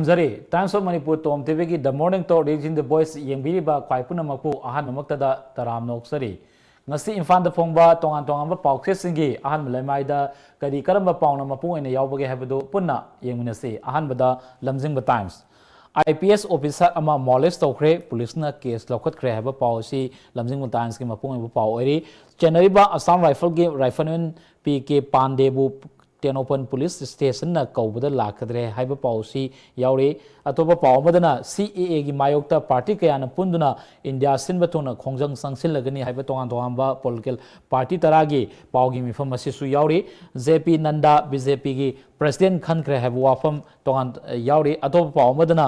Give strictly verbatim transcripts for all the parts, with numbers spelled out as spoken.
Zari, Times of Manipur Tom ꯇꯤꯚꯤꯒꯤ The Morning Talk Reaching the Voice ꯌꯦꯡꯕꯤꯔꯤꯕ ꯈ꯭ꯋꯥꯏ ꯄꯨꯝꯅꯃꯛꯄꯨ ꯑꯍꯥꯟꯕꯃꯛꯇꯗ ꯇꯔꯥꯝꯅ ꯑꯣꯛꯆꯔꯤ꯫ ꯉꯁꯤ ꯏꯝꯐꯥꯜꯗ ꯐꯣꯡꯕ ꯇꯣꯉꯥꯟ ꯇꯣꯉꯥꯟꯕ ꯄꯥꯎꯆꯦꯁꯤꯡꯒꯤ ꯑꯍꯥꯟꯕ ꯂꯩꯃꯥꯏꯗ ꯀꯔꯤ ꯀꯔꯝꯕ ꯄꯥꯎꯅ ꯃꯄꯨꯡ ꯑꯣꯏꯅ ꯌꯥꯎꯕꯒꯦ ꯍꯥꯏꯕꯗꯨ ꯄꯨꯟꯅ ꯌꯦꯡꯃꯤꯟꯅꯁꯤ꯫ ꯑꯍꯥꯟꯕꯗ ꯂꯝꯖꯤꯡꯕ times. I P S officer ꯑꯃ ꯃꯣꯂꯦꯁ ꯇꯧꯈ꯭ꯔꯦ, ꯄꯨꯂꯤꯁꯅ ꯀꯦꯁ ꯂꯧꯈꯠꯈ꯭ꯔꯦ ꯍꯥꯏꯕ ꯄꯥꯎ ꯑꯁꯤ ꯂꯝꯖꯤꯡꯕ ꯇꯥꯏꯝꯁꯀꯤ ꯃꯄꯨꯡ ꯑꯣꯏꯕ ꯄꯥꯎ ꯑꯣꯏꯔꯤ꯫ ꯆꯦꯟꯅꯔꯤꯕ ꯑꯁꯥꯝ ꯔꯥꯏꯐꯜꯒꯤ ꯔꯥꯏꯐꯜꯃꯦꯟ ꯄꯤ ꯀꯦ ꯄꯥꯟꯗꯦꯕꯨ ꯇꯦꯡꯅꯧꯄꯜ ꯄꯨꯂꯤꯁ ꯁ꯭ꯇꯦꯁꯟꯅ ꯀꯧꯕꯗ ꯂꯥꯛꯀꯗ꯭ꯔꯦ ꯍꯥꯏꯕ ꯄꯥꯎꯁꯤ ꯌꯥꯎꯔꯤ꯫ ꯑꯇꯣꯞꯄ ꯄꯥꯎ ꯑꯃꯗꯅ ꯁꯤ ꯑꯦ ꯑꯦꯒꯤ ꯃꯥꯌꯣꯛꯇ ꯄꯥꯔꯇꯤ ꯀꯌꯥꯅ ꯄꯨꯟꯗꯨꯅ ꯏꯟꯗꯤꯌꯥ ꯁꯤꯟꯕ ꯊꯨꯡꯅ ꯈꯣꯡꯖꯪ ꯆꯪꯁꯤꯜꯂꯒꯅꯤ ꯍꯥꯏꯕ ꯇꯣꯉꯥꯟ ꯇꯣꯉꯥꯟꯕ ꯄꯣꯂꯤꯇꯤꯀꯦꯜ ꯄꯥꯔꯇꯤ ꯇꯔꯥꯒꯤ ꯄꯥꯎꯒꯤ ꯃꯤꯐꯝ ꯑꯁꯤꯁꯨ ꯌꯥꯎꯔꯤ꯫ ꯖꯦ ꯄꯤ ꯅꯟꯗꯥ ꯕꯤ ꯖꯦ ꯄꯤꯒꯤ ꯄ꯭ꯔꯦꯁꯤꯗꯦꯟꯠ ꯈꯟꯈ꯭ꯔꯦ ꯍꯥꯏꯕ ꯋꯥꯐꯝ ꯇꯣꯉꯥꯟ ꯌꯥꯎꯔꯤ꯫ ꯑꯇꯣꯞꯄ ꯄꯥꯎ ꯑꯃꯗꯅ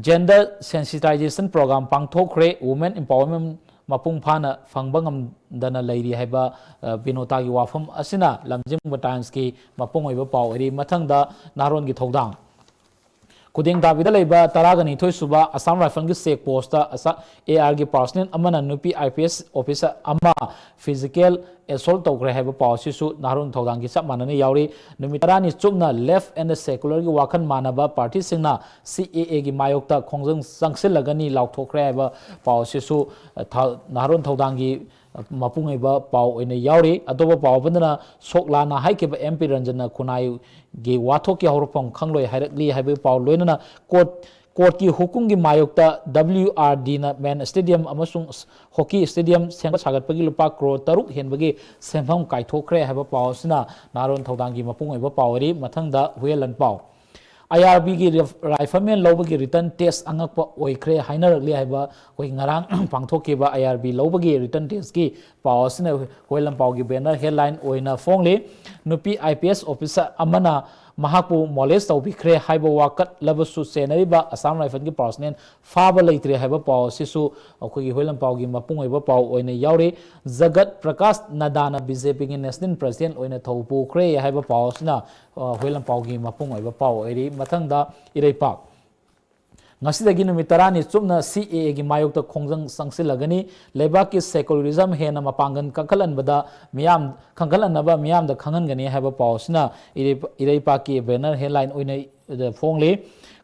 gender sensitization program ꯄꯥꯡꯊꯣꯛꯈ꯭ꯔꯦ, women empowerment ꯃꯄꯨꯡ ꯐꯥꯅ ꯐꯪꯕ ꯉꯝꯗꯅ ꯂꯩꯔꯤ ꯍꯥꯏꯕ, ꯑ, ꯕꯤꯅꯣꯇꯥꯒꯤ ꯋꯥꯐꯝ ꯑꯁꯤꯅ ꯂꯝꯖꯤꯡꯕ ꯇꯥꯏꯝꯁꯀꯤ ꯃꯄꯨꯡ ꯑꯣꯏꯕ ꯄꯥꯎ ꯑꯣꯏꯔꯤ꯫ ꯃꯊꯪꯗ ꯅꯍꯥꯔꯣꯟꯒꯤ ꯊꯧꯗꯥꯡ꯫ ꯈꯨꯗꯦꯡ ꯇꯥꯕꯤꯗ ꯂꯩꯕ ꯇꯔꯥꯒ ꯅꯤꯊꯣꯏ ꯁꯨꯕ ꯑꯁꯥꯝ ꯔꯥꯏꯐꯜꯒꯤ ꯆꯦꯛ ꯄꯣꯁꯇ ꯑꯁꯥ-, ꯑꯦ ꯑꯥꯔꯒꯤ ꯄꯥꯔꯁꯅꯦꯜ ꯑꯃꯅ ꯅꯨꯄꯤ ꯑꯥꯏ ꯄꯤ ꯑꯦꯁ ꯑꯣꯐꯤꯁꯥꯔ ꯑꯃ ꯐꯤꯖꯤꯀꯦꯜ ꯑꯦꯁꯣꯜꯠ ꯇꯧꯈ꯭ꯔꯦ ꯍꯥꯏꯕ ꯄꯥꯎ ꯑꯁꯤꯁꯨ ꯅꯍꯥꯔꯣꯟ ꯊꯧꯗꯥꯡꯒꯤ ꯆꯞ ꯃꯥꯟꯅꯅ ꯌꯥꯎꯔꯤ꯫ ꯅꯨꯃꯤꯠ ꯇꯔꯥꯅꯤ ꯆꯨꯞꯅ ꯂꯦꯐ ꯑꯦꯟ ꯁꯦꯀꯨꯂꯔꯒꯤ ꯋꯥꯈꯜ ꯃꯥꯟꯅꯕ ꯄꯥꯔꯇꯤꯁꯤꯡꯅ ꯁꯤ ꯑꯦ ꯑꯦꯒꯤ ꯃꯥꯌꯣꯛꯇ ꯈꯣꯡꯖꯪ ꯆꯪꯁꯤꯜꯂꯒꯅꯤ ꯂꯥꯎꯊꯣꯛꯈ꯭ꯔꯦ ꯍꯥꯏꯕ ꯄꯥꯎ ꯑꯁꯤꯁꯨ, ꯑ, ꯊ-, ꯅꯍꯥꯔꯣꯟ ꯊꯧꯗꯥꯡꯒꯤ ꯃꯄꯨꯡ ꯑꯣꯏꯕ ꯄꯥꯎ ꯑꯣꯏꯅ ꯌꯥꯎꯔꯤ꯫ ꯑꯇꯣꯞꯄ ꯄꯥꯎ ꯑꯃꯗꯅ ꯁꯣꯛꯂꯥꯅ ꯍꯥꯏꯈꯤꯕ ꯑꯦꯝ ꯄꯤ ꯔꯟꯖꯟꯅ ꯈꯨꯟꯅꯥꯏꯒꯤ ꯋꯥꯊꯣꯛꯀꯤ ꯍꯧꯔꯛꯐꯝ ꯈꯪꯂꯣꯏ ꯍꯥꯏꯔꯛꯂꯤ ꯍꯥꯏꯕꯒꯤ ꯄꯥꯎ, ꯂꯣꯏꯅꯅ ꯀꯣꯔꯠ, ꯀꯣꯔꯠꯀꯤ ꯍꯨꯀꯨꯝꯒꯤ ꯃꯥꯌꯣꯛꯇ ꯗꯕ꯭ꯂꯤꯎ ꯑꯥꯔ ꯗꯤꯅ ꯃꯦꯟ ꯁ꯭ꯇꯦꯗꯤꯌꯝ ꯑꯃꯁꯨꯡ ꯍꯣꯀꯤ ꯁ꯭ꯇꯦꯗꯤꯌꯝ ꯁꯦꯝꯒꯠ ꯁꯥꯒꯠꯄꯒꯤ ꯂꯨꯄꯥ ꯀ꯭ꯔꯣꯔ ꯇꯔꯨꯛ ꯍꯦꯟꯕꯒꯤ ꯁꯦꯟꯐꯝ ꯀꯥꯏꯊꯣꯛꯈ꯭ꯔꯦ ꯍꯥꯏꯕ ꯄꯥꯎ ꯑꯁꯤꯅ ꯅꯍꯥꯔꯣꯟ ꯊꯧꯗꯥꯡꯒꯤ ꯃꯄꯨꯡ ꯑꯣꯏꯕ ꯄꯥꯎ ꯑꯣꯏꯔꯤ꯫ ꯃꯊꯪꯗ ꯍꯨꯌꯦꯜꯂꯟ ꯄꯥꯎ꯫ ꯑꯥꯏ ꯑꯥꯔ ꯕꯤꯒꯤ ꯔꯥꯏꯐꯜꯃꯦꯟ ꯂꯧꯕꯒꯤ ꯔꯤꯇꯟ ꯇꯦꯁ ꯑꯉꯛꯄ ꯑꯣꯏꯈ꯭ꯔꯦ ꯍꯥꯏꯅꯔꯛꯂꯤ ꯍꯥꯏꯕ ꯑꯩꯈꯣꯏ ꯉꯔꯥꯡ ꯄꯥꯡꯊꯣꯛꯈꯤꯕ ꯑꯥꯏ ꯑꯥꯔ ꯕꯤ ꯂꯧꯕꯒꯤ ꯔꯤꯇꯟ ꯇꯦꯁꯀꯤ ꯄꯥꯎ ꯑꯁꯤꯅ ꯍꯨꯌꯦꯜꯂꯟ ꯄꯥꯎꯒꯤ ꯕꯦꯅꯔ ꯍꯦꯗꯂꯥꯏꯟ ꯑꯣꯏꯅ ꯐꯣꯡꯂꯤ꯫ ꯅꯨꯄꯤ ꯑꯥꯏ ꯄꯤ ꯑꯦꯁ ꯑꯣꯐꯤꯁꯥꯔ ꯑꯃꯅ ꯃꯍꯥꯛꯄꯨ ꯃꯣꯂꯦꯁ ꯇꯧꯕꯤꯈ꯭ꯔꯦ ꯍꯥꯏꯕ ꯋꯥꯀꯠꯂꯕꯁꯨ ꯆꯦꯟꯅꯔꯤꯕ ꯑꯁꯥꯝ ꯔꯥꯏꯐꯜꯒꯤ ꯄꯥꯔꯁꯅꯦꯜ ꯐꯥꯕ ꯂꯩꯇ꯭ꯔꯦ ꯍꯥꯏꯕ ꯄꯥꯎ ꯑꯁꯤꯁꯨ ꯑꯩꯈꯣꯏꯒꯤ ꯍꯨꯌꯦꯜꯂꯟ ꯄꯥꯎꯒꯤ ꯃꯄꯨꯡ ꯑꯣꯏꯕ ꯄꯥꯎ ꯑꯣꯏꯅ ꯌꯥꯎꯔꯤ꯫ ꯖꯒꯠ ꯄ꯭ꯔꯀꯥꯁ ꯅꯗꯥꯅ ꯕꯤ ꯖꯦ ꯄꯤꯒꯤ ꯅꯦꯁꯅꯦꯜ ꯄ꯭ꯔꯁꯤꯗꯦꯟꯠ ꯑꯣꯏꯅ ꯊꯧ ꯄꯨꯈ꯭ꯔꯦ ꯍꯥꯏꯕ ꯄꯥꯎ ꯑꯁꯤꯅ, ꯑ, ꯍꯨꯌꯦꯜꯂꯟ ꯄꯥꯎꯒꯤ ꯃꯄꯨꯡ ꯑꯣꯏꯕ ꯄꯥꯎ ꯑꯣꯏꯔꯤ꯫ ꯃꯊꯪꯗ ꯏꯔꯩꯄꯥꯛ꯫ ꯉꯁꯤꯗꯒꯤ ꯅꯨꯃꯤꯠ ꯇꯔꯥꯅꯤ ꯆꯨꯞꯅ ꯁꯤ ꯑꯦ ꯑꯦꯒꯤ ꯃꯥꯌꯣꯛꯇ ꯈꯣꯡꯖꯪ ꯆꯪꯁꯤꯜꯂꯒꯅꯤ꯫ ꯂꯩꯕꯥꯛꯀꯤ ꯁꯦꯀꯨꯂꯔꯤꯖꯝ ꯍꯦꯟꯅ ꯃꯄꯥꯡꯒꯜ ꯀꯟꯈꯠꯍꯟꯕꯗ ꯃꯤꯌꯥꯝ, ꯀꯟꯈꯠꯍꯟꯅꯕ ꯃꯤꯌꯥꯝꯗ ꯈꯪꯍꯟꯒꯅꯤ ꯍꯥꯏꯕ ꯄꯥꯎ ꯑꯁꯤꯅ ꯏꯔꯩ-, ꯏꯔꯩꯄꯥꯛꯀꯤ ꯕꯦꯅꯔ ꯍꯦꯗꯂꯥꯏꯟ ꯑꯣꯏꯅ ꯐꯣꯡꯂꯤ꯫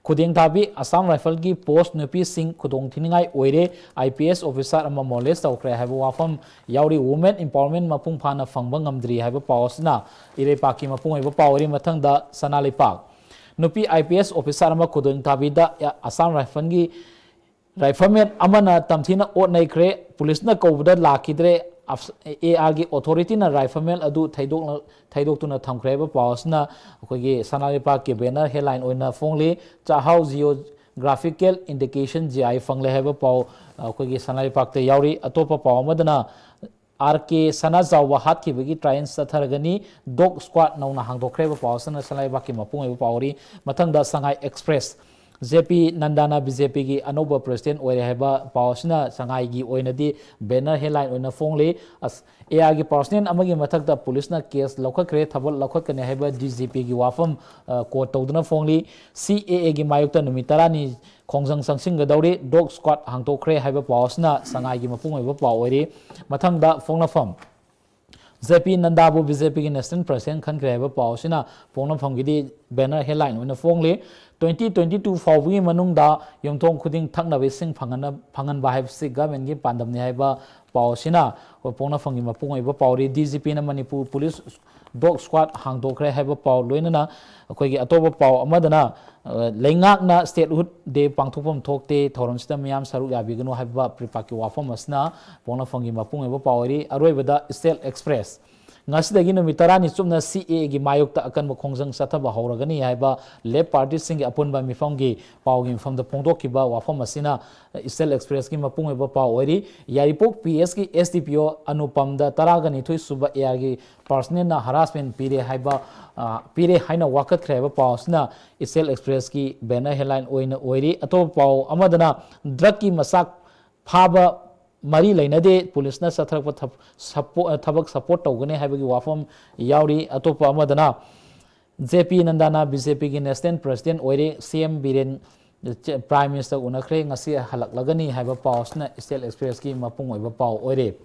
ꯈꯨꯗꯦꯡ ꯊꯥꯕꯤ ꯑꯁꯥꯝ ꯔꯥꯏꯐꯜꯒꯤ ꯄꯣꯁ ꯅꯨꯄꯤꯁꯤꯡ ꯈꯨꯗꯣꯡ ꯊꯤꯅꯤꯡꯉꯥꯏ ꯑꯣꯏꯔꯦ, ꯑꯥꯏ ꯄꯤ ꯑꯦꯁ ꯑꯣꯐꯤꯁꯥꯔ ꯑꯃ ꯃꯣꯂꯦꯁ ꯇꯧꯈ꯭ꯔꯦ ꯍꯥꯏꯕ ꯋꯥꯐꯝ ꯌꯥꯎꯔꯤ꯫ ꯋꯨꯃꯦꯟ ꯑꯦꯝꯄꯥꯋꯔꯃꯦꯟ ꯃꯄꯨꯡ ꯐꯥꯅ ꯐꯪꯕ ꯉꯝꯗ꯭ꯔꯤ ꯍꯥꯏꯕ ꯄꯥꯎ ꯑꯁꯤꯅ ꯏꯔꯩꯄꯥꯛꯀꯤ ꯃꯄꯨꯡ ꯑꯣꯏꯕ ꯄꯥꯎ ꯑꯣꯏꯔꯤ꯫ ꯃꯊꯪꯗ ꯁꯅꯥ ꯂꯩꯄꯥꯛ꯫ ꯅꯨꯄꯤ ꯑꯥꯏ ꯄꯤ ꯑꯦꯁ ꯑꯣꯐꯤꯁꯥꯔ ꯑꯃ ꯈꯨꯗꯣꯡ ꯊꯥꯕꯤꯗ ꯑꯁꯥꯝ ꯔꯥꯏꯐꯜꯒꯤ ꯔꯥꯏꯐꯜꯃꯦꯟ ꯑꯃꯅ ꯇꯝꯊꯤꯅ ꯑꯣꯠ ꯅꯩꯈ꯭ꯔꯦ꯫ ꯄꯨꯂꯤꯁꯅ ꯀꯧꯕꯗ ꯂꯥꯛꯈꯤꯗ꯭ꯔꯦ꯫ ꯑꯦ ꯑꯥꯔꯒꯤ ꯑꯣꯊꯣꯔꯤꯇꯤꯅ ꯔꯥꯏꯐꯜꯃꯦꯟ ꯑꯗꯨ ꯊꯩꯗꯣꯛꯅ-, ꯊꯩꯗꯣꯛꯇꯨꯅ ꯊꯝꯈ꯭ꯔꯦ ꯍꯥꯏꯕ ꯄꯥꯎ ꯑꯁꯤꯅ ꯑꯩꯈꯣꯏꯒꯤ ꯁꯅꯥ ꯂꯩꯄꯥꯛꯀꯤ ꯕꯦꯅꯔ ꯍꯦꯗꯂꯥꯏꯟ ꯑꯣꯏꯅ ꯐꯣꯡꯂꯤ꯫ ꯆꯥꯛꯍꯥꯎ ꯖꯤꯑꯣꯒ꯭ꯔꯥꯐꯤꯀꯦꯜ ꯏꯟꯗꯤꯀꯦꯁꯟ, ꯖꯤ ꯑꯥꯏ, ꯐꯪꯂꯦ ꯍꯥꯏꯕ ꯄꯥꯎ ꯑꯩꯈꯣꯏꯒꯤ ꯁꯅꯥ ꯂꯩꯄꯥꯛꯇ ꯌꯥꯎꯔꯤ꯫ ꯑꯇꯣꯞꯄ ꯄꯥꯎ ꯑꯃꯗꯅ ꯑꯥꯔ ꯀꯦ ꯁꯅꯥꯖꯥꯎꯕ ꯍꯥꯠꯈꯤꯕꯒꯤ ꯇ꯭ꯔꯥꯏꯌꯦꯜ ꯆꯠꯊꯔꯒꯅꯤ꯫ ꯗꯣꯒ ꯁ꯭ꯀ꯭ꯋꯥꯗ ꯅꯧꯅ ꯍꯥꯡꯗꯣꯛꯈ꯭ꯔꯦ ꯍꯥꯏꯕ ꯄꯥꯎ ꯑꯁꯤꯅ ꯁꯅꯥ ꯂꯩꯕꯥꯛꯀꯤ ꯃꯄꯨꯡ ꯑꯣꯏꯕ ꯄꯥꯎ ꯑꯣꯏꯔꯤ꯫ ꯃꯊꯪꯗ ꯁꯉꯥꯏ ꯑꯦꯛꯁꯄ꯭ꯔꯦꯁ꯫ ꯖꯦ ꯄꯤ ꯅꯟꯗꯥꯅ ꯕꯤ ꯖꯦ ꯄꯤꯒꯤ ꯑꯅꯧꯕ ꯄ꯭ꯔꯦꯁꯤꯗꯦꯟꯠ ꯑꯣꯏꯔꯦ ꯍꯥꯏꯕ ꯄꯥꯎ ꯑꯁꯤꯅ ꯁꯉꯥꯏꯒꯤ ꯑꯣꯏꯅꯗꯤ ꯕꯦꯅꯔ ꯍꯦꯗꯂꯥꯏꯟ ꯑꯣꯏꯅ ꯐꯣꯡꯂꯤ꯫ ꯑꯁ, ꯑꯦ ꯑꯥꯔꯒꯤ ꯄꯥꯔꯁꯅꯦꯜ ꯑꯃꯒꯤ ꯃꯊꯛꯇ ꯄꯨꯂꯤꯁꯅ ꯀꯦꯁ ꯂꯧꯈꯠꯈ꯭ꯔꯦ, ꯊꯕꯛ ꯂꯧꯈꯠꯀꯅꯤ ꯍꯥꯏꯕ ꯗꯤ ꯖꯤ ꯄꯤꯒꯤ ꯋꯥꯐꯝ, ꯑ, ꯀꯣꯠ ꯇꯧꯗꯨꯅ ꯐꯣꯡꯂꯤ꯫ ꯁꯤ ꯑꯦ ꯑꯦꯒꯤ ꯃꯥꯌꯣꯛꯇ ꯅꯨꯃꯤꯠ ꯇꯔꯥꯅꯤ ꯈꯣꯡꯖꯪ ꯆꯪꯁꯤꯟꯒꯗꯧꯔꯤ꯫ ꯗꯣꯒ ꯁ꯭ꯀ꯭ꯋꯥꯗ ꯍꯥꯡꯗꯣꯛꯈ꯭ꯔꯦ ꯍꯥꯏꯕ ꯄꯥꯎ ꯑꯁꯤꯅ ꯁꯉꯥꯏꯒꯤ ꯃꯄꯨꯡ ꯑꯣꯏꯕ ꯄꯥꯎ ꯑꯣꯏꯔꯤ꯫ ꯃꯊꯪꯗ ꯐꯣꯡꯅꯐꯝ꯫ ꯖꯦ ꯄꯤ ꯅꯟꯗꯥꯕꯨ ꯕꯤ ꯖꯦ ꯄꯤꯒꯤ ꯅꯦꯁꯅꯦꯜ ꯄ꯭ꯔꯁꯤꯗꯦꯟꯠ ꯈꯟꯈ꯭ꯔꯦ ꯍꯥꯏꯕ ꯄꯥꯎ ꯑꯁꯤꯅ ꯄꯣꯛꯅꯐꯝꯒꯤꯗꯤ ꯕꯦꯅꯔ ꯍꯦꯗꯂꯥꯏꯟ ꯑꯣꯏꯅ ꯐꯣꯡꯂꯤ꯫ ꯇ꯭ꯋꯦꯟꯇꯤ ꯇ꯭ꯋꯦꯟꯇꯤ ꯇꯨ ꯐꯥꯎꯕꯒꯤ ꯃꯅꯨꯡꯗ ꯌꯨꯝꯊꯣꯡ ꯈꯨꯗꯤꯡ ꯊꯛꯅꯕ ꯏꯁꯤꯡ ꯐꯪꯍꯟꯅ-, ꯐꯪꯍꯟꯕ ꯍꯥꯏꯕꯁꯤ ꯒꯚꯔꯟꯃꯦꯟꯠꯀꯤ ꯄꯥꯟꯗꯝꯅꯤ ꯍꯥꯏꯕ ꯄꯥꯎ ꯑꯁꯤꯅ ꯑꯩꯈꯣꯏ ꯄꯣꯛꯅꯐꯝꯒꯤ ꯃꯄꯨꯡ ꯑꯣꯏꯕ ꯄꯥꯎꯔꯤ꯫ ꯗꯤ ꯖꯤ ꯄꯤꯅ ꯃꯅꯤꯄꯨꯔ ꯄꯨꯂꯤꯁ ꯗꯣꯒ ꯁ꯭ꯀ꯭ꯋꯥꯗ ꯍꯥꯡꯗꯣꯛꯈ꯭ꯔꯦ ꯍꯥꯏꯕ ꯄꯥꯎ, ꯂꯣꯏꯅꯅ ꯑꯩꯈꯣꯏꯒꯤ ꯑꯇꯣꯞꯄ ꯄꯥꯎ ꯑꯃꯗꯅ, ꯑ, ꯂꯩꯉꯥꯛꯅ ꯁ꯭ꯇꯦꯠꯍꯨꯗ ꯗꯦ ꯄꯥꯡꯊꯣꯛꯐꯝ ꯊꯣꯛꯇꯦ, ꯊꯧꯔꯝꯁꯤꯗ ꯃꯤꯌꯥꯝ ꯁꯔꯨꯛ ꯌꯥꯕꯤꯒꯅꯨ ꯍꯥꯏꯕ ꯄ꯭ꯔꯤꯄꯥꯛꯀꯤ ꯋꯥꯐꯝ ꯑꯁꯤꯅ ꯄꯣꯛꯅꯐꯝꯒꯤ ꯃꯄꯨꯡ ꯑꯣꯏꯕ ꯄꯥꯎ ꯑꯣꯏꯔꯤ꯫ ꯑꯔꯣꯏꯕꯗ ꯏꯁꯇꯦꯠ ꯑꯦꯛꯁꯄ꯭ꯔꯦꯁ꯫ ꯉꯁꯤꯗꯒꯤ ꯅꯨꯃꯤꯠ ꯇꯔꯥꯅꯤ ꯆꯨꯞꯅ ꯁꯤ ꯑꯦ ꯑꯦꯒꯤ ꯃꯥꯌꯣꯛꯇ ꯑꯀꯟꯕ ꯈꯣꯡꯖꯪ ꯆꯠꯊꯕ ꯍꯧꯔꯒꯅꯤ ꯍꯥꯏꯕ ꯂꯦꯐ ꯄꯥꯔꯇꯤꯁꯤꯡꯒꯤ ꯑꯄꯨꯟꯕ ꯃꯤꯐꯝꯒꯤ ꯄꯥꯎꯒꯤ ꯃꯤꯐꯝꯗ ꯐꯣꯡꯗꯣꯛꯈꯤꯕ ꯋꯥꯐꯝ ꯑꯁꯤꯅ ꯏꯁꯇꯦꯠ ꯑꯦꯛꯁꯄ꯭ꯔꯦꯁꯀꯤ ꯃꯄꯨꯡ ꯑꯣꯏꯕ ꯄꯥꯎ ꯑꯣꯏꯔꯤ꯫ ꯌꯥꯏꯔꯤꯄꯣꯛ ꯄꯤ ꯑꯦꯁꯀꯤ ꯑꯦꯁ ꯗꯤ ꯄꯤ ꯑꯣ ꯑꯅꯨꯄꯝꯗ ꯇꯔꯥꯒ ꯅꯤꯊꯣꯏ ꯁꯨꯕ ꯑꯦ ꯑꯥꯔꯒꯤ ꯄꯥꯔꯁꯅꯦꯜꯅ ꯍꯔꯥꯁꯃꯦꯟ ꯄꯤꯔꯦ ꯍꯥꯏꯕ, ꯑ, ꯄꯤꯔꯦ ꯍꯥꯏꯅ ꯋꯥꯀꯠꯈ꯭ꯔꯦ ꯍꯥꯏꯕ ꯄꯥꯎ ꯑꯁꯤꯅ ꯏꯁꯇꯦꯠ ꯑꯦꯛꯁꯄ꯭ꯔꯦꯁꯀꯤ ꯕꯦꯅꯔ ꯍꯦꯗꯂꯥꯏꯟ ꯑꯣꯏꯅ ꯑꯣꯏꯔꯤ꯫ ꯑꯇꯣꯞꯄ ꯄꯥꯎ ꯑꯃꯗꯅ ꯗ꯭ꯔꯒꯀꯤ ꯃꯆꯥꯛ ꯐꯥꯕ ꯃꯔꯤ ꯂꯩꯅꯗꯦ, ꯄꯨꯂꯤꯁꯅ ꯆꯠꯊꯔꯛꯄ ꯊꯕ-, ꯁꯄꯣ-, ꯊꯕꯛ ꯁꯄꯣꯔꯠ ꯇꯧꯒꯅꯤ ꯍꯥꯏꯕꯒꯤ ꯋꯥꯐꯝ ꯌꯥꯎꯔꯤ꯫ ꯑꯇꯣꯞꯄ ꯑꯃꯗꯅ ꯖꯦ ꯄꯤ ꯅꯟꯗꯥꯅ ꯕꯤ ꯖꯦ ꯄꯤꯒꯤ ꯅꯦꯁꯅꯦꯜ ꯄ꯭ꯔꯁꯤꯗꯦꯟꯠ ꯑꯣꯏꯔꯦ, ꯁꯤ ꯑꯦꯝ ꯕꯤꯔꯦꯟ ꯄ꯭ꯔꯥꯏꯝ ꯃꯤꯅꯤꯁꯇꯔ ꯎꯅꯈ꯭ꯔꯦ, ꯉꯁꯤ ꯍꯜꯂꯛꯂꯒꯅꯤ ꯍꯥꯏꯕ ꯄꯥꯎ ꯑꯁꯤꯅ ꯏꯁꯇꯦꯠ ꯑꯦꯛꯁꯄ꯭ꯔꯦꯁꯀꯤ ꯃꯄꯨꯡ ꯑꯣꯏꯕ ꯄꯥꯎ ꯑꯣꯏꯔꯦ꯫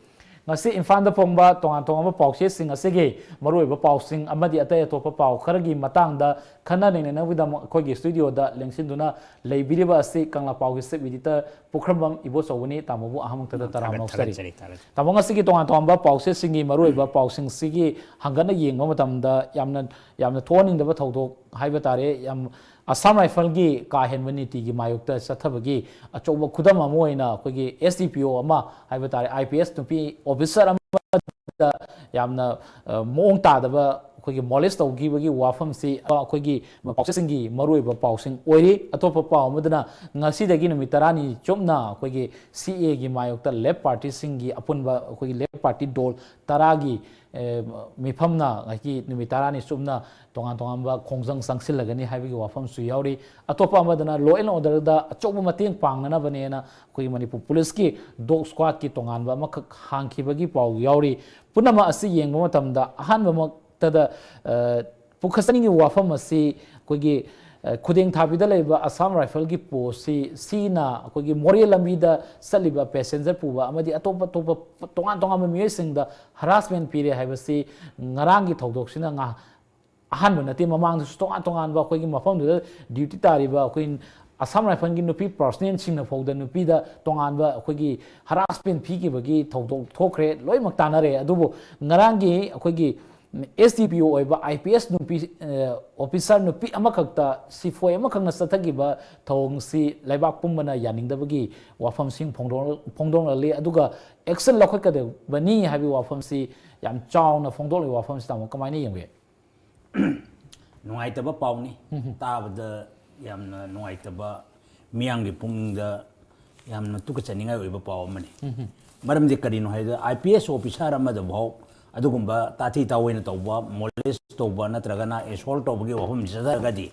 ꯉꯁꯤ ꯏꯝꯐꯥꯜꯗ ꯐꯣꯡꯕ ꯇꯣꯉꯥꯟ ꯇꯣꯉꯥꯟꯕ ꯄꯥꯎꯆꯦꯁꯤꯡ ꯑꯁꯤꯒꯤ ꯃꯔꯨꯑꯣꯏꯕ ꯄꯥꯎꯁꯤꯡ ꯑꯃꯗꯤ ꯑꯇꯩ ꯑꯇꯣꯞꯄ ꯄꯥꯎ ꯈꯔꯒꯤ ꯃꯇꯥꯡꯗ ꯈꯟꯅ ꯅꯩꯅꯅꯕꯒꯤꯗꯃꯛ ꯑꯩꯈꯣꯏꯒꯤ ꯁ꯭ꯇꯨꯗꯤꯑꯣꯗ ꯂꯦꯡꯁꯤꯟꯗꯨꯅ ꯂꯩꯕꯤꯔꯤꯕ ꯑꯁꯤ ꯀꯪꯂꯥ ꯄꯥꯎꯒꯤ ꯆꯤꯐ ꯏꯗꯤꯇꯔ ꯄꯨꯈ꯭ꯔꯝꯕꯝ ꯏꯕꯣꯆꯧꯕꯅꯤ꯫ ꯇꯥꯃꯣꯕꯨ ꯑꯍꯥꯟꯕꯃꯛꯇꯗ ꯇꯔꯥꯝꯅ ꯊꯥꯒꯠ- ꯑꯣꯛꯆꯔꯤ꯫ ꯊꯥꯒꯠꯆꯔꯤ, ꯊꯥꯒꯠꯆꯔꯤ꯫ ꯇꯥꯃꯣ, ꯉꯁꯤꯒꯤ ꯇꯣꯉꯥꯟ ꯇꯣꯉꯥꯟꯕ ꯄꯥꯎꯆꯦꯁꯤꯡꯒꯤ ꯃꯔꯨꯑꯣꯏꯕ ꯄꯥꯎꯁꯤꯡꯁꯤꯒꯤ ꯍꯪꯒꯠꯅ ꯌꯦꯡꯕ ꯃꯇꯝꯗ ꯌꯥꯝꯅ, ꯌꯥꯝꯅ ꯊꯣꯛꯍꯟꯅꯤꯡꯗꯕ ꯊꯧꯗꯣꯛ ꯍꯥꯏꯕ ꯇꯥꯔꯦ, ꯌꯥꯝ ꯑꯁꯥꯝ ꯔꯥꯏꯐꯜꯒꯤ ꯀꯥ ꯍꯦꯟꯕ ꯅꯤꯇꯤꯒꯤ ꯃꯥꯌꯣꯛꯇ ꯆꯠꯊꯕꯒꯤ ꯑꯆꯧꯕ ꯈꯨꯗꯝ ꯑꯃ ꯑꯣꯏꯅ ꯑꯩꯈꯣꯏꯒꯤ ꯑꯦꯁ ꯗꯤ ꯄꯤ ꯑꯣ ꯑꯃ ꯍꯥꯏꯕ ꯇꯥꯔꯦ, ꯑꯥꯏ ꯄꯤ ꯑꯦꯁ ꯅꯨꯄꯤ ꯑꯣꯐꯤꯁꯥꯔ ꯑꯃꯗ ꯌꯥꯝꯅ, ꯑ, ꯃꯑꯣꯡ ꯇꯥꯗꯕ ꯑꯩꯈꯣꯏꯒꯤ ꯃꯣꯂꯦꯁ ꯇꯧꯈꯤꯕꯒꯤ ꯋꯥꯐꯝꯁꯤ ꯑꯩꯈꯣꯏꯒꯤ ꯄꯥꯎꯆꯦꯁꯤꯡꯒꯤ ꯃꯔꯨꯑꯣꯏꯕ ꯄꯥꯎꯁꯤꯡ ꯑꯣꯏꯔꯤ꯫ ꯑꯇꯣꯞꯄ ꯄꯥꯎ ꯑꯃꯗꯅ ꯉꯁꯤꯗꯒꯤ ꯅꯨꯃꯤꯠ ꯇꯔꯥꯅꯤ ꯆꯨꯞꯅ ꯑꯩꯈꯣꯏꯒꯤ ꯁꯤ ꯑꯦꯒꯤ ꯃꯥꯌꯣꯛꯇ ꯂꯦꯐ ꯄꯥꯔꯇꯤꯁꯤꯡꯒꯤ ꯑꯄꯨꯟꯕ ꯑꯩꯈꯣꯏꯒꯤ ꯂꯦꯐ ꯄꯥꯔꯇꯤ ꯗꯣꯜ ꯇꯔꯥꯒꯤ, ꯑꯦ, ꯃꯤꯐꯝꯅ ꯉꯁꯤ ꯅꯨꯃꯤꯠ ꯇꯔꯥꯅꯤ ꯆꯨꯞꯅ ꯇꯣꯉꯥꯟ ꯇꯣꯉꯥꯟꯕ ꯈꯣꯡꯖꯪ ꯆꯪꯁꯤꯜꯂꯒꯅꯤ ꯍꯥꯏꯕꯒꯤ ꯋꯥꯐꯝꯁꯨ ꯌꯥꯎꯔꯤ꯫ ꯑꯇꯣꯞꯄ ꯑꯃꯗꯅ law and orderꯗ ꯑꯆꯧꯕ ꯃꯇꯦꯡ ꯄꯥꯡꯅꯅꯕꯅꯦꯅ ꯑꯩꯈꯣꯏꯒꯤ ꯃꯅꯤꯄꯨꯔ ꯄꯨꯂꯤꯁꯀꯤ ꯗꯣꯒ ꯁ꯭ꯀ꯭ꯋꯥꯗꯀꯤ ꯇꯣꯉꯥꯟꯕ ꯑꯃꯈꯛ ꯍꯥꯡꯈꯤꯕꯒꯤ ꯄꯥꯎ ꯌꯥꯎꯔꯤ꯫ ꯄꯨꯝꯅꯃꯛ ꯑꯁꯤ ꯌꯦꯡꯕ ꯃꯇꯝꯗ ꯑꯍꯥꯟꯕꯃꯛꯇꯗ, ꯑ, ꯄꯨꯈꯠꯆꯅꯤꯡꯉꯤꯕ ꯋꯥꯐꯝ ꯑꯁꯤ ꯑꯩꯈꯣꯏꯒꯤ, ꯑ, ꯈꯨꯗꯦꯡ ꯊꯥꯕꯤꯗ ꯂꯩꯕ ꯑꯁꯥꯝ ꯔꯥꯏꯐꯜꯒꯤ ꯄꯣꯁꯁꯤ, ꯁꯤꯅ ꯑꯩꯈꯣꯏꯒꯤ ꯃꯣꯔꯦ ꯂꯝꯕꯤꯗ ꯆꯠꯂꯤꯕ ꯄꯦꯁꯦꯟꯖꯔ ꯄꯨꯕ ꯑꯃꯗꯤ ꯑꯇꯣꯞ ꯑꯇꯣꯞꯄ ꯇꯣꯉꯥꯟ ꯇꯣꯉꯥꯟꯕ ꯃꯤꯑꯣꯏꯁꯤꯡꯗ ꯍꯔꯥꯁꯃꯦꯟ ꯄꯤꯔꯦ ꯍꯥꯏꯕꯁꯤ ꯉꯔꯥꯡꯒꯤ ꯊꯧꯗꯣꯛꯁꯤꯅ ꯉꯥ-, ꯑꯍꯥꯟꯕ ꯅꯠꯇꯦ, ꯃꯃꯥꯡꯗꯁꯨ ꯇꯣꯉꯥꯟ ꯇꯣꯉꯥꯟꯕ ꯑꯩꯈꯣꯏꯒꯤ ꯃꯐꯝꯗꯨꯗ ꯗ꯭ꯌꯨꯇꯤ ꯇꯥꯔꯤꯕ ꯑꯩꯈꯣꯏ ꯑꯁꯥꯝ ꯔꯥꯏꯐꯜꯒꯤ ꯅꯨꯄꯤ ꯄꯥꯔꯁꯅꯦꯜꯁꯤꯡꯅ ꯐꯥꯎꯗ ꯅꯨꯄꯤꯗ ꯇꯣꯉꯥꯟꯕ ꯑꯩꯈꯣꯏꯒꯤ ꯍꯔꯥꯁꯃꯦꯟ ꯄꯤꯈꯤꯕꯒꯤ ꯊꯧꯗꯣꯛ ꯊꯣꯛꯈ꯭ꯔꯦ, ꯂꯣꯏꯅꯃꯛ ꯇꯥꯟꯅꯔꯦ꯫ ꯑꯗꯨꯕꯨ ꯉꯔꯥꯡꯒꯤ ꯑꯩꯈꯣꯏꯒꯤ ꯑꯦꯁ ꯗꯤ ꯄꯤ ꯑꯣ ꯑꯣꯏꯕ ꯑꯥꯏ ꯄꯤ ꯑꯦꯁ ꯅꯨꯄꯤ, ꯑꯦ, ꯑꯣꯐꯤꯁꯥꯔ ꯅꯨꯄꯤ ꯑꯃꯈꯛꯇ, ꯁꯤꯐꯣꯏ ꯑꯃꯈꯛꯅ ꯆꯠꯊꯈꯤꯕ ꯊꯧꯑꯣꯡꯁꯤ ꯂꯩꯕꯥꯛ ꯄꯨꯝꯕꯅ ꯌꯥꯅꯤꯡꯗꯕꯒꯤ ꯋꯥꯐꯝꯁꯤꯡ ꯐꯣꯡꯗꯣꯛ-, ꯐꯣꯡꯗꯣꯛꯅꯔꯛꯂꯤ꯫ ꯑꯗꯨꯒ ꯑꯦꯛꯁꯟ ꯂꯧꯈꯠꯀꯗꯕꯅꯤ ꯍꯥꯏꯕꯒꯤ ꯋꯥꯐꯝꯁꯤ ꯌꯥꯝ ꯆꯥꯎꯅ ꯐꯣꯡꯗꯣꯛꯂꯤꯕ ꯋꯥꯐꯝꯁꯤ ꯇꯥꯃꯣ ꯀꯃꯥꯏꯅ ꯌꯦꯡꯕꯤ? ꯅꯨꯡꯉꯥꯏꯇꯕ ꯄꯥꯎꯅꯤ꯫ ꯇꯥꯕꯗ ꯌꯥꯝꯅ ꯅꯨꯡꯉꯥꯏꯇꯕ, ꯃꯤꯌꯥꯝꯒꯤ ꯄꯨꯛꯅꯤꯡꯗ ꯌꯥꯝꯅ ꯇꯨꯀꯠꯆꯅꯤꯡꯉꯥꯏ ꯑꯣꯏꯕ ꯄꯥꯎ ꯑꯃꯅꯤ꯫ ꯃꯔꯝꯗꯤ ꯀꯔꯤꯅꯣ ꯍꯥꯏꯕꯗ, ꯑꯥꯏ ꯄꯤ ꯑꯦꯁ ꯑꯣꯐꯤꯁꯥꯔ ꯑꯃꯗꯐꯥꯎ ꯑꯗꯨꯒꯨꯝꯕ ꯇꯥꯊꯤ ꯇꯥꯑꯣꯏꯅ ꯇꯧꯕ, ꯃꯣꯂꯦꯁ ꯇꯧꯕ ꯅꯠꯇ꯭ꯔꯒꯅ ꯑꯦꯁꯣꯜ ꯇꯧꯕꯒꯤ ꯋꯥꯐꯝ ꯆꯠꯊꯔꯒꯗꯤ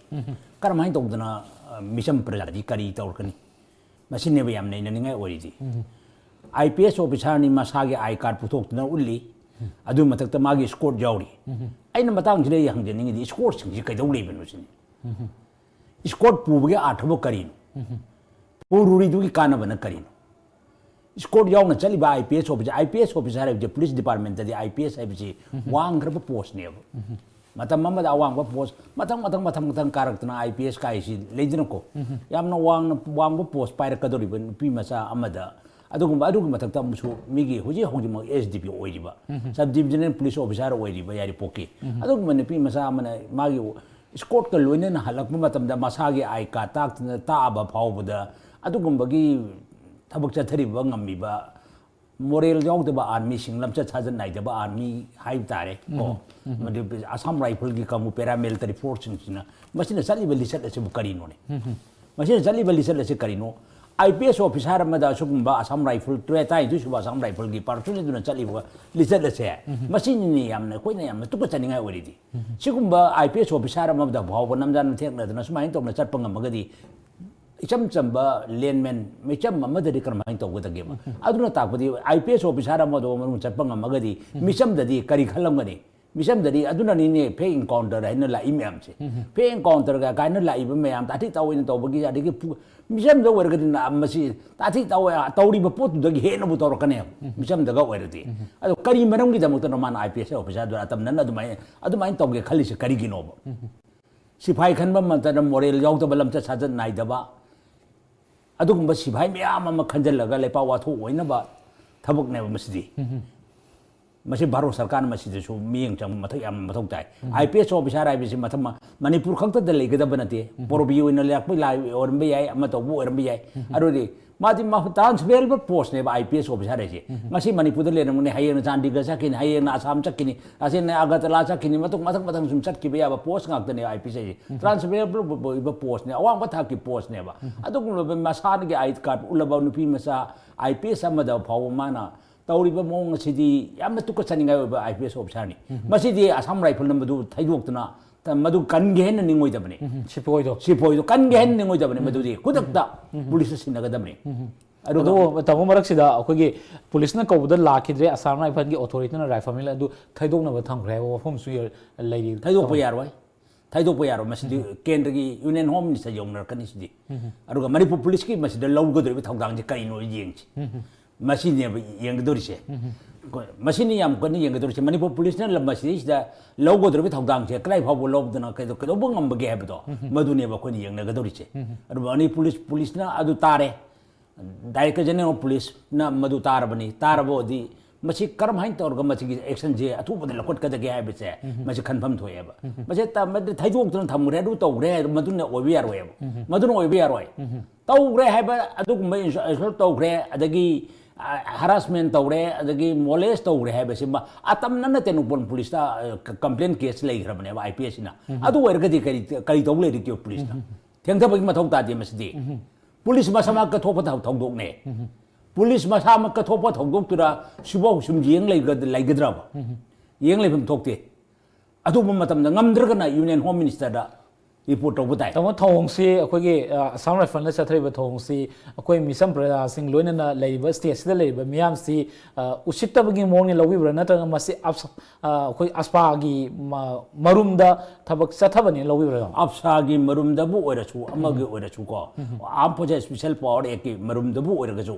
ꯀꯔꯝꯍꯥꯏꯅ ꯇꯧꯗꯅ, ꯑ, ꯃꯤꯆꯝ ꯄ꯭ꯔꯖꯥꯗꯤ ꯀꯔꯤ ꯇꯧꯔꯛꯀꯅꯤ? ꯃꯁꯤꯅꯦꯕ ꯌꯥꯝ ꯅꯩꯅꯅꯤꯡꯉꯥꯏ ꯑꯣꯏꯔꯤꯗꯤ꯫ ꯑꯥꯏ ꯄꯤ ꯑꯦꯁ ꯑꯣꯐꯤꯁꯥꯔꯅꯤ, ꯃꯁꯥꯒꯤ ꯑꯥꯏ ꯀꯥꯔꯗ ꯄꯨꯊꯣꯛꯇꯨꯅ ꯎꯠꯂꯤ, ꯑꯗꯨꯒꯤ ꯃꯊꯛꯇ ꯃꯥꯒꯤ ꯏꯁꯀꯣꯔꯠ ꯌꯥꯎꯔꯤ꯫ ꯑꯩꯅ ꯃꯇꯥꯡꯁꯤꯗ ꯑꯩ ꯍꯪꯖꯅꯤꯡꯉꯤꯗꯤ, ꯏꯁꯀꯣꯔꯠꯁꯤꯡꯁꯤ ꯀꯩꯗꯧ ꯂꯩꯕꯅꯣ ꯁꯤꯅꯤ꯫ ꯏꯁꯀꯣꯔꯠ ꯄꯨꯕꯒꯤ ꯑꯥꯔꯊꯕꯨ ꯀꯔꯤꯅꯣ? ꯄꯨꯔꯨꯔꯤꯗꯨꯒꯤ ꯀꯥꯟꯅꯕꯅ ꯀꯔꯤꯅꯣ? ꯏꯁꯀꯣꯔꯠ ꯌꯥꯎꯅ ꯆꯠꯂꯤꯕ I P S officer, I P S officer ꯍꯥꯏꯕꯁꯦ ꯄꯨꯂꯤꯁ ꯗꯤꯄꯥꯔꯠꯃꯦꯟꯇꯗꯤ ꯑꯥꯏ ꯄꯤ ꯑꯦꯁ ꯍꯥꯏꯕꯁꯤ ꯋꯥꯡꯈ꯭ꯔꯕ ꯄꯣꯁꯅꯦꯕ꯫ ꯃꯇꯝ ꯑꯃꯗ ꯑꯋꯥꯡꯕ ꯄꯣꯁ ꯃꯊꯪ ꯃꯊꯪ ꯃꯊꯪ ꯃꯊꯪ ꯀꯥꯔꯛꯇꯅ ꯑꯥꯏ ꯄꯤ ꯑꯦꯁ ꯀꯥꯏꯁꯤ ꯂꯩꯗꯅꯀꯣ꯫ ꯌꯥꯝꯅ ꯋꯥꯡꯅ ꯋꯥꯡꯕ ꯄꯣꯁ ꯄꯥꯏꯔꯛꯀꯗꯧꯔꯤꯕ ꯅꯨꯄꯤ ꯃꯆꯥ ꯑꯃꯗ, ꯑꯗꯨꯒꯨꯝꯕ ꯑꯗꯨꯒꯤ ꯃꯊꯛꯇ ꯑꯃꯁꯨ ꯃꯤꯒꯤ ꯍꯧꯖꯤꯛ ꯍꯧꯖꯤꯛꯃꯛ ꯑꯦꯁ ꯗꯤ ꯄꯤ ꯑꯣꯏꯔꯤꯕ, ꯁꯕ ꯗꯤꯕꯤꯖꯅꯦꯜ ꯄꯨꯂꯤꯁ ꯑꯣꯐꯤꯁꯥꯔ ꯑꯣꯏꯔꯤꯕ ꯌꯥꯏꯔꯤꯄꯣꯛꯀꯤ ꯑꯗꯨꯒꯨꯝꯕ ꯅꯨꯄꯤ ꯃꯆꯥ ꯑꯃꯅ ꯃꯥꯒꯤ ꯏꯁꯀꯣꯔꯠꯀ ꯂꯣꯏꯅꯅ ꯍꯜꯂꯛꯄ ꯃꯇꯝꯗ ꯃꯁꯥꯒꯤ ꯑꯥꯏ ꯀꯥꯔꯗ ꯇꯥꯛꯇꯅ ꯇꯥꯛꯑꯕ ꯐꯥꯎꯕꯗ ꯑꯗꯨꯒꯨꯝꯕꯒꯤ ꯊꯕꯛ ꯆꯠꯊꯔꯤꯕ ꯉꯝꯃꯤꯕ ꯃꯣꯔꯦꯜ ꯌꯥꯎꯗꯕ ꯑꯥꯔꯃꯤꯁꯤꯡ, ꯂꯝꯆꯠ ꯁꯥꯖꯠ ꯅꯥꯏꯗꯕ ꯑꯥꯔꯃꯤ ꯍꯥꯏꯕ ꯇꯥꯔꯦ ꯀꯣ꯫ ꯃꯗꯨ ꯑꯁꯥꯝ ꯔꯥꯏꯐꯜꯒꯤ ꯀꯥꯡꯕꯨ ꯄꯦꯔꯥꯃꯤꯂꯤꯇꯔꯤ ꯐꯣꯔꯁꯁꯤꯡꯁꯤꯅ ꯃꯁꯤꯅ ꯆꯠꯂꯤꯕ ꯂꯤꯆꯠ ꯑꯁꯤꯕꯨ ꯀꯔꯤꯅꯣꯅꯦ? ꯃꯁꯤꯅ ꯆꯠꯂꯤꯕ ꯂꯤꯆꯠ ꯑꯁꯤ ꯀꯔꯤꯅꯣ? ꯑꯥꯏ ꯄꯤ ꯑꯦꯁ ꯑꯣꯐꯤꯁꯥꯔ ꯑꯃꯗ ꯑꯁꯤꯒꯨꯝꯕ ꯑꯁꯥꯝ ꯔꯥꯏꯐꯜ ꯇꯔꯦꯠ ꯇꯔꯥꯅꯤꯊꯣꯏ ꯁꯨꯕ ꯑꯁꯥꯝ ꯔꯥꯏꯐꯜꯒꯤ ꯄꯥꯔꯁꯣꯅꯦꯜꯗꯨꯅ ꯆꯠꯂꯤꯕ ꯂꯤꯆꯠ ꯑꯁꯦ ꯃꯁꯤꯅꯤꯅꯦ ꯌꯥꯝꯅ ꯑꯩꯈꯣꯏꯅ ꯌꯥꯝꯅ ꯇꯨꯀꯠꯆꯅꯤꯡꯉꯥꯏ ꯑꯣꯏꯔꯤꯗꯤ꯫ ꯁꯤꯒꯨꯝꯕ ꯑꯥꯏ ꯄꯤ ꯑꯦꯁ ꯑꯣꯐꯤꯁꯥꯔ ꯑꯃꯗ ꯐꯥꯎꯕ ꯅꯝꯖꯥꯅ ꯊꯦꯡꯅꯗꯅ ꯁꯨꯃꯥꯏꯅ ꯇꯧꯅ ꯆꯠꯄ ꯉꯝꯃꯒꯗꯤ ꯏꯆꯝ ꯆꯝꯕ ꯂꯦꯟꯃꯦꯟ ꯃꯤꯆꯝ ꯑꯃꯗꯗꯤ ꯀꯔꯝꯍꯥꯏꯅ ꯇꯧꯒꯗꯒꯦꯕ? ꯑꯗꯨꯅ ꯇꯥꯛꯄꯗꯤ ꯑꯥꯏ ꯄꯤ ꯑꯦꯁ ꯑꯣꯐꯤꯁꯥꯔ ꯑꯃꯗꯣ ꯃꯅꯨꯡ ꯆꯠꯄ ꯉꯝꯃꯒꯗꯤ ꯃꯤꯆꯝꯗꯗꯤ ꯀꯔꯤ ꯈꯜꯂꯝꯒꯅꯤ? ꯃꯤꯆꯝꯗꯗꯤ ꯑꯗꯨꯅꯅꯤꯅꯦ ꯐꯦꯛ ꯏꯟꯀꯥꯎꯟꯇꯔ ꯍꯥꯏꯅ ꯂꯥꯛꯏ ꯃꯌꯥꯝꯁꯦ꯫ ꯐꯦꯛ ꯏꯟꯀꯥꯎꯟꯇꯔꯒ ꯀꯥꯏꯅ ꯂꯥꯛꯏꯕ ꯃꯌꯥꯝ ꯇꯥꯊꯤ ꯇꯥꯑꯣꯏꯅ ꯇꯧꯕꯒꯤ, ꯑꯗꯒꯤ ꯄꯨ-, ꯃꯤꯆꯝꯗ ꯑꯣꯏꯔꯒꯗꯤ ꯅ-, ꯃꯁꯤ ꯇꯥꯊꯤ ꯇꯥꯑꯣꯏ ꯇꯧꯔꯤꯕ ꯄꯣꯠꯇꯨꯗꯒꯤ ꯍꯦꯟꯅꯕꯨ ꯇꯧꯔꯛꯀꯅꯦꯕ ꯃꯤꯆꯝꯗꯒ ꯑꯣꯏꯔꯗꯤ꯫ ꯑꯗꯣ ꯀꯔꯤ ꯃꯔꯝꯒꯤꯗꯃꯛꯇꯅꯣ ꯃꯥꯅ ꯑꯥꯏ ꯄꯤ ꯑꯦꯁ ꯑꯣꯐꯤꯁꯥꯔꯗꯨ ꯑꯇꯝꯅꯅ ꯑꯗꯨꯃꯥꯏꯅ, ꯑꯗꯨꯃꯥꯏꯅ ꯇꯧꯒꯦ ꯈꯜꯂꯤꯁꯦ ꯀꯔꯤꯒꯤꯅꯣꯕ? ꯁꯤꯐꯥꯏ ꯈꯟꯕ ꯃꯇꯝꯗ ꯃꯣꯔꯦꯜ ꯌꯥꯎꯗꯕ, ꯂꯝꯆꯠ ꯁꯥꯖꯠ ꯅꯥꯏꯗꯕ, ꯑꯗꯨꯒꯨꯝꯕ ꯁꯤꯐꯥꯏ ꯃꯌꯥꯝ ꯑꯃ ꯈꯟꯖꯜꯂꯒ ꯂꯩꯄꯥꯛ ꯋꯥꯊꯣꯛ ꯑꯣꯏꯅꯕ ꯊꯕꯛꯅꯦꯕ ꯃꯁꯤꯗꯤ꯫ ꯃꯁꯤ ꯚꯥꯔꯠ ꯁꯔꯀꯥꯔꯅ ꯃꯁꯤꯗꯁꯨ ꯃꯤꯠꯌꯦꯡ ꯆꯪꯕ ꯃꯊꯧ ꯌꯥꯝ ꯃꯊꯧ ꯇꯥꯏ꯫ ꯑꯥꯏ ꯄꯤ ꯑꯦꯁ ꯑꯣꯐꯤꯁꯥꯔ ꯍꯥꯏꯕꯁꯤ ꯃꯊꯪ ꯃ-, ꯃꯅꯤꯄꯨꯔ ꯈꯛꯇꯗ ꯂꯩꯒꯗꯕ ꯅꯠꯇꯦ꯫ ꯄꯣꯔꯣꯕꯤ ꯑꯣꯏꯅ ꯂꯩꯔꯛꯄ ꯂꯥꯏ ꯑꯣꯏꯔꯝꯕ ꯌꯥꯏ, ꯑꯃ ꯇꯧꯕ ꯑꯣꯏꯔꯝꯕ ꯌꯥꯏ꯫ ꯑꯗꯨꯗꯤ ꯃꯥꯗꯤ ꯃꯥ-, transferable post ꯅꯦꯕ ꯑꯥꯏ ꯄꯤ ꯑꯦꯁ ꯑꯣꯐꯤꯁꯥꯔ ꯍꯥꯏꯁꯦ꯫ ꯉꯁꯤ ꯃꯅꯤꯄꯨꯔꯗ ꯂꯩꯔꯝꯒꯅꯤ, ꯍꯌꯦꯡꯅ ꯆꯥꯟꯗꯤꯒꯔ ꯆꯠꯈꯤꯅꯤ, ꯍꯌꯦꯡꯅ ꯑꯁꯥꯝ ꯆꯠꯈꯤꯅꯤ, ꯑꯁꯤꯅ ꯑꯒꯔꯇꯂꯥ ꯆꯠꯈꯤꯅꯤ, ꯃꯊꯪ, ꯃꯊꯪ, ꯃꯊꯪ ꯁꯨꯝ ꯆꯠꯈꯤꯕ ꯌꯥꯕ ꯄꯣꯁ ꯉꯥꯛꯇꯅꯦꯕ ꯑꯥꯏ ꯄꯤ ꯑꯦꯁ ꯍꯥꯏꯁꯦ꯫ ꯇ꯭ꯔꯥꯟꯁꯐꯔꯦꯕꯜ ꯑꯣꯏꯕ ꯄꯣꯁꯅꯦ, ꯑꯋꯥꯡꯕ ꯊꯥꯛꯀꯤ ꯄꯣꯁꯅꯦꯕ꯫ ꯑꯗꯨꯒꯨꯝꯂꯕ ꯃꯁꯥꯒꯤ ꯑꯥꯏ ꯀꯥꯔꯗ ꯎꯠꯂꯕ ꯅꯨꯄꯤ ꯃꯆꯥ ꯑꯥꯏ ꯄꯤ ꯑꯦꯁ ꯑꯃꯗ ꯐꯥꯎꯕ ꯃꯥꯅ ꯇꯧꯔꯤꯕ ꯃꯑꯣꯡ ꯑꯁꯤꯗꯤ ꯌꯥꯝꯅ ꯇꯨꯀꯠꯆꯅꯤꯡꯉꯥꯏ ꯑꯣꯏꯕ ꯑꯥꯏ ꯄꯤ ꯑꯦꯁ ꯑꯣꯐꯤꯁꯥꯔꯅꯤ꯫ ꯃꯁꯤꯗꯤ ꯑꯁꯥꯝ ꯔꯥꯏꯐꯜꯅ ꯃꯗꯨ ꯊꯩꯗꯣꯛꯇꯨꯅ ꯃꯗꯨ ꯀꯟꯒꯦ ꯍꯥꯏꯅ ꯅꯤꯡꯉꯣꯏꯗꯕꯅꯤ꯫ ꯎꯝ, ꯁꯤꯄꯣꯏꯗꯣ꯫ ꯁꯤꯄꯣꯏꯗꯣ ꯀꯟꯒꯦ ꯍꯥꯏꯅ ꯅꯤꯡꯉꯣꯏꯗꯕꯅꯤ꯫ ꯃꯗꯨꯗꯤ ꯈꯨꯗꯛꯇ ꯄꯨꯂꯤꯁꯇ ꯁꯤꯟꯅꯒꯗꯕꯅꯤ꯫ ꯑꯗꯨꯒ ꯑꯗꯨꯕꯨ ꯇꯥꯃꯣ, ꯃꯔꯛꯁꯤꯗ ꯑꯩꯈꯣꯏꯒꯤ ꯄꯨꯂꯤꯁꯅ ꯀꯧꯕꯗ ꯂꯥꯛꯈꯤꯗ꯭ꯔꯦ, ꯑꯁꯥꯝ ꯔꯥꯏꯐꯜꯒꯤ ꯑꯣꯊꯣꯔꯤꯇꯤꯅ ꯔꯥꯏꯐꯜꯃꯦꯟ ꯑꯗꯨ ꯊꯩꯗꯣꯛꯅꯕ ꯊꯝꯈ꯭ꯔꯦ ꯍꯥꯏꯕ ꯋꯥꯐꯝꯁꯨ ꯌ-, ꯂꯩꯔꯤ꯫ ꯊꯩꯗꯣꯛꯄ ꯌꯥꯔꯣꯏ꯫ ꯊꯩꯗꯣꯛꯄ ꯌꯥꯔꯣꯏ꯫ ꯃꯁꯤꯗꯤ ꯀꯦꯟꯗ꯭ꯔꯒꯤ ꯌꯨꯅꯤꯌꯟ ꯍꯣꯝ ꯃꯤꯅꯤꯁꯇꯔ ꯌꯧꯅꯔꯛꯀꯅꯤ ꯁꯤꯗꯤ꯫ ꯑꯗꯨꯒ ꯃꯅꯤꯄꯨꯔ ꯄꯨꯂꯤꯁꯀꯤ ꯃꯁꯤꯗ ꯂꯧꯒꯗꯧꯔꯤꯕ ꯊꯧꯗꯥꯡꯁꯤ ꯀꯔꯤꯅꯣ ꯌꯦꯡꯁꯤ꯫ ꯃꯁꯤꯅꯦꯕ ꯌꯦꯡꯒꯗꯧꯔꯤꯁꯦ꯫ ꯑꯩꯈꯣꯏ ꯃꯁꯤꯅꯤ ꯌꯥꯝ ꯀꯟꯅ ꯌꯦꯡꯒꯗꯧꯔꯤꯁꯦ꯫ ꯃꯅꯤꯄꯨꯔ ꯄꯨꯂꯤꯁꯅ ꯂꯝ ꯑꯁꯤꯗꯩꯁꯤꯗ ꯂꯧꯒꯗꯧꯔꯤꯕ ꯊꯧꯗꯥꯡꯁꯦ ꯀꯗꯥꯏ ꯐꯥꯎꯕ ꯂꯧꯗꯅ ꯀꯩꯗꯧ-, ꯀꯩꯗꯧꯕ ꯉꯝꯕꯒꯦ ꯍꯥꯏꯕꯗꯣ, ꯃꯗꯨꯅꯦꯕ ꯑꯩꯈꯣꯏꯅ ꯌꯦꯡꯅꯒꯗꯧꯔꯤꯁꯦ꯫ ꯑꯗꯨꯕꯨ ꯃꯅꯤꯄꯨꯔ ꯄꯨꯂꯤꯁ, ꯄꯨꯂꯤꯁꯅ ꯑꯗꯨ ꯇꯥꯔꯦ, ꯗꯥꯏꯔꯦꯛꯇꯔ ꯖꯦꯅꯔꯦꯜ ꯑꯣꯐ ꯄꯨꯂꯤꯁꯅ ꯃꯗꯨ ꯇꯥꯔꯕꯅꯤ꯫ ꯇꯥꯔꯕ ꯑꯣꯏꯗꯤ ꯃꯁꯤ ꯀꯔꯝꯍꯥꯏꯅ ꯇꯧꯔꯒ ꯃꯁꯤꯒꯤ ꯑꯦꯛꯁꯟꯁꯦ ꯑꯊꯨꯕꯗ ꯂꯧꯈꯠꯀꯗꯒꯦ ꯍꯥꯏꯕꯁꯦ, ꯃꯁꯤ ꯈꯟꯐꯝ ꯊꯣꯛꯑꯦꯕ꯫ ꯃꯁꯤ ꯇ-, ꯃꯗꯨ ꯊꯩꯗꯣꯛꯇꯅ ꯊꯝꯈ꯭ꯔꯦ, ꯑꯗꯨ ꯇꯧꯈ꯭ꯔꯦ, ꯃꯗꯨꯅ ꯑꯣꯏꯕ ꯌꯥꯔꯣꯏꯕ꯫ ꯃꯗꯨꯅ ꯑꯣꯏꯕ ꯌꯥꯔꯣꯏ꯫ ꯇꯧꯈ꯭ꯔꯦ ꯍꯥꯏꯕ ꯑꯗꯨꯒꯨꯝꯕ ꯏꯟꯁ-, ꯏꯟꯁꯜ ꯇꯧꯈ꯭ꯔꯦ, ꯑꯗꯒꯤ, ꯑ, ꯍꯔꯥꯁꯃꯦꯟ ꯇꯧꯔꯦ, ꯑꯗꯒꯤ ꯃꯣꯂꯦꯁ ꯇꯧꯈ꯭ꯔꯦ ꯍꯥꯏꯕꯁꯤꯃ ꯑꯇꯝꯅꯅ ꯇꯦꯡꯅꯧꯄꯜ ꯄꯨꯂꯤꯁꯇ, ꯑ, ꯀ-, ꯀꯝꯄ꯭ꯂꯦꯟ ꯀꯦꯁ ꯂꯩꯈ꯭ꯔꯕꯅꯦꯕ ꯑꯥꯏ ꯄꯤ ꯑꯦꯁꯁꯤꯅ꯫ ꯑꯗꯨ ꯑꯣꯏꯔꯒꯗꯤ ꯀꯔꯤ, ꯀꯔꯤ ꯇꯧ ꯂꯩꯔꯤꯒꯦ ꯄꯨꯂꯤꯁꯅ? ꯊꯦꯡꯊꯕꯒꯤ ꯃꯊꯧ ꯇꯥꯗꯦ ꯃꯁꯤꯗꯤ꯫ ꯄꯨꯂꯤꯁ ꯃꯁꯥꯃꯛ ꯀꯠꯊꯣꯛꯄ ꯊꯧ-, ꯊꯧꯗꯣꯛꯅꯦ꯫ ꯄꯨꯂꯤꯁ ꯃꯁꯥꯃꯛ ꯀꯠꯊꯣꯛꯄ ꯊꯧꯗꯣꯛꯇꯨꯗ ꯁꯤꯐꯥꯎ ꯁꯨꯝ ꯌꯦꯡ ꯂꯩꯒ-, ꯂꯩꯒꯗ꯭ꯔꯕ? ꯌꯦꯡ ꯂꯩꯐꯝ ꯊꯣꯛꯇꯦ꯫ ꯑꯊꯨꯕ ꯃꯇꯝꯗ ꯉꯝꯗ꯭ꯔꯒꯅ ꯌꯨꯅꯤꯌꯟ ꯍꯣꯝ ꯃꯤꯅꯤꯁꯇꯔꯗ ꯔꯤꯄꯣꯔꯠ ꯇꯧꯕ ꯇꯥꯏ꯫ ꯇꯥꯃꯣ, ꯊꯧꯑꯣꯡꯁꯤ ꯑꯩꯈꯣꯏꯒꯤ, ꯑ, ꯑꯁꯥꯝ ꯔꯥꯏꯐꯜꯅ ꯆꯠꯊꯔꯤꯕ ꯊꯧꯑꯣꯡꯁꯤ ꯑꯩꯈꯣꯏ ꯃꯤꯆꯝ ꯄ꯭ꯔꯖꯥꯁꯤꯡ ꯂꯣꯏꯅꯅ ꯂꯩꯔꯤꯕ ꯁ꯭ꯇꯦꯠꯁꯤꯗ ꯂꯩꯔꯤꯕ ꯃꯤꯌꯥꯝꯁꯤ, ꯑ, ꯎꯁꯤꯠꯇꯕꯒꯤ ꯃꯑꯣꯡꯅꯤ ꯂꯧꯕꯤꯕ꯭ꯔꯥ, ꯅꯠꯇ꯭ꯔꯒ ꯃꯁꯤ ꯑꯞꯁ-, ꯑ, ꯑꯩꯈꯣꯏ ꯑꯁꯄꯥꯒꯤ ꯃ-, ꯃꯔꯨꯝꯗ ꯊꯕꯛ ꯆꯠꯊꯕꯅꯤ ꯂꯧꯕꯤꯕ꯭ꯔꯥ, ꯇꯥꯃꯣ? ꯑꯞꯁꯥꯒꯤ ꯃꯔꯨꯝꯗꯕꯨ ꯑꯣꯏꯔꯁꯨ, ꯑꯃꯒꯤ ꯑꯣꯏꯔꯁꯨꯀꯣ, ꯑꯥꯔꯝ ꯐꯣꯔꯁꯦꯁ ꯁ꯭ꯄꯦꯁꯦꯜ ꯄꯥꯋꯔ ꯑꯦꯛꯀꯤ ꯃꯔꯨꯝꯗꯕꯨ ꯑꯣꯏꯔꯒꯁꯨ,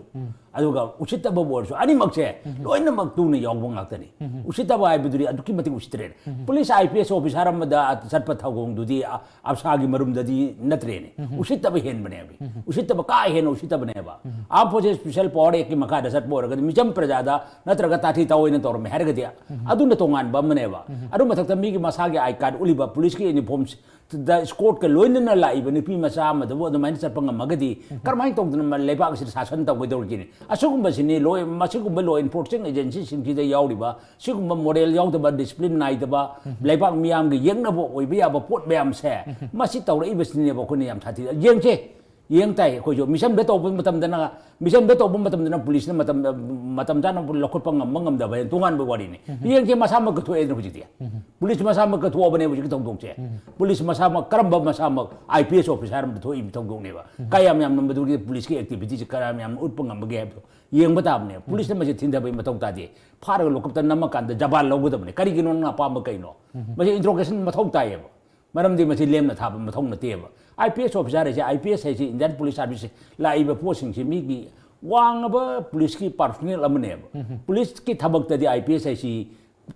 ꯑꯗꯨꯒ ꯎꯁꯤꯠꯇꯕꯕꯨ ꯑꯣꯏꯔꯁꯨ, ꯑꯅꯤꯃꯛꯁꯦ ꯂꯣꯏꯅꯃꯛ ꯇꯨꯅ ꯌꯥꯎꯕ ꯉꯥꯛꯇꯅꯤ꯫ ꯎꯁꯤꯠꯇꯕ ꯍꯥꯏꯕꯗꯨꯗꯤ ꯑꯗꯨꯛꯀꯤ ꯃꯇꯤꯛ ꯎꯁꯤꯠꯇ꯭ꯔꯦꯅꯦ꯫ Police I P S officer ꯑꯃꯗ ꯆꯠꯄ ꯊꯧꯑꯣꯡꯗꯨꯗꯤ ꯑ-, ꯑꯞꯁꯥꯒꯤ ꯃꯔꯨꯝꯗꯗꯤ ꯅꯠꯇ꯭ꯔꯦꯅꯦ꯫ ꯎꯁꯤꯠꯇꯕ ꯍꯦꯟꯕꯅꯦꯕ꯫ ꯎꯁꯤꯠꯇꯕ ꯀꯥ ꯍꯦꯟꯅ ꯎꯁꯤꯠꯇꯕꯅꯦꯕ꯫ ꯑꯥꯔꯝ ꯐꯣꯔꯁꯦꯁ ꯁ꯭ꯄꯦꯁꯦꯜ ꯄꯥꯋꯔ ꯑꯦꯛꯀꯤ ꯃꯈꯥꯗ ꯆꯠꯄ ꯑꯣꯏꯔꯒꯗꯤ, ꯃꯤꯆꯝ ꯄ꯭ꯔꯖꯥꯗ ꯅꯠꯇ꯭ꯔꯒ ꯇꯥꯊꯤ ꯇꯥꯑꯣꯏꯅ ꯇꯧꯔꯝꯃꯦ ꯍꯥꯏꯔꯒꯗꯤ, ꯑꯗꯨꯅ ꯇꯣꯉꯥꯟꯕ ꯑꯃꯅꯦꯕ꯫ ꯑꯗꯨ ꯃꯊꯛꯇ ꯃꯤꯒꯤ ꯃꯁꯥꯒꯤ ꯑꯥꯏ ꯀꯥꯔꯗ ꯎꯠꯂꯤꯕ, ꯄꯨꯂꯤꯁꯀꯤ ꯌꯨꯅꯤꯐꯣꯔꯝ ꯗ ꯏꯁꯀꯣꯔꯠꯀ ꯂꯣꯏꯅꯅ ꯂꯥꯛꯏꯕ ꯅꯨꯄꯤ ꯃꯆꯥ ꯑꯃꯗꯕꯨ ꯑꯗꯨꯃꯥꯏꯅ ꯆꯠꯄ ꯉꯝꯃꯒꯗꯤ, ꯀꯔꯝꯍꯥꯏꯅ ꯇꯧꯗꯅ ꯃ-, ꯂꯩꯕꯥꯛ ꯑꯁꯤꯗ ꯁꯥꯁꯟ ꯇꯧꯒꯗꯧꯔꯤꯒꯦꯅꯦ? ꯑꯁꯤꯒꯨꯝꯕꯁꯤꯅꯤ ꯂꯣꯏ-, ꯃꯁꯤꯒꯨꯝꯕ ꯂꯣ ꯏꯟꯐꯣꯔꯁꯤꯡ ꯑꯦꯖꯦꯟꯁꯤꯁꯤꯡꯁꯤꯗ ꯌꯥꯎꯔꯤꯕ, ꯁꯤꯒꯨꯝꯕ ꯃꯣꯔꯦꯜ ꯌꯥꯎꯗꯕ, ꯗꯤꯁꯤꯄ꯭ꯂꯤꯟ ꯅꯥꯏꯗꯕ, ꯂꯩꯕꯥꯛ ꯃꯤꯌꯥꯝꯒꯤ ꯌꯦꯛꯅꯕ ꯑꯣꯏꯕ ꯌꯥꯕ ꯄꯣꯠ ꯃꯌꯥꯝꯁꯦ, ꯃꯁꯤ ꯇꯧꯔꯛꯏꯕꯁꯤꯅꯦꯕ ꯑꯩꯈꯣꯏꯅ ꯌꯥꯝ ꯁꯥꯊꯤ ꯌꯦꯡꯁꯦ꯫ ꯌꯦꯡ ꯇꯥꯏ ꯑꯩꯈꯣꯏꯁꯨ꯫ ꯃꯤꯁꯟꯗ ꯇꯧꯕ ꯃꯇꯝꯗꯅ, ꯃꯤꯁꯟꯗ ꯇꯧꯕ ꯃꯇꯝꯗꯅ ꯄꯨꯂꯤꯁꯅ ꯃꯇꯝ, ꯃꯇꯝ ꯆꯥꯅ ꯂꯧꯈꯠꯄ ꯉꯝꯕ ꯉꯝꯗꯕ ꯍꯥꯏꯅ ꯇꯣꯉꯥꯟꯕ ꯋꯥꯔꯤꯅꯤ꯫ ꯌꯦꯡꯁꯦ, ꯃꯁꯥꯃꯛ ꯀꯠꯊꯣꯛꯑꯦꯗꯅ ꯍꯧꯖꯤꯛꯇꯤ꯫ ꯄꯨꯂꯤꯁ ꯃꯁꯥꯃꯛ ꯀꯠꯊꯣꯛꯑꯕꯅꯦ ꯍꯧꯖꯤꯛꯀꯤ ꯊꯧꯗꯣꯛꯁꯦ꯫ ꯄꯨꯂꯤꯁ ꯃꯁꯥꯃꯛ, ꯀꯔꯝꯕ ꯃꯁꯥꯃꯛ? ꯑꯥꯏ ꯄꯤ ꯑꯦꯁ ꯑꯣꯐꯤꯁꯥꯔ ꯑꯃꯗ ꯊꯣꯛꯏꯕ ꯊꯧꯗꯣꯛꯅꯦꯕ꯫ ꯀꯌꯥꯝ ꯌꯥꯝꯅ ꯃꯗꯨꯒꯤ ꯄꯨꯂꯤꯁꯀꯤ ꯑꯦꯛꯇꯤꯚꯤꯇꯤꯁꯦ ꯀꯌꯥꯝ ꯌꯥꯝꯅ ꯎꯠꯄ ꯉꯝꯕꯒꯦ ꯍꯥꯏꯕꯗꯣ ꯌꯦꯡꯕ ꯇꯥꯕꯅꯦ꯫ ꯄꯨꯂꯤꯁꯅ ꯃꯁꯤ ꯊꯤꯟꯊꯕꯒꯤ ꯃꯊꯧ ꯇꯥꯗꯦ꯫ ꯐꯥꯔꯒ ꯂꯣꯀꯞꯇ ꯅꯝꯃꯀꯥꯟꯗ ꯖꯕꯥꯟ ꯂꯧꯒꯗꯕꯅꯦ꯫ ꯀꯔꯤꯒꯤꯅꯣ, ꯅꯪꯅ ꯑꯄꯥꯝꯕ ꯀꯩꯅꯣ? ꯃꯁꯤ ꯏꯟꯇ꯭ꯔꯣꯒꯦꯁꯟ ꯃꯊꯧ ꯇꯥꯏꯌꯦꯕ꯫ ꯃꯔꯝꯗꯤ ꯃꯁꯤ ꯂꯦꯝꯅ ꯊꯥꯕ ꯃꯊꯧ ꯅꯠꯇꯦꯕ꯫ ꯑꯥꯏ ꯄꯤ ꯑꯦꯁ ꯑꯣꯐꯤꯁꯥꯔ ꯍꯥꯏꯁꯦ, ꯑꯥꯏ ꯄꯤ ꯑꯦꯁ ꯍꯥꯏꯁꯦ ꯏꯟꯗꯤꯌꯥꯟ ꯄꯨꯂꯤꯁ ꯁꯥꯔꯚꯤꯁꯁꯦ ꯂꯥꯛꯏꯕ ꯄꯣꯠꯁꯤꯡꯁꯤ ꯃꯤꯒꯤ ꯋꯥꯡꯉꯕ ꯄꯨꯂꯤꯁꯀꯤ ꯄꯥꯔꯁꯣꯅꯦꯜ ꯑꯃꯅꯦꯕ꯫ ꯄꯨꯂꯤꯁꯀꯤ ꯊꯕꯛꯇꯗꯤ ꯑꯥꯏ ꯄꯤ ꯑꯦꯁ ꯍꯥꯏꯁꯤ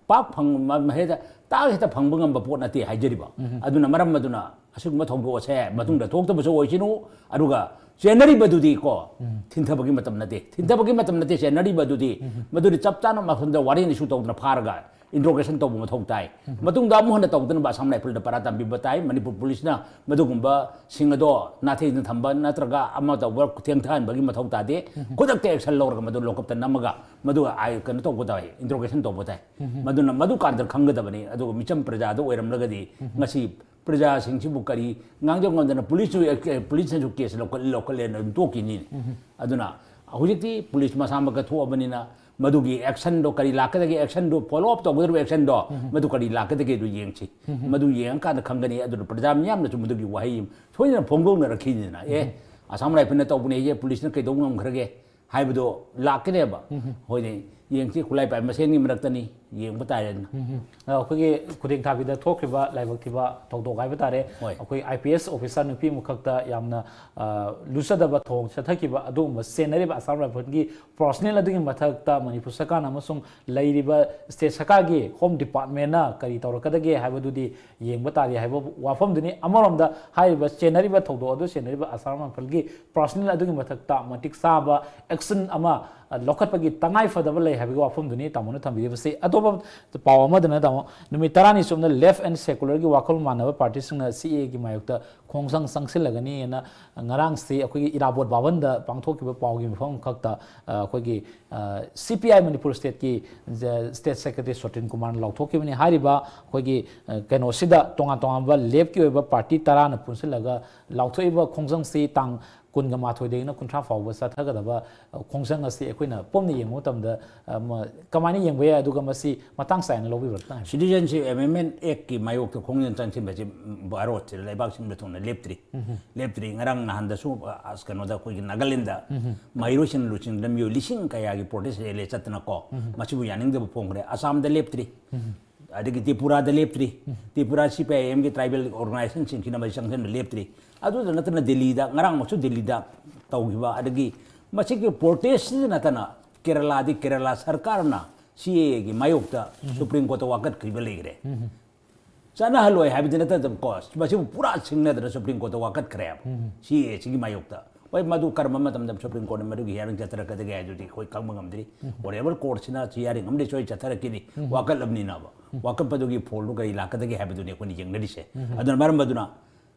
ꯄꯥꯛ ꯐꯪ-, ꯃ-, ꯃ-, ꯍꯦꯛꯇ ꯇꯥꯛ ꯍꯦꯛꯇ ꯐꯪꯕ ꯉꯝꯕ ꯄꯣꯠ ꯅꯠꯇꯦ ꯍꯥꯏꯖꯔꯤꯕ꯫ ꯑꯗꯨꯅ ꯃꯔꯝ ꯑꯗꯨꯅ ꯑꯁꯤꯒꯨꯝꯕ ꯊꯧꯗꯣꯛ ꯑꯁꯦ ꯃꯇꯨꯡꯗ ꯊꯣꯛꯇꯕꯁꯨ ꯑꯣꯏꯁꯅꯨ, ꯑꯗꯨꯒ ꯆꯦꯟꯅꯔꯤꯕꯗꯨꯗꯤ ꯀꯣ, ꯊꯤꯟꯊꯕꯒꯤ ꯃꯇꯝ ꯅꯠꯇꯦ, ꯊꯤꯟꯊꯕꯒꯤ ꯃꯇꯝ ꯅꯠꯇꯦ, ꯆꯦꯟꯅꯔꯤꯕꯗꯨꯗꯤ ꯃꯗꯨꯗꯤ ꯆꯞ ꯆꯥꯅ ꯃꯐꯝꯗ ꯋꯥꯔꯦꯟ ꯏꯁꯨ ꯇꯧꯗꯅ ꯐꯥꯔꯒ ꯏꯟꯇ꯭ꯔꯣꯒꯦꯁꯟ ꯇꯧꯕ ꯃꯊꯧ ꯇꯥꯏ꯫ ꯃꯇꯨꯡꯗ ꯑꯃꯨꯛ ꯍꯟꯅ ꯇꯧꯗꯅꯕ ꯑꯁꯥꯝ ꯔꯥꯏꯐꯜꯗ ꯄꯔꯥ ꯇꯝꯕꯤꯕ ꯇꯥꯏ꯫ ꯃꯅꯤꯄꯨꯔ ꯄꯨꯂꯤꯁꯅ ꯃꯗꯨꯒꯨꯝꯕꯁꯤꯡ ꯑꯗꯣ ꯅꯥꯊꯩꯗꯨꯅ ꯊꯝꯕ ꯅꯠꯇ꯭ꯔꯒ ꯑꯃ ꯇꯧꯕ ꯊꯦꯡꯊꯍꯟꯕꯒꯤ ꯃꯊꯧ ꯇꯥꯗꯦ꯫ ꯈꯨꯗꯛꯇ ꯑꯦꯛꯁꯟ ꯂꯧꯔꯒ ꯃꯗꯨ ꯂꯣꯀꯞꯇ ꯅꯝꯃꯒ ꯃꯗꯨ ꯑꯥꯏ-, ꯀꯩꯅꯣ ꯇꯧꯕ ꯇꯥꯏ, ꯏꯟꯇ꯭ꯔꯣꯒꯦꯁꯟ ꯇꯧꯕ ꯇꯥꯏ꯫ ꯃꯗꯨꯅ ꯃꯗꯨ ꯀꯥꯟꯗ ꯈꯪꯒꯗꯕꯅꯤ꯫ ꯑꯗꯨꯒ ꯃꯤꯆꯝ ꯄ꯭ꯔꯖꯥꯗ ꯑꯣꯏꯔꯝꯂꯒꯗꯤ ꯉꯁꯤ ꯄ꯭ꯔꯖꯥꯁꯤꯡꯁꯤꯕꯨ ꯀꯔꯤ ꯉꯥꯡꯖ ꯉꯝꯗꯅ ꯄꯨꯂꯤꯁꯁꯨ, ꯑꯦ, ꯄꯨꯂꯤꯁꯅꯁꯨ ꯀꯦꯁ ꯂꯧꯈꯠ-, ꯂꯧꯈꯠꯂꯦꯅ ꯑꯗꯨꯝ ꯇꯣꯛꯈꯤꯅꯤꯅꯦ꯫ ꯑꯗꯨꯅ ꯍꯧꯖꯤꯛꯇꯤ ꯄꯨꯂꯤꯁ ꯃꯁꯥꯃꯛꯀ ꯊꯣꯛꯑꯕꯅꯤꯅ ꯃꯗꯨꯒꯤ ꯑꯦꯛꯁꯟꯗꯣ ꯀꯔꯤ ꯂꯥꯛꯀꯗꯒꯦ, ꯑꯦꯛꯁꯟꯗꯣ ꯐꯣꯂꯣ ꯑꯞ ꯇꯧꯒꯗꯧꯔꯤꯕ ꯑꯦꯛꯁꯟꯗꯣ ꯃꯗꯨ ꯀꯔꯤ ꯂꯥꯛꯀꯗꯒꯦꯗꯨ ꯌꯦꯡꯁꯤ꯫ ꯃꯗꯨ ꯌꯦꯡꯉꯀꯥꯟꯗ ꯈꯪꯒꯅꯤ꯫ ꯑꯗꯨꯅ ꯄ꯭ꯔꯖꯥ ꯃꯤꯌꯥꯝꯅꯁꯨ ꯃꯗꯨꯒꯤ ꯋꯥꯍꯩ ꯑꯃ ꯁꯣꯏꯗꯅ ꯐꯣꯡꯗꯣꯛꯅꯔꯛꯈꯤꯅꯤꯗꯅ, "ꯑꯦ, ꯑꯁꯥꯝ ꯔꯥꯏꯐꯜꯅ ꯇꯧꯕꯅꯦ, ꯑꯦ, ꯄꯨꯂꯤꯁꯅ ꯀꯩꯗꯧꯕ ꯉꯝꯈ꯭ꯔꯒꯦ?" ꯍꯥꯏꯕꯗꯣ ꯂꯥꯛꯀꯅꯦꯕ꯫ ꯍꯣꯏꯅꯦ, ꯌꯦꯡꯁꯤ, ꯈꯨꯠꯂꯥꯏ ꯄꯥꯏꯕ ꯃꯁꯦꯟꯒꯤ ꯃꯔꯛꯇꯅꯤ, ꯌꯦꯡꯕ ꯇꯥꯔꯦꯗꯅ꯫ ꯑ, ꯑꯩꯈꯣꯏꯒꯤ ꯈꯨꯗꯦꯡ ꯊꯥꯕꯤꯗ ꯊꯣꯛꯈꯤꯕ ꯂꯥꯏꯕꯛ ꯊꯤꯕ ꯊꯧꯗꯣꯛ ꯍꯥꯏꯕ ꯇꯥꯔꯦ꯫ ꯍꯣꯏ꯫ ꯑꯩꯈꯣꯏ ꯑꯥꯏ ꯄꯤ ꯑꯦꯁ ꯑꯣꯐꯤꯁꯥꯔ ꯅꯨꯄꯤ ꯑꯃꯈꯛꯇ ꯌꯥꯝꯅ, ꯑ, ꯂꯨꯆꯗꯕ ꯊꯧꯑꯣꯡ ꯆꯠꯊꯈꯤꯕ ꯑꯗꯨꯒꯨꯝꯕ ꯆꯦꯟꯅꯔꯤꯕ ꯑꯁꯥꯝ ꯔꯥꯏꯐꯜꯒꯤ ꯄꯔꯁꯣꯅꯦꯜ ꯑꯗꯨꯒꯤ ꯃꯊꯛꯇ ꯃꯅꯤꯄꯨꯔ ꯁꯔꯀꯥꯔꯅ ꯑꯃꯁꯨꯡ ꯂꯩꯔꯤꯕ ꯁ꯭ꯇꯦꯠ ꯁꯔꯀꯥꯔꯒꯤ ꯍꯣꯝ ꯗꯤꯄꯥꯔꯠꯃꯦꯟꯅ ꯀꯔꯤ ꯇꯧꯔꯛꯀꯗꯒꯦ ꯍꯥꯏꯕꯗꯨꯗꯤ ꯌꯦꯡꯕ ꯇꯥꯔꯤ ꯍꯥꯏꯕ ꯋꯥꯐꯝꯗꯨꯅꯤ꯫ ꯑꯃꯔꯣꯝꯗ ꯍꯥꯏꯔꯤꯕ ꯆꯦꯟꯅꯔꯤꯕ ꯊꯧꯗꯣꯛ ꯑꯗꯨ ꯆꯦꯟꯅꯔꯤꯕ ꯑꯁꯥꯝ ꯔꯥꯏꯐꯜꯒꯤ ꯄꯔꯁꯣꯅꯦꯜ ꯑꯗꯨꯒꯤ ꯃꯊꯛꯇ ꯃꯇꯤꯛ ꯆꯥꯕ ꯑꯦꯛꯁꯟ ꯑꯃ, ꯑ, ꯂꯧꯈꯠꯄꯒꯤ ꯇꯉꯥꯏ ꯐꯗꯕ ꯂꯩ ꯍꯥꯏꯕꯒꯤ ꯋꯥꯐꯝꯗꯨꯅꯤ ꯇꯥꯃꯣꯅ ꯊꯝꯕꯤꯔꯤꯕꯁꯤ꯫ ꯑꯇꯣꯞꯄ ꯄꯥꯎ ꯑꯃꯗꯅ ꯇꯥꯃꯣ, ꯅꯨꯃꯤꯠ ꯇꯔꯥꯅꯤ ꯆꯨꯞꯅ ꯂꯦꯐ ꯑꯦꯟ ꯁꯦꯀꯨꯂꯔꯒꯤ ꯋꯥꯈꯜ ꯃꯥꯟꯅꯕ ꯄꯥꯔꯇꯤꯁꯤꯡꯅ ꯁꯤ ꯑꯦ ꯑꯦꯒꯤ ꯃꯥꯌꯣꯛꯇ ꯈꯣꯡꯖꯪ ꯆꯪꯁꯤꯜꯂꯒꯅꯤ ꯍꯥꯏꯅ ꯉꯔꯥꯡꯁꯤ ꯑꯩꯈꯣꯏꯒꯤ ꯏꯔꯥꯕꯣꯠ ꯚꯕꯟꯗ ꯄꯥꯡꯊꯣꯛꯈꯤꯕ ꯄꯥꯎꯒꯤ ꯃꯐꯝ ꯈꯛꯇ, ꯑ, ꯑꯩꯈꯣꯏꯒꯤ, ꯑ, ꯁꯤ ꯄꯤ ꯑꯥꯏ ꯃꯅꯤꯄꯨꯔ ꯁ꯭ꯇꯦꯠꯀꯤ ꯖ-, ꯁ꯭ꯇꯦꯠ ꯁꯦꯀ꯭ꯔꯦꯇꯔꯤ ꯁꯣꯇꯤꯟ ꯀꯨꯃꯥꯔꯅ ꯂꯥꯎꯊꯣꯛꯈꯤꯕꯅꯤ꯫ ꯍꯥꯏꯔꯤꯕ ꯑꯩꯈꯣꯏꯒꯤ, ꯑ, ꯀꯩꯅꯣꯁꯤꯗ ꯇꯣꯉꯥꯟ ꯇꯣꯉꯥꯟꯕ ꯂꯦꯐꯀꯤ ꯑꯣꯏꯕ ꯄꯥꯔꯇꯤ ꯇꯔꯥꯅ ꯄꯨꯟꯁꯤꯜꯂꯒ ꯂꯥꯎꯊꯣꯛꯏꯕ ꯈꯣꯡꯖꯪꯁꯤ ꯇꯥꯡ ꯀꯨꯟꯒ ꯃꯥꯊꯣꯏꯗꯒꯤꯅ ꯀꯨꯟꯊ꯭ꯔꯥ ꯐꯥꯎꯕ ꯆꯠꯊꯒꯗꯕ, ꯑ, ꯈꯣꯡꯖꯪ ꯑꯁꯤ ꯑꯩꯈꯣꯏꯅ ꯄꯨꯝꯅ ꯌꯦꯡꯕ ꯃꯇꯝꯗ, ꯑ, ꯃ-, ꯀꯃꯥꯏꯅ ꯌꯦꯡꯕ ꯌꯥꯏ, ꯑꯗꯨꯒ ꯃꯁꯤ ꯃꯇꯥꯡ ꯆꯥꯏꯅ ꯂꯧꯕꯤꯕ꯭ꯔꯥ? ꯈꯤꯇꯪ ꯍꯥꯏꯕꯤꯌꯨ꯫ ꯁꯤꯇꯤꯖꯦꯟꯁꯤꯞ ꯑꯦꯃꯦꯟꯃꯦꯟ ꯑꯦꯛꯀꯤ ꯃꯥꯌꯣꯛꯇ ꯈꯣꯡꯖꯪ ꯆꯪꯁꯤꯟꯕꯁꯤ ꯚꯥꯔꯠꯁꯤꯗ ꯂꯩꯕꯥꯛꯁꯤꯡꯗ ꯊꯨꯡꯅ ꯂꯦꯞꯇ꯭ꯔꯤ꯫ ꯂꯦꯞꯇ꯭ꯔꯤ꯫ ꯉꯔꯥꯡ ꯅꯍꯥꯟꯗꯁꯨ, ꯑ, ꯑꯁ, ꯀꯩꯅꯣꯗ ꯑꯩꯈꯣꯏꯒꯤ ꯅꯥꯒꯥꯂꯦꯟꯗ ꯃꯍꯩꯔꯣꯏꯁꯤꯡꯅ ꯂꯨꯆꯤꯡꯗꯨꯅ ꯃꯤꯑꯣꯏ ꯂꯤꯁꯤꯡ ꯀꯌꯥꯒꯤ ꯄ꯭ꯔꯣꯇꯦꯁ ꯔꯦꯂꯤ ꯆꯠꯇꯅꯀꯣ, ꯃꯁꯤꯕꯨ ꯌꯥꯅꯤꯡꯗꯕ ꯐꯣꯡꯈ꯭ꯔꯦ꯫ ꯑꯁꯥꯝꯗ ꯂꯦꯞꯇ꯭ꯔꯤ꯫ ꯑꯗꯒꯤ ꯇ꯭ꯔꯤꯄꯨꯔꯥꯗ ꯂꯦꯞꯇ꯭ꯔꯤ꯫ ꯇ꯭ꯔꯤꯄꯨꯔꯥ ꯁꯤ ꯄꯤ ꯑꯥꯏ ꯑꯦꯝꯒꯤ ꯇ꯭ꯔꯥꯏꯕꯦꯜ ꯑꯣꯔꯒꯅꯥꯏꯖꯦꯁꯟꯁꯤꯡꯁꯤꯅ ꯃꯁꯤ ꯆꯪꯁꯤꯟꯕ ꯂꯦꯞꯇ꯭ꯔꯤ꯫ ꯑꯗꯨꯗ ꯅꯠꯇꯅ ꯗꯦꯜꯂꯤꯗ, ꯉꯔꯥꯡꯃꯛꯁꯨ ꯗꯦꯜꯂꯤꯗ ꯇꯧꯈꯤꯕ, ꯑꯗꯒꯤ ꯃꯁꯤꯒꯤ ꯄ꯭ꯔꯣꯇꯦꯁꯁꯤꯗ ꯅꯠꯇꯅ ꯀꯦꯔꯂꯥꯗꯤ ꯀꯦꯔꯂꯥ ꯁꯔꯀꯥꯔꯅ ꯁꯤ ꯑꯦ ꯑꯦꯒꯤ ꯃꯥꯌꯣꯛꯇ ꯁꯨꯄ꯭ꯔꯤꯝ ꯀꯣꯔꯠꯇ ꯋꯥꯀꯠꯈ꯭ꯔꯤꯕ ꯂꯩꯈ꯭ꯔꯦ꯫ ꯆꯠꯅꯍꯜꯂꯣꯏ ꯍꯥꯏꯕꯗꯤ ꯅꯠꯇꯕꯀꯣ, ꯃꯁꯤꯕꯨ ꯄꯨꯔꯥ ꯁꯤꯡꯅꯗꯅ ꯁꯨꯄ꯭ꯔꯤꯝ ꯀꯣꯔꯠꯇ ꯋꯥꯀꯠꯈ꯭ꯔꯦꯕ꯫ ꯁꯤ ꯑꯦ ꯑꯦꯁꯤꯒꯤ ꯃꯥꯌꯣꯛꯇ꯫ ꯍꯣꯏ, ꯃꯗꯨ ꯀꯔꯝꯕ ꯃꯇꯝꯗ ꯁꯨꯄ꯭ꯔꯤꯝ ꯀꯣꯔꯠꯅ ꯃꯗꯨꯒꯤ ꯍꯤꯌꯥꯔꯤꯡ ꯆꯠꯊꯔꯛꯀꯗꯒꯦ ꯍꯥꯏꯗꯨꯗꯤ ꯑꯩꯈꯣꯏ ꯈꯪꯕ ꯉꯝꯗ꯭ꯔꯤ꯫ ꯋꯥꯔꯦꯕꯔ ꯀꯣꯔꯠꯁꯤꯅ ꯁꯤ ꯍꯤꯌꯥꯔꯤꯡ ꯑꯃꯗꯤ ꯁꯣꯏ ꯆꯠꯊꯔꯛꯈꯤꯅꯤ, ꯋꯥꯀꯠꯂꯕꯅꯤꯅꯕ꯫ ꯋꯥꯀꯠꯄꯗꯨꯒꯤ ꯐꯣꯜꯗꯨ ꯀꯔꯤ ꯂꯥꯛꯀꯗꯒꯦ ꯍꯥꯏꯕꯗꯨꯅꯤ ꯑꯩꯈꯣꯏꯅ ꯌꯦꯡꯅꯔꯤꯁꯦ꯫ ꯑꯗꯨꯅ ꯃꯔꯝ ꯑꯗꯨꯅ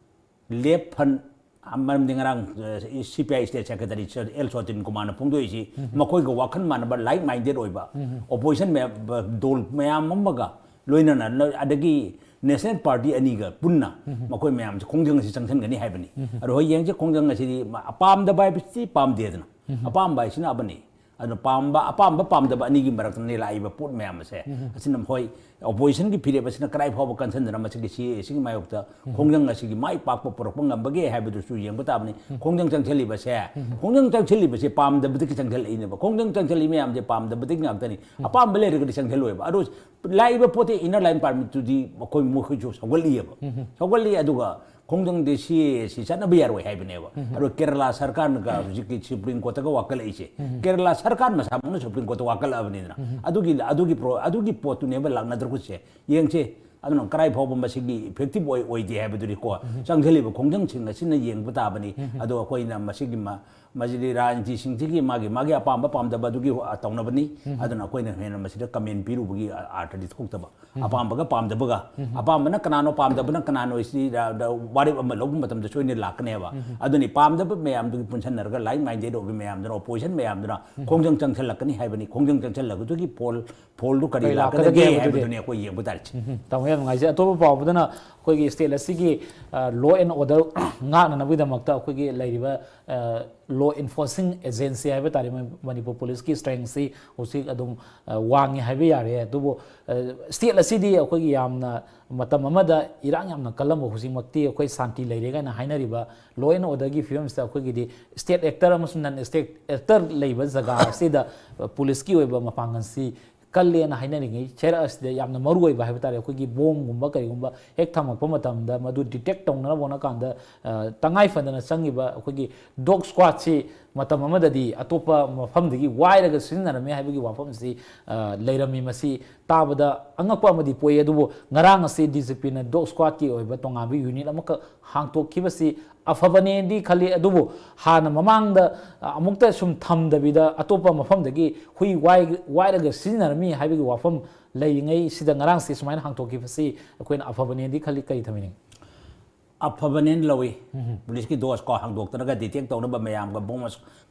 ꯂꯦꯞ ꯐꯟ, ꯃꯔꯝꯗꯤ ꯉꯔꯥꯡ C P I state secretary L Sotin ꯀꯨꯃꯥꯔꯅ ꯐꯣꯡꯗꯣꯛꯏꯁꯤ, ꯃꯈꯣꯏꯒ ꯋꯥꯈꯜ ꯃꯥꯟꯅꯕ, ꯂꯥꯏꯛ ꯃꯥꯏꯟꯗꯦꯠ ꯑꯣꯏꯕ ꯑꯣꯄꯣꯖꯤꯁꯟ ꯃꯌꯥꯝ, ꯗꯣꯜ ꯃꯌꯥꯝ ꯑꯃꯒ ꯂꯣꯏꯅꯅ, ꯑꯗꯒꯤ ꯅꯦꯁꯅꯦꯜ ꯄꯥꯔꯇꯤ ꯑꯅꯤꯒ ꯄꯨꯟꯅ ꯃꯈꯣꯏ ꯃꯌꯥꯝꯁꯦ ꯈꯣꯡꯖꯪ ꯑꯁꯤ ꯆꯪꯁꯤꯟꯒꯅꯤ ꯍꯥꯏꯕꯅꯤ꯫ ꯑꯗꯣ ꯍꯣꯏ, ꯌꯦꯡꯁꯦ, ꯈꯣꯡꯖꯪ ꯑꯁꯤꯗꯤ ꯄꯥꯝꯗꯕ ꯍꯥꯏꯕꯁꯤꯗꯤ ꯄꯥꯝꯗꯦꯗꯅ, ꯑꯄꯥꯝꯕ ꯍꯥꯏꯁꯤꯅ ꯑꯃꯅꯤ꯫ ꯑꯗꯨꯅ ꯄꯥꯝꯕ, ꯑꯄꯥꯝꯕ ꯄꯥꯝꯗꯕ ꯑꯅꯤꯒꯤ ꯃꯔꯛꯇꯅꯤ ꯂꯥꯛꯏꯕ ꯄꯣꯠ ꯃꯌꯥꯝ ꯑꯁꯦ꯫ ꯑꯁꯤꯅ ꯍꯣꯏ, ꯑꯣꯄꯣꯖꯤꯁꯟꯒꯤ ꯐꯤꯔꯦꯞ ꯑꯁꯤꯅ ꯀꯗꯥꯏ ꯐꯥꯎꯕ ꯀꯟꯁꯤꯟꯗꯅ ꯃꯁꯤꯒꯤ ꯁꯤ ꯑꯦ ꯑꯦꯁꯤꯒꯤ ꯃꯥꯌꯣꯛꯇ ꯈꯣꯡꯖꯪ ꯑꯁꯤꯒꯤ ꯃꯥꯏ ꯄꯥꯛꯄ ꯄꯨꯔꯛꯄ ꯉꯝꯕꯒꯦ ꯍꯥꯏꯕꯗꯨꯁꯨ ꯌꯦꯡꯕ ꯇꯥꯕꯅꯤ꯫ ꯈꯣꯡꯖꯪ ꯆꯪꯁꯤꯜꯂꯤꯕꯁꯦ, ꯈꯣꯡꯖꯪ ꯆꯪꯁꯤꯜꯂꯤꯕꯁꯦ ꯄꯥꯝꯗꯕꯗꯒꯤ ꯆꯪꯁꯤꯜꯂꯛꯏꯅꯦꯕ꯫ ꯈꯣꯡꯖꯪ ꯆꯪꯁꯤꯜꯂꯤ ꯃꯌꯥꯝꯁꯦ ꯄꯥꯝꯗꯕꯗꯒꯤ ꯉꯥꯛꯇꯅꯤ꯫ ꯑꯄꯥꯝꯕ ꯂꯩꯔꯒꯗꯤ ꯆꯪꯁꯤꯜꯂꯣꯏꯕ꯫ ꯑꯗꯣ ꯂꯥꯛꯏꯕ ꯄꯣꯠꯇꯤ ꯏꯟꯅꯔ ꯂꯥꯏꯟ ꯄꯥꯔꯃꯤꯠꯇꯨꯗꯤ ꯃꯈꯣꯏ, ꯃꯈꯣꯏꯁꯨ ꯁꯧꯒꯠꯂꯤꯑꯕ꯫ ꯁꯧꯒꯠꯂꯤ, ꯑꯗꯨꯒ ꯈꯣꯡꯖꯪꯗꯤ ꯁꯤ ꯑꯦ ꯑꯦꯁꯤ ꯆꯠꯅꯕ ꯌꯥꯔꯣꯏ ꯍꯥꯏꯕꯅꯦꯕ꯫ ꯑꯗꯣ ꯀꯦꯔꯂꯥ ꯁꯔꯀꯥꯔꯅꯒ ꯍꯧꯖꯤꯛꯀꯤ ꯁꯨꯄ꯭ꯔꯤꯝ ꯀꯣꯔꯠꯇꯒ ꯋꯥꯀꯠꯂꯛꯏꯁꯦ, ꯀꯦꯔꯂꯥ ꯁꯔꯀꯥꯔ ꯃꯁꯥꯃꯛꯅ ꯁꯨꯄ꯭ꯔꯤꯝ ꯀꯣꯔꯠꯇ ꯋꯥꯀꯠꯂꯛꯑꯕꯅꯤꯗꯅ꯫ ꯑꯗꯨꯒꯤ, ꯑꯗꯨꯒꯤ ꯄ꯭ꯔꯣ-, ꯑꯗꯨꯒꯤ ꯄꯣꯠꯇꯨꯅꯦꯕ ꯂꯥꯛꯅꯗ꯭ꯔꯒꯁꯦ꯫ ꯌꯦꯡꯁꯦ, ꯑꯗꯨꯅ ꯀꯗꯥꯏ ꯐꯥꯎꯕ ꯃꯁꯤꯒꯤ ꯏꯐꯦꯛꯇꯤꯚ ꯑꯣꯏ, ꯑꯣꯏꯗꯦ ꯍꯥꯏꯕꯗꯨꯗꯤꯀꯣ, ꯆꯪꯁꯤꯜꯂꯤꯕ ꯈꯣꯡꯖꯪꯁꯤꯡ ꯑꯁꯤꯅ ꯌꯦꯡꯕ ꯇꯥꯕꯅꯤ꯫ ꯑꯗꯣ ꯑꯩꯈꯣꯏꯅ ꯃꯁꯤꯒꯤ ꯃ-, ꯃꯁꯤꯗꯤ ꯔꯥꯖꯅꯤꯇꯤꯁꯤꯡꯁꯤꯒꯤ ꯃꯥꯒꯤ, ꯃꯥꯒꯤ ꯑꯄꯥꯝꯕ ꯄꯥꯝꯗꯕ ꯑꯗꯨꯒꯤ ꯇꯧꯅꯕꯅꯤ꯫ ꯑꯗꯨꯅ ꯑꯩꯈꯣꯏꯅ ꯍꯦꯟꯅ ꯃꯁꯤꯗ ꯀꯃꯦꯟ ꯄꯤꯔꯨꯕꯒꯤ ꯑꯥꯔꯊꯗꯤ ꯊꯣꯛꯇꯕ꯫ ꯑꯄꯥꯝꯕꯒ ꯄꯥꯝꯗꯕꯒ, ꯑꯄꯥꯝꯕꯅ ꯀꯅꯥꯅꯣ, ꯄꯥꯝꯗꯕꯅ ꯀꯅꯥꯅꯣ, ꯁꯤ ꯋꯥꯔꯦꯞ ꯑꯃ ꯂꯧꯕ ꯃꯇꯝꯗ ꯁꯣꯏꯅ ꯂꯥꯛꯀꯅꯦꯕ꯫ ꯑꯗꯨꯅꯤ, ꯄꯥꯝꯗꯕ ꯃꯌꯥꯝꯗꯨꯒꯤ ꯄꯨꯟꯁꯤꯟꯅꯔꯒ, ꯂꯥꯏꯛ ꯃꯥꯏꯟꯗꯦꯠ ꯑꯣꯏꯕ ꯃꯌꯥꯝꯗꯨꯅ, ꯑꯣꯄꯣꯖꯤꯁꯟ ꯃꯌꯥꯝꯗꯨꯅ ꯈꯣꯡꯖꯪ ꯆꯪꯁꯤꯜꯂꯛꯀꯅꯤ ꯍꯥꯏꯕꯅꯤ꯫ ꯈꯣꯡꯖꯪ ꯆꯪꯁꯤꯜꯂꯒꯗꯨꯒꯤ ꯐꯣꯜ, ꯐꯣꯜꯗꯨ ꯀꯔꯤ ꯀꯔꯤ ꯂꯥꯛꯀꯗꯒꯦ ꯂꯥꯛꯀꯗꯒꯦ ꯍꯥꯏꯕꯗꯨꯅꯤ꯫ ꯍꯥꯏꯕꯗꯨꯅꯤ ꯑꯩꯈꯣꯏ ꯌꯦꯡꯕ ꯇꯥꯔꯤꯁꯦ꯫ ꯇꯥꯃꯣ, ꯌꯥꯝ ꯅꯨꯡꯉꯥꯏꯖꯩ꯫ ꯑꯇꯣꯞꯄ ꯄꯥꯎ ꯑꯃꯗꯅ ꯑꯩꯈꯣꯏꯒꯤ ꯁ꯭ꯇꯦꯠ ꯑꯁꯤꯒꯤ ꯂꯣ ꯑꯦꯟ ꯑꯣꯔꯗꯔ ꯉꯥꯛꯅꯅꯕꯒꯤꯗꯃꯛꯇ ꯑꯩꯈꯣꯏꯒꯤ ꯂꯩꯔꯤꯕ ꯂꯣ ꯏꯟꯐꯣꯔꯁꯤꯡ ꯑꯦꯖꯦꯟꯁꯤ ꯍꯥꯏꯕ ꯇꯥꯔꯦ, ꯃꯅꯤꯄꯨꯔ ꯄꯨꯂꯤꯁꯀꯤ ꯁ꯭ꯇ꯭ꯔꯦꯡꯁꯤ ꯍꯧꯖꯤꯛ ꯑꯗꯨꯝ ꯋꯥꯡꯉꯤ ꯍꯥꯏꯕ ꯌꯥꯔꯦ꯫ ꯑꯗꯨꯕꯨ ꯁ꯭ꯇꯦꯠ ꯑꯁꯤꯗꯤ ꯑꯩꯈꯣꯏꯒꯤ ꯌꯥꯝꯅ ꯃꯇꯝ ꯑꯃꯗ ꯏꯔꯥꯡ ꯌꯥꯝꯅ ꯀꯜꯂꯝꯕ, ꯍꯧꯖꯤꯛꯃꯛꯇꯤ ꯑꯩꯈꯣꯏ ꯁꯥꯟꯇꯤ ꯂꯩꯔꯦ ꯀꯥꯏꯅ ꯍꯥꯏꯅꯔꯤꯕ ꯂꯣ ꯑꯦꯟ ꯑꯣꯔꯗꯔꯒꯤ ꯐꯤꯕꯝꯁꯤꯗ ꯑꯩꯈꯣꯏꯒꯤꯗꯤ ꯁ꯭ꯇꯦꯠ ꯑꯦꯛꯇꯔ ꯑꯃꯁꯨꯡ ꯅꯟ ꯁ꯭ꯇꯦꯠ ꯑꯦꯛꯇꯔ ꯂꯩꯕ ꯖꯒꯥ ꯑꯁꯤꯗ ꯄꯨꯂꯤꯁꯀꯤ ꯑꯣꯏꯕ ꯃꯄꯥꯡꯒꯜꯁꯤ ꯀꯜꯂꯦꯅ ꯍꯥꯏꯅꯔꯤꯉꯩ ꯆꯩꯔꯛ ꯑꯁꯤꯗ ꯌꯥꯝꯅ ꯃꯔꯨ ꯑꯣꯏꯕ ꯍꯥꯏꯕ ꯇꯥꯔꯦ, ꯑꯩꯈꯣꯏꯒꯤ ꯕꯣꯝꯒꯨꯝꯕ ꯀꯔꯤꯒꯨꯝꯕ ꯍꯦꯛ ꯊꯝꯃꯛꯄ ꯃꯇꯝꯗ ꯃꯗꯨ ꯗꯤꯇꯦꯛ ꯇꯧꯅꯅꯕ ꯍꯣꯠꯅ ꯀꯥꯟꯗ, ꯑ, ꯇꯉꯥꯏ ꯐꯗꯅ ꯆꯪꯉꯤꯕ ꯑꯩꯈꯣꯏꯒꯤ ꯗꯣꯒ ꯁ꯭ꯀ꯭ꯋꯥꯗꯁꯤ ꯃꯇꯝ ꯑꯃꯗꯗꯤ ꯑꯇꯣꯞꯄ ꯃꯐꯝꯗꯒꯤ ꯋꯥꯏꯔꯒ ꯁꯤꯖꯤꯟꯅꯔꯝꯃꯤ ꯍꯥꯏꯕꯒꯤ ꯋꯥꯐꯝꯁꯤ, ꯑ, ꯂꯩꯔꯝꯃꯤ꯫ ꯃꯁꯤ ꯇꯥꯕꯗ ꯑꯉꯛꯄ ꯑꯃꯗꯤ ꯄꯣꯛꯏ꯫ ꯑꯗꯨꯕꯨ ꯉꯔꯥꯡ ꯑꯁꯤ ꯗꯤ ꯖꯤ ꯄꯤꯅ ꯗꯣꯒ ꯁ꯭ꯀ꯭ꯋꯥꯗꯀꯤ ꯑꯣꯏꯕ ꯇꯣꯉꯥꯟꯕ ꯌꯨꯅꯤꯠ ꯑꯃꯈꯛ ꯍꯥꯡꯗꯣꯛꯈꯤꯕꯁꯤ ꯑꯐꯕꯅꯦꯗꯤ ꯈꯜꯂꯤ꯫ ꯑꯗꯨꯕꯨ ꯍꯥꯟꯅ ꯃꯃꯥꯡꯗ, ꯑ, ꯑꯃꯨꯛꯇ ꯁꯨꯝ ꯊꯝꯗꯕꯤꯗ ꯑꯇꯣꯞꯄ ꯃꯐꯝꯗꯒꯤ ꯍꯨꯏ ꯋꯥꯏ-, ꯋꯥꯏꯔꯒ ꯁꯤꯖꯤꯟꯅꯔꯝꯃꯤ ꯍꯥꯏꯕꯒꯤ ꯋꯥꯐꯝ ꯂꯩꯔꯤꯉꯩꯁꯤꯗ ꯉꯔꯥꯡꯁꯦ ꯁꯨꯃꯥꯏꯅ ꯍꯥꯡꯗꯣꯛꯈꯤꯕꯁꯤ ꯑꯩꯈꯣꯏꯅ ꯑꯐꯕꯅꯦꯗꯤ ꯈꯜꯂꯤ꯫ ꯀꯔꯤ ꯊꯝꯕꯤꯅꯤꯡꯉꯤ? ꯑꯐꯕꯅꯦꯅ ꯂꯧꯏ꯫ ꯎꯝ꯫ ꯄꯨꯂꯤꯁꯀꯤ ꯗꯣꯒ ꯁ꯭ꯀ꯭ꯋꯥꯗ ꯍꯥꯡꯗꯣꯛꯇꯅꯒ ꯗꯤꯇꯦꯛ ꯇꯧꯅꯕ ꯃꯌꯥꯝꯒ ꯕꯣꯝ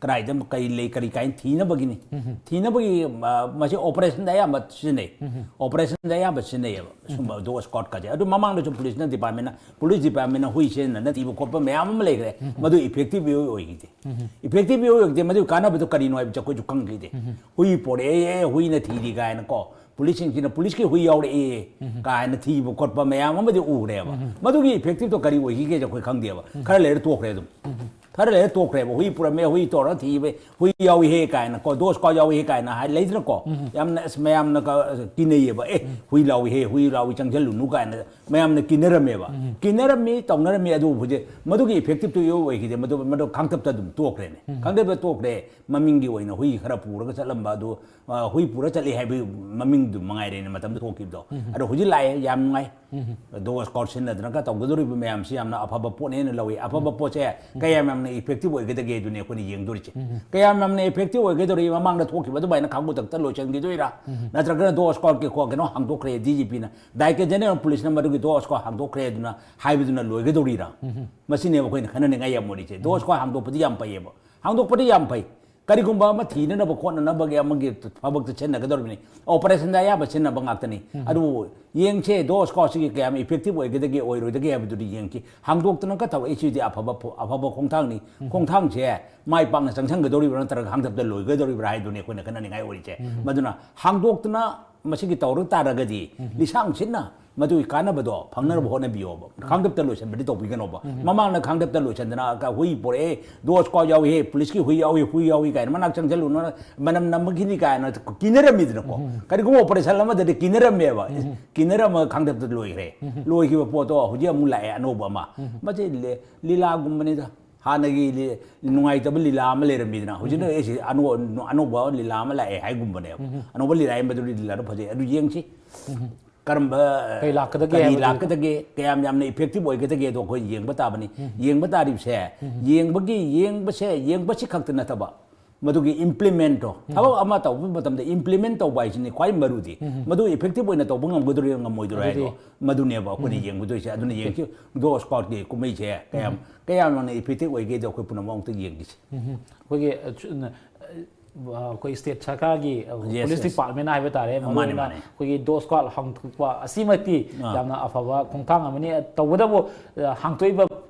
ꯀꯗꯥꯏꯗ ꯀꯔꯤ ꯂꯩ, ꯀꯔꯤ ꯀꯥꯏꯅ ꯊꯤꯅꯕꯒꯤꯅꯤ꯫ ꯎꯝ꯫ ꯊꯤꯅꯕꯒꯤ, ꯑ, ꯃꯁꯤ ꯑꯣꯄꯔꯦꯁꯟꯗ ꯑꯌꯥꯝꯕ ꯁꯤꯖꯤꯟꯅꯩ꯫ ꯎꯝ꯫ ꯑꯣꯄꯔꯦꯁꯟꯗ ꯑꯌꯥꯝꯕ ꯁꯤꯖꯤꯟꯅꯩꯌꯦꯕ ꯁꯨꯝꯕ ꯗꯣꯒ ꯁ꯭ꯀ꯭ꯋꯥꯗꯀꯁꯦ꯫ ꯑꯗꯨ ꯃꯃꯥꯡꯗꯁꯨ ꯄꯨꯂꯤꯁꯅ ꯗꯤꯄꯥꯔꯠꯃꯦꯟꯅ, ꯄꯨꯂꯤꯁ ꯗꯤꯄꯥꯔꯠꯃꯦꯟꯅ ꯍꯨꯏ ꯁꯤꯖꯤꯟꯅꯅ ꯊꯤꯕ ꯈꯣꯠꯄ ꯃꯌꯥꯝ ꯑꯃ ꯂꯩꯈ꯭ꯔꯦ꯫ ꯎꯝ꯫ ꯃꯗꯨ ꯏꯐꯦꯛꯇꯤꯚ ꯏꯑꯣꯏ ꯑꯣꯏꯈꯤꯗꯦ꯫ ꯎꯝ꯫ ꯏꯐꯦꯛꯇꯤꯚ ꯏꯑꯣꯏ ꯑꯣꯏꯈꯤꯗꯦ꯫ ꯃꯗꯨꯒꯤ ꯀꯥꯟꯅꯕꯗꯣ ꯀꯔꯤꯅꯣ ꯍꯥꯏꯕꯁꯦ ꯑꯩꯈꯣꯏꯁꯨ ꯈꯪꯈꯤꯗꯦ꯫ ꯎꯝ꯫ ꯍꯨꯏ ꯄꯣꯔꯛꯑꯦ, ꯍꯨꯏꯅ ꯊꯤꯔꯤ ꯀꯥꯏꯅꯀꯣ, ꯄꯨꯂꯤꯁꯁꯤꯡꯁꯤꯅ ꯄꯨꯂꯤꯁꯀꯤ ꯍꯨꯏ ꯌꯥꯎꯔꯛꯑꯦ ꯎꯝ꯫ ꯀꯥꯏꯅ ꯊꯤꯕ ꯈꯣꯠꯄ ꯃꯌꯥꯝ ꯑꯃꯗꯤ ꯎꯈ꯭ꯔꯦꯕ꯫ ꯎꯝ꯫ ꯃꯗꯨꯒꯤ ꯏꯐꯦꯛꯇꯤꯚꯇꯣ ꯀꯔꯤ ꯑꯣꯏꯈꯤꯒꯦꯁꯦ ꯑꯩꯈꯣꯏ ꯈꯪꯗꯦꯕ꯫ ꯎꯝ꯫ ꯈꯔ ꯂꯩꯔ ꯇꯣꯛꯈ꯭ꯔꯦ ꯑꯗꯨꯝ꯫ ꯎꯝ꯫ ꯈꯔ ꯂꯩꯔ ꯇꯣꯛꯈ꯭ꯔꯦꯕ꯫ ꯍꯨꯏ ꯄꯨꯔꯝꯃꯦ, ꯍꯨꯏ ꯇꯧꯔ ꯊꯤꯕ, ꯍꯨꯏ ꯌꯥꯎꯏꯍꯦ ꯀꯥꯏꯅꯀꯣ, ꯗꯣꯒ ꯁ꯭ꯀ꯭ꯋꯥꯗ ꯌꯥꯎꯏꯍꯦ ꯀꯥꯏꯅ ꯍꯥꯏ ꯂꯩꯗꯅꯀꯣ꯫ ꯎꯝ꯫ ꯌꯥꯝꯅ, ꯑꯁ, ꯃꯌꯥꯝꯅ ꯀ-, ꯀꯤꯅꯩꯌꯦꯕ꯫ "ꯑꯦ, ꯎꯝ꯫ ꯍꯨꯏ ꯂꯥꯎꯏꯍꯦ, ꯍꯨꯏ ꯂꯥꯎꯏ, ꯆꯪꯁꯤꯜꯂꯨꯅꯨ" ꯀꯥꯏꯅ ꯃꯌꯥꯝꯅ ꯀꯤꯅꯔꯝꯃꯦꯕ꯫ ꯎꯝ꯫ ꯀꯤꯅꯔꯝꯃꯤ, ꯇꯧꯅꯔꯝꯃꯤ꯫ ꯑꯗꯨꯕꯨ ꯍꯧꯖꯤꯛ ꯃꯗꯨꯒꯤ ꯏꯐꯦꯛꯇꯤꯚꯇꯨ ꯏꯑꯣꯏ ꯑꯣꯏꯈꯤꯗꯦ꯫ ꯃꯗꯨ, ꯃꯗꯨ ꯈꯥꯡꯇꯞꯇ ꯑꯗꯨꯝ ꯇꯣꯛꯈ꯭ꯔꯦꯅꯦ꯫ ꯎꯝ꯫ ꯈꯥꯡꯇꯞꯇ ꯇꯣꯛꯈ꯭ꯔꯦ꯫ ꯃꯃꯤꯡꯒꯤ ꯑꯣꯏꯅ ꯍꯨꯏ ꯈꯔ ꯄꯨꯔꯒ ꯆꯠꯂꯝꯕ ꯑꯗꯨ, ꯑ, ꯍꯨꯏ ꯄꯨꯔ ꯆꯠꯂꯤ ꯍꯥꯏꯕꯒꯤ ꯃꯃꯤꯡꯗꯨ ꯃꯉꯥꯏꯔꯦꯅꯦ ꯃꯇꯝꯗꯨ ꯊꯣꯛꯈꯤꯕꯗꯣ꯫ ꯎꯝ꯫ ꯑꯗꯣ ꯍꯧꯖꯤꯛ ꯂꯥꯛꯑꯦ, ꯌꯥꯝ ꯅꯨꯡꯉꯥꯏ꯫ ꯎꯝ꯫ ꯗꯣꯒ ꯁ꯭ꯀ꯭ꯋꯥꯗ ꯁꯤꯖꯤꯟꯅꯗꯅꯒ ꯇꯧꯒꯗꯧꯔꯤꯕ ꯃꯌꯥꯝꯁꯤ ꯌꯥꯝꯅ ꯑꯐꯕ ꯄꯣꯠꯅꯦꯅ ꯂꯧꯏ꯫ ꯑꯐꯕ ꯎꯝ꯫ ꯄꯣꯠꯁꯦ ꯎꯝ꯫ ꯀꯌꯥꯝ ꯌꯥꯝꯅ ꯏꯐꯦꯛꯇꯤꯚ ꯑꯣꯏꯒꯗꯒꯦ ꯑꯗꯨꯅꯦ ꯑꯩꯈꯣꯏꯅ ꯌꯦꯡꯗꯣꯔꯤꯁꯦ꯫ ꯎꯝ꯫ ꯀꯌꯥꯝ ꯌꯥꯝꯅ ꯏꯐꯦꯛꯇꯤꯚ ꯑꯣꯏꯒꯗꯧꯔꯤ? ꯃꯃꯥꯡꯗ ꯊꯣꯛꯈꯤꯕ ꯑꯗꯨꯃꯥꯏꯅ ꯈꯥꯡꯕꯨ ꯇꯛꯇ ꯂꯣꯏꯁꯤꯟꯈꯤꯗꯣꯏꯔꯥ? ꯎꯝ꯫ ꯅꯠꯇ꯭ꯔꯒꯅ ꯗꯣꯒ ꯁ꯭ꯀ꯭ꯋꯥꯗꯀꯤ ꯀꯣ-, ꯀꯩꯅꯣ ꯍꯥꯡꯗꯣꯛꯈ꯭ꯔꯦ, ꯗꯤ ꯖꯤ ꯄꯤꯅ, ꯗꯥꯏꯔꯦꯛꯇꯔ ꯖꯦꯅꯔꯦꯜ ꯄꯨꯂꯤꯁꯅ ꯃꯗꯨꯒꯤ ꯗꯣꯒ ꯁ꯭ꯀ꯭ꯋꯥꯗ ꯍꯥꯡꯗꯣꯛꯈ꯭ꯔꯦ ꯑꯗꯨꯅ ꯍꯥꯏꯕꯗꯨꯅ ꯂꯣꯏꯒꯗꯧꯔꯤꯔꯥ? ꯎꯝ꯫ ꯃꯁꯤꯅꯦꯕ ꯑꯩꯈꯣꯏꯅ ꯈꯟꯅꯅꯤꯡꯉꯥꯏ ꯌꯥꯝ ꯑꯣꯏꯔꯤꯁꯦ꯫ ꯗꯣꯒ ꯎꯝ꯫ ꯁ꯭ꯀ꯭ꯋꯥꯗ ꯍꯥꯡꯗꯣꯛꯄꯗꯤ ꯌꯥꯝ ꯐꯩꯌꯦꯕ, ꯍꯥꯡꯗꯣꯛꯄꯗꯤ ꯌꯥꯝ ꯐꯩ꯫ ꯀꯔꯤꯒꯨꯝꯕ ꯑꯃ ꯊꯤꯅꯅꯕ ꯈꯣꯠꯅꯅꯕꯒꯤ ꯑꯃꯒꯤ ꯊꯕꯛꯇ ꯁꯤꯖꯤꯟꯅꯒꯗꯧꯔꯤꯕꯅꯤ꯫ ꯑꯣꯄꯔꯦꯁꯟꯗ ꯑꯌꯥꯝꯕ ꯁꯤꯖꯤꯟꯅꯕ ꯉꯥꯛꯇꯅꯤ꯫ ꯎꯝ꯫ ꯑꯗꯨꯕꯨ ꯌꯦꯡꯁꯦ, ꯗꯣꯒ ꯁ꯭ꯀ꯭ꯋꯥꯗꯁꯤꯒꯤ ꯀꯌꯥꯝ ꯏꯐꯦꯛꯇꯤꯚ ꯑꯣꯏꯒꯗꯒꯦ, ꯑꯣꯏꯔꯣꯏꯗꯒꯦ ꯍꯥꯏꯕꯗꯨꯗꯤ ꯌꯦꯡꯁꯤ꯫ ꯍꯥꯡꯗꯣꯛꯇꯅꯒ ꯇꯧꯔꯛꯏꯁꯤꯗꯤ ꯑꯐꯕ ꯐꯣ-, ꯑꯐꯕ ꯈꯣꯡꯊꯥꯡꯅꯤ꯫ ꯎꯝ꯫ ꯈꯣꯡꯊꯥꯡꯁꯦ ꯃꯥꯏ ꯄꯥꯛꯅ ꯆꯪꯁꯟꯒꯗꯧꯔꯤꯕ꯭ꯔꯥ ꯅꯠꯇ꯭ꯔꯒ ꯍꯥꯡꯗꯣꯛꯇ ꯂꯣꯏꯒꯗꯧꯔꯤꯕ꯭ꯔꯥ ꯍꯥꯏꯗꯨꯅꯤ ꯑꯩꯈꯣꯏꯅ ꯈꯟꯅꯅꯤꯡꯉꯥꯏ ꯑꯣꯏꯔꯤꯁꯦ꯫ ꯎꯝ꯫ ꯃꯗꯨꯅ ꯍꯥꯡꯗꯣꯛꯇꯅ ꯃꯁꯤꯒꯤ ꯇꯧꯔꯛ ꯇꯥꯔꯒꯗꯤ, ꯎꯝ꯫ ꯂꯤꯁꯥꯡ ꯁꯤꯠꯅ ꯃꯗꯨꯒꯤ ꯀꯥꯟꯅꯕꯗꯣ ꯐꯪꯅꯅꯕ ꯍꯣꯠꯅꯕꯤꯌꯣꯕ꯫ ꯈꯥꯡꯗꯞꯇ ꯂꯣꯏꯁꯤꯟꯕꯗꯤ ꯇꯧꯕꯤꯒꯅꯣꯕ꯫ ꯃꯃꯥꯡꯗ ꯈꯥꯡꯗꯞꯇ ꯂꯣꯏꯁꯤꯟꯗꯅ "ꯀ-, ꯍꯨꯏ ꯄꯣꯔꯛꯑꯦ, ꯗꯣꯁ ꯀꯥꯎ ꯌꯥꯎꯏꯍꯦ, ꯄꯨꯂꯤꯁꯀꯤ ꯍꯨꯏ ꯌꯥꯎꯏ, ꯍꯨꯏ ꯌꯥꯎꯏ" ꯀꯥꯏꯅ ꯃꯅꯥꯛ ꯆꯪꯁꯤꯜꯂꯨꯅꯨ, ꯃꯅꯝ ꯅꯝꯃꯛꯈꯤꯅꯤ ꯀꯥꯏꯅ ꯀꯤꯅꯔꯝꯃꯤꯗꯅꯀꯣ꯫ ꯀꯔꯤꯒꯨꯝꯕ ꯑꯣꯄꯔꯦꯁꯟ ꯑꯃꯗꯗꯤ ꯀꯤꯅꯔꯝꯃꯦꯕ꯫ ꯀꯤꯅꯔꯝꯃꯒ ꯈꯥꯡꯗꯞꯇ ꯂꯣꯏꯈ꯭ꯔꯦ꯫ ꯂꯣꯏꯈꯤꯕ ꯄꯣꯠꯇꯣ ꯍꯧꯖꯤꯛ ꯑꯃꯨꯛ ꯂꯥꯛꯑꯦ ꯑꯅꯧꯕ ꯑꯃ꯫ ꯃꯁꯤ ꯂꯤ-, ꯂꯤꯂꯥꯒꯨꯝꯕꯅꯤꯗ꯫ ꯍꯥꯟꯅꯒꯤ ꯂꯤ-, ꯅꯨꯡꯉꯥꯏꯇꯕ ꯂꯤꯂꯥ ꯑꯃ ꯂꯩꯔꯝꯃꯤꯗꯅ, ꯍꯧꯖꯤꯛꯅ "ꯑꯦ, ꯁꯤ ꯑꯅꯧ-, ꯑꯅꯧꯕ ꯂꯤꯂꯥ ꯑꯃ ꯂꯥꯛꯑꯦ" ꯍꯥꯏꯒꯨꯝꯕꯅꯦꯕ꯫ ꯑꯅꯧꯕ ꯂꯤꯂꯥ ꯍꯥꯏ ꯃꯗꯨꯗꯤ ꯂꯤꯂꯥꯗꯣ ꯐꯖꯩ, ꯑꯗꯨ ꯌꯦꯡꯁꯤ꯫ ꯀꯔꯝꯕ, ꯀꯩ ꯂꯥꯛꯀꯗꯒꯦ ꯀꯔꯤ ꯍꯥꯏꯕꯗꯨ꯫ ꯂꯥꯛꯀꯗꯒꯦ, ꯀꯌꯥꯝ ꯌꯥꯝꯅ ꯏꯐꯦꯛꯇꯤꯚ ꯑꯣꯏꯒꯗꯒꯦꯗꯣ ꯑꯩꯈꯣꯏ ꯌꯦꯡꯕ ꯇꯥꯕꯅꯤ꯫ ꯌꯦꯡꯕ ꯇꯥꯔꯤꯕꯁꯦ, ꯌꯦꯡꯕꯒꯤ, ꯌꯦꯡꯕꯁꯦ, ꯌꯦꯡꯕꯁꯤ ꯈꯛꯇ ꯅꯠꯇꯕ, ꯃꯗꯨꯒꯤ ꯏꯝꯄ꯭ꯂꯤꯃꯦꯟꯠꯇꯣ, ꯊꯕꯛ ꯑꯃ ꯇꯧꯕ ꯃꯇꯝꯗ ꯏꯝꯄ꯭ꯂꯤꯃꯦꯟꯠ ꯇꯧꯕ ꯍꯥꯏꯁꯤꯅꯤ ꯈ꯭ꯋꯥꯏ ꯃꯔꯨꯗꯤ꯫ ꯃꯗꯨ ꯏꯐꯦꯛꯇꯤꯚ ꯑꯣꯏꯅ ꯇꯧꯕ ꯉꯝꯒꯗꯣꯔꯤꯕ꯭ꯔꯥ ꯉꯝꯃꯣꯏꯗꯣꯔꯤꯕ꯭ꯔꯥ ꯑꯗꯨꯗꯤ ꯍꯥꯏꯗꯣ ꯃꯗꯨꯅꯦꯕ ꯑꯩꯈꯣꯏꯅ ꯌꯦꯡꯒꯗꯣꯏꯁꯦ꯫ ꯑꯗꯨꯅ ꯌꯦꯡꯁꯤ, ꯗꯣꯁ ꯀꯥꯎꯠꯀꯤ ꯀꯨꯝꯍꯩꯁꯦ ꯀꯌꯥꯝ, ꯀꯌꯥꯝ ꯌꯥꯝꯅ ꯏꯐꯦꯛꯇꯤꯚ ꯑꯣꯏꯒꯦꯗꯣ ꯑꯩꯈꯣꯏ ꯄꯨꯝꯅꯃꯛ ꯑꯃꯨꯛꯇ ꯌꯦꯡꯈꯤꯁꯤ꯫ ꯑꯩꯈꯣꯏꯒꯤ, ꯑ, ꯆꯨ-, ꯑ, ꯑꯩꯈꯣꯏ ꯁ꯭ꯇꯦꯠ ꯁꯔꯀꯥꯔꯒꯤ, ꯑ, ꯌꯦꯁ, ꯄꯨꯂꯤꯁ ꯌꯦꯁ꯫ ꯗꯤꯄꯥꯔꯠꯃꯦꯟ ꯍꯥꯏꯕ ꯇꯥꯔꯦ, ꯃꯥꯅꯦ, ꯃꯔꯨꯑꯣꯏꯅ ꯃꯥꯅꯦ꯫ ꯑꯩꯈꯣꯏꯒꯤ ꯗꯣꯁ ꯀꯥꯔꯠ ꯍꯥꯡꯗꯣꯛꯄ ꯑꯁꯤꯃꯛꯇꯤ ꯑꯥ꯫ ꯌꯥꯝꯅ ꯑꯐꯕ ꯈꯣꯡꯊꯥꯡ ꯑꯃꯅꯤ꯫ ꯇꯧꯕꯇꯕꯨ, ꯑ, ꯍꯥꯡꯗꯣꯛꯏꯕ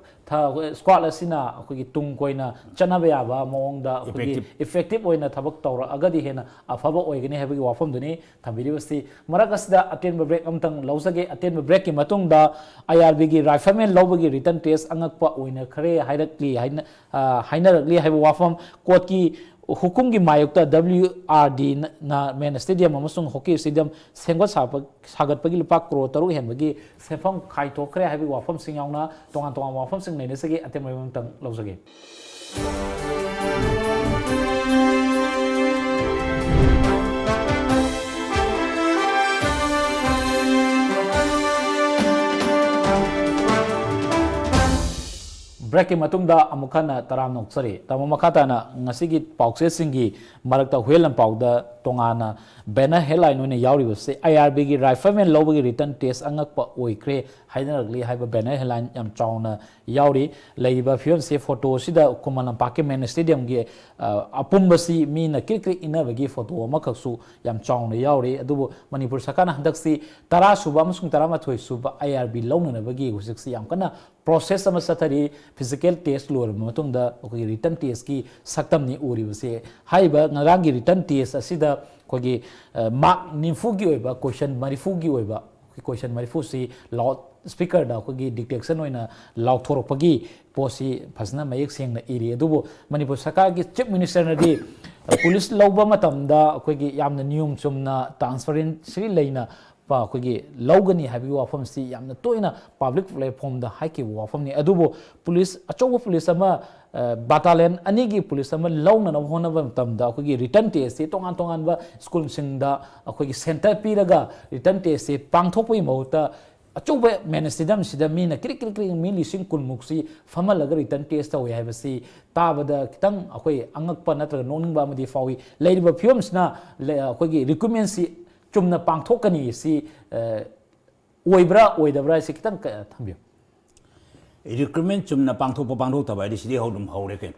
ꯊ-, ꯁ꯭ꯀ꯭ꯋꯥꯠ ꯑꯁꯤꯅ ꯑꯩꯈꯣꯏꯒꯤ ꯇꯨꯡ ꯀꯣꯏꯅ ꯆꯠꯅꯕ ꯌꯥꯕ ꯃꯑꯣꯡꯗ ꯑꯩꯈꯣꯏꯒꯤ ꯏꯐꯦꯛꯇꯤꯚ꯫ ꯏꯐꯦꯛꯇꯤꯚ ꯑꯣꯏꯅ ꯊꯕꯛ ꯇꯧꯔꯛꯑꯒꯗꯤ ꯍꯦꯟꯅ ꯑꯐꯕ ꯑꯣꯏꯒꯅꯤ ꯍꯥꯏꯕꯒꯤ ꯋꯥꯐꯝꯗꯨꯅꯤ ꯊꯝꯕꯤꯔꯤꯕꯁꯤ꯫ ꯃꯔꯛ ꯑꯁꯤꯗ ꯑꯇꯦꯟꯕ ꯕ꯭ꯔꯦꯛ ꯑꯃꯇꯪ ꯂꯧꯖꯒꯦ꯫ ꯑꯇꯦꯟꯕ ꯕ꯭ꯔꯦꯛꯀꯤ ꯃꯇꯨꯡꯗ ꯑꯥꯏ ꯑꯥꯔ ꯕꯤꯒꯤ ꯔꯥꯏꯐꯜꯃꯦꯟ ꯂꯧꯕꯒꯤ ꯔꯤꯇꯟ ꯇꯦꯁ ꯑꯉꯛꯄ ꯑꯣꯏꯅꯈ꯭ꯔꯦ ꯍꯥꯏꯔꯛꯂꯤ ꯍꯥꯏꯅ, ꯑ, ꯍꯥꯏꯅꯔꯛꯂꯤ ꯍꯥꯏꯕ ꯋꯥꯐꯝ, ꯀꯣꯔꯠꯀꯤ ꯍꯨꯀꯨꯝꯒꯤ ꯃꯥꯌꯣꯛꯇ ꯗꯕ꯭ꯂꯤꯌꯨ ꯑꯥꯔ ꯗꯤ ꯅ-, ꯅ ꯃꯦꯟ ꯁ꯭ꯇꯦꯗꯤꯌꯝ ꯑꯃꯁꯨꯡ ꯍꯣꯀꯤ ꯁ꯭ꯇꯦꯗꯤꯌꯝ ꯁꯦꯝꯒꯠ ꯁꯥꯕ-, ꯁꯥꯒꯠꯄꯒꯤ ꯂꯨꯄꯥ ꯀ꯭ꯔꯣꯔ ꯇꯔꯨꯛ ꯍꯦꯟꯕꯒꯤ ꯁꯦꯟꯐꯝ ꯈꯥꯏꯗꯣꯛꯈ꯭ꯔꯦ ꯍꯥꯏꯕꯒꯤ ꯋꯥꯐꯝꯁꯤꯡ ꯌꯥꯎꯅ ꯇꯣꯉꯥꯟ ꯇꯣꯉꯥꯟꯕ ꯋꯥꯐꯝꯁꯤꯡ ꯅꯩꯅꯖꯒꯦ꯫ ꯑꯇꯦꯟꯕ ꯃꯇꯝ ꯂꯧꯖꯒꯦ꯫ ꯕ꯭ꯔꯦꯛꯀꯤ ꯃꯇꯨꯡꯗ ꯑꯃꯨꯛ ꯍꯟꯅ ꯇꯔꯥꯝꯅ ꯑꯣꯛꯆꯔꯤ꯫ ꯇꯥꯃꯣ, ꯃꯈꯥ ꯇꯥꯅ ꯉꯁꯤꯒꯤ ꯄꯥꯎꯆꯦꯁꯤꯡꯒꯤ ꯃꯔꯛꯇ ꯍꯨꯏꯌꯦꯟ ꯂꯥꯟꯄꯥꯎꯗ ꯇꯣꯉꯥꯟꯅ ꯕꯦꯅꯔ ꯍꯦꯗꯂꯥꯏꯟ ꯑꯣꯏꯅ ꯌꯥꯎꯔꯤꯕꯁꯤ ꯑꯥꯏ ꯑꯥꯔ ꯕꯤꯒꯤ ꯔꯥꯏꯐꯜꯃꯦꯟ ꯂꯧꯕꯒꯤ ꯔꯤꯇꯟ ꯇꯦꯁ ꯑꯉꯛꯄ ꯑꯣꯏꯈ꯭ꯔꯦ ꯍꯥꯏꯅꯔꯛꯂꯤ ꯍꯥꯏꯕ ꯕꯦꯅꯔ ꯍꯦꯗꯂꯥꯏꯟ ꯌꯥꯝ ꯆꯥꯎꯅ ꯌꯥꯎꯔꯤ꯫ ꯂꯩꯔꯤꯕ ꯐꯤꯕꯝꯁꯤ ꯐꯣꯇꯣꯁꯤꯗ ꯈꯨꯃꯟ ꯂꯝꯄꯥꯛꯀꯤ ꯃꯦꯟ ꯁ꯭ꯇꯦꯗꯤꯌꯝꯒꯤ, ꯑ, ꯑꯄꯨꯟꯕꯁꯤ ꯃꯤꯅ ꯀ꯭ꯔꯤꯛ ꯀ꯭ꯔꯤꯛ ꯏꯟꯅꯕꯒꯤ ꯐꯣꯇꯣ ꯑꯃꯈꯛꯁꯨ ꯌꯥꯝ ꯆꯥꯎꯅ ꯌꯥꯎꯔꯤ꯫ ꯑꯗꯨꯕꯨ ꯃꯅꯤꯄꯨꯔ ꯁꯔꯀꯥꯔꯅ ꯍꯟꯗꯛꯁꯤ ꯇꯔꯥ ꯁꯨꯕ ꯑꯃꯁꯨꯡ ꯇꯔꯥꯃꯥꯊꯣꯏ ꯁꯨꯕ ꯑꯥꯏ ꯑꯥꯔ ꯕꯤ ꯂꯧꯅꯅꯕꯒꯤ ꯍꯧꯖꯤꯛꯁꯤ ꯌꯥꯝ ꯀꯟꯅ ꯄ꯭ꯔꯣꯁꯦꯁ ꯑꯃ ꯆꯠꯊꯔꯤ꯫ ꯐꯤꯖꯤꯀꯦꯜ ꯇꯦꯁ ꯂꯣꯏꯔꯕ ꯃꯇꯨꯡꯗ ꯑꯩꯈꯣꯏꯒꯤ ꯔꯤꯇꯟ ꯇꯦꯁꯀꯤ ꯁꯛꯇꯝꯅꯤ ꯎꯔꯤꯕꯁꯦ꯫ ꯍꯥꯏꯔꯤꯕ ꯉꯔꯥꯡꯒꯤ ꯔꯤꯇꯟ ꯇꯦꯁ ꯑꯁꯤꯗ ꯑꯩꯈꯣꯏꯒꯤ, ꯑ, ꯃꯥꯔꯛ ꯅꯤꯐꯨꯒꯤ ꯑꯣꯏꯕ, ꯀꯣꯏꯁꯟ ꯃꯔꯤꯐꯨꯒꯤ ꯑꯣꯏꯕ ꯑꯩꯈꯣꯏ ꯀꯣꯏꯁꯟ ꯃꯔꯤꯐꯨꯁꯤ ꯂꯥꯎꯠ ꯁ꯭ꯄꯤꯀꯔꯗ ꯑꯩꯈꯣꯏꯒꯤ ꯗꯤꯛꯇꯦꯛꯁꯟ ꯑꯣꯏꯅ ꯂꯥꯎꯊꯣꯔꯛꯄꯒꯤ ꯄꯣꯠꯁꯤ ꯐꯖꯅ ꯃꯌꯦꯛ ꯁꯦꯡꯅ ꯏꯔꯤ꯫ ꯑꯗꯨꯕꯨ ꯃꯅꯤꯄꯨꯔ ꯁꯔꯀꯥꯔꯒꯤ ꯆꯤꯐ ꯃꯤꯅꯤꯁꯇꯔꯅꯗꯤ ꯄꯨꯂꯤꯁ ꯂꯧꯕ ꯃꯇꯝꯗ ꯑꯩꯈꯣꯏꯒꯤ ꯌꯥꯝꯅ ꯅꯤꯌꯣꯝ ꯆꯨꯝꯅ, ꯇ꯭ꯔꯥꯟꯁꯄꯔꯦꯟꯁꯤ ꯂꯩꯅ ꯄ-, ꯑꯩꯈꯣꯏꯒꯤ ꯂꯧꯒꯅꯤ ꯍꯥꯏꯕꯒꯤ ꯋꯥꯐꯝꯁꯤ ꯌꯥꯝꯅ ꯇꯣꯏꯅ ꯄꯕ꯭ꯂꯤꯛ ꯄ꯭ꯂꯦꯠꯐꯣꯝꯗ ꯍꯥꯏꯈꯤꯕ ꯋꯥꯐꯝꯅꯤ꯫ ꯑꯗꯨꯕꯨ ꯄꯨꯂꯤꯁ, ꯑꯆꯧꯕ ꯄꯨꯂꯤꯁ ꯑꯃ, ꯑ, ꯕꯇꯥꯂꯤꯌꯟ ꯑꯅꯤꯒꯤ ꯄꯨꯂꯤꯁ ꯑꯃ ꯂꯧꯅꯅꯕ ꯍꯣꯠꯅꯕ ꯃꯇꯝꯗ ꯑꯩꯈꯣꯏꯒꯤ ꯔꯤꯇꯟ ꯇꯦꯁꯁꯤ ꯇꯣꯉꯥꯟ ꯇꯣꯉꯥꯟꯕ ꯁ꯭ꯀꯨꯜꯁꯤꯡꯗ ꯑꯩꯈꯣꯏꯒꯤ ꯁꯦꯟꯇꯔ ꯄꯤꯔꯒ ꯔꯤꯇꯟ ꯇꯦꯁꯁꯤ ꯄꯥꯡꯊꯣꯛꯄꯒꯤ ꯃꯍꯨꯠꯇ ꯑꯆꯧꯕ ꯃꯦꯟ ꯁ꯭ꯇꯦꯗꯤꯌꯝꯁꯤꯗ ꯃꯤꯅ ꯀ꯭ꯔꯤꯛ ꯀ꯭ꯔꯤꯛ ꯀ꯭ꯔꯤꯛ ꯃꯤ ꯂꯤꯁꯤꯡ ꯀꯨꯟꯃꯨꯛꯁꯤ ꯐꯝꯍꯜꯂꯒ ꯔꯤꯇꯟ ꯇꯦꯁ ꯇꯧꯏ ꯍꯥꯏꯕꯁꯤ ꯇꯥꯕꯗ ꯈꯤꯇꯪ ꯑꯩꯈꯣꯏ ꯑꯉꯛꯄ ꯅꯠꯇ꯭ꯔꯒ ꯅꯣꯛꯅꯤꯡꯕ ꯑꯃꯗꯤ ꯐꯥꯎꯏ꯫ ꯂꯩꯔꯤꯕ ꯐꯤꯕꯝꯁꯤꯅ ꯂ-, ꯑꯩꯈꯣꯏꯒꯤ ꯔꯤꯀ꯭ꯔꯨꯠꯃꯦꯟꯁꯤ ꯆꯨꯝꯅ ꯄꯥꯡꯊꯣꯛꯀꯅꯤ ꯁꯤ, ꯑ, ꯑꯣꯏꯕ꯭ꯔꯥ ꯑꯣꯏꯗꯕ꯭ꯔꯥ ꯍꯥꯏꯁꯤ ꯈꯤꯇꯪ ꯀ-, ꯊꯝꯕꯤꯌꯨ꯫ ꯔꯤꯀ꯭ꯔꯨꯠꯃꯦꯟ ꯆꯨꯝꯅ ꯄꯥꯡꯊꯣꯛꯄ ꯄꯥꯡꯊꯣꯛꯇꯕ ꯍꯥꯏꯗꯤ ꯁꯤꯗꯤ ꯍꯧ-, ꯑꯗꯨꯝ ꯍꯧꯔꯦ ꯀꯩꯅꯣ꯫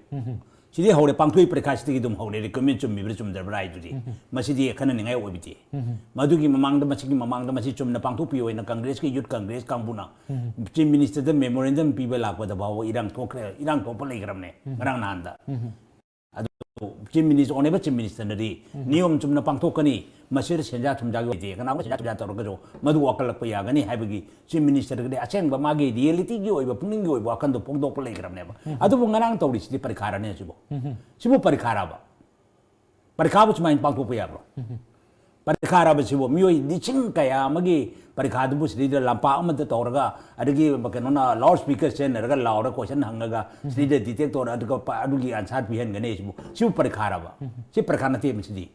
ꯁꯤꯗꯤ ꯍꯧꯔꯦ, ꯄꯥꯡꯊꯣꯛꯏ ꯄꯔꯤꯈꯥꯁꯤꯗꯒꯤ ꯑꯗꯨꯝ ꯍꯧꯔꯦ, ꯔꯤꯀ꯭ꯔꯨꯠꯃꯦꯟ ꯆꯨꯝꯃꯤꯕ꯭ꯔꯥ ꯆꯨꯝꯗꯕ꯭ꯔꯥ ꯍꯥꯏꯗꯨꯗꯤ꯫ ꯃꯁꯤꯗꯤ ꯈꯟꯅꯅꯤꯡꯉꯥꯏ ꯑꯣꯏꯕꯗꯤ꯫ ꯃꯗꯨꯒꯤ ꯃꯃꯥꯡꯗ, ꯃꯁꯤꯒꯤ ꯃꯃꯥꯡꯗ ꯃꯁꯤ ꯆꯨꯝꯅ ꯄꯥꯡꯊꯣꯛꯄꯤꯌꯣ ꯍꯥꯏꯅ ꯀꯪꯒ꯭ꯔꯦꯁꯀꯤ ꯌꯨꯠ ꯀꯪꯒ꯭ꯔꯦꯁ ꯀꯥꯡꯕꯨꯅ ꯆꯤꯐ ꯃꯤꯅꯤꯁꯇꯔꯗ ꯃꯦꯃꯣꯔꯦꯟꯗꯝ ꯄꯤꯕ ꯂꯥꯛꯄꯗ ꯐꯥꯎꯕ ꯏꯔꯥꯡ ꯊꯣꯛꯈ꯭ꯔꯦ, ꯏꯔꯥꯡ ꯊꯣꯛꯄ ꯂꯩꯈ꯭ꯔꯕꯅꯦ ꯉꯔꯥꯡ ꯅꯍꯥꯟꯗ꯫ ꯑꯗꯨ ꯆꯤꯐ ꯃꯤꯅꯤꯁꯇꯔ, ꯑꯣꯅꯦꯕꯜ ꯆꯤꯐ ꯃꯤꯅꯤꯁꯇꯔꯅꯗꯤ ꯅꯤꯌꯣꯝ ꯆꯨꯝꯅ ꯄꯥꯡꯊꯣꯛꯀꯅꯤ, ꯃꯁꯤꯗ ꯁꯦꯟꯖꯥ ꯊꯨꯝꯖꯥꯒꯤ ꯑꯣꯏꯗꯦ, ꯀꯅꯥꯒꯨꯝꯕ ꯁꯦꯟꯖꯥ ꯊꯨꯝꯖꯥ ꯇꯧꯔꯒꯁꯨ ꯃꯗꯨ ꯋꯥꯈꯠꯂꯛꯄ ꯌꯥꯒꯅꯤ ꯍꯥꯏꯕꯒꯤ ꯆꯤꯐ ꯃꯤꯅꯤꯁꯇꯔꯒꯗꯤ ꯑꯁꯦꯡꯕ ꯃꯥꯒꯤ ꯔꯤꯌꯦꯂꯤꯇꯤꯒꯤ ꯑꯣꯏꯕ, ꯄꯨꯛꯅꯤꯡꯒꯤ ꯑꯣꯏꯕ ꯋꯥꯈꯜꯗꯣ ꯐꯣꯡꯗꯣꯛꯄ ꯂꯩꯈ꯭ꯔꯕꯅꯦꯕ꯫ ꯑꯗꯨꯕꯨ ꯉꯔꯥꯡ ꯇꯧꯔꯤꯁꯤꯗꯤ ꯄꯔꯤꯈꯥꯔꯅꯦ ꯁꯤꯕꯨ꯫ ꯁꯤꯕꯨ ꯄꯔꯤꯈꯥꯔꯕ? ꯄꯔꯤꯈꯥꯕꯨ ꯁꯨꯃꯥꯏꯅ ꯄꯥꯡꯊꯣꯛꯄ ꯌꯥꯕ꯭ꯔꯣ? ꯄꯔꯤꯈꯥꯔꯕꯁꯤꯕꯨ ꯃꯤꯑꯣꯏ ꯂꯤꯁꯤꯡ ꯀꯌꯥ ꯑꯃꯒꯤ ꯄꯔꯤꯈꯥꯗꯨꯕꯨ ꯁꯤꯗꯩꯗ ꯂꯝꯄꯥꯛ ꯑꯃꯗ ꯇꯧꯔꯒ, ꯑꯗꯒꯤ ꯀꯩꯅꯣꯅ ꯂꯥꯎꯠ ꯁ꯭ꯄꯤꯀꯔ ꯁꯤꯖꯤꯟꯅꯔꯒ ꯂꯥꯎꯔ ꯀꯣꯏꯁꯟ ꯍꯪꯉꯒ ꯁꯤꯗꯩꯗ ꯗꯤꯇꯦꯛ ꯇꯧꯔ ꯑꯗꯨꯒ ꯄ-, ꯑꯗꯨꯒꯤ ꯑꯟꯁꯥꯔ ꯄꯤꯍꯟꯒꯅꯤ ꯁꯤꯕꯨ, ꯁꯤꯕꯨ ꯄꯔꯤꯈꯥꯔꯕ? ꯁꯤ ꯄꯔꯤꯈꯥ ꯅꯠꯇꯦ ꯃꯁꯤꯗꯤ꯫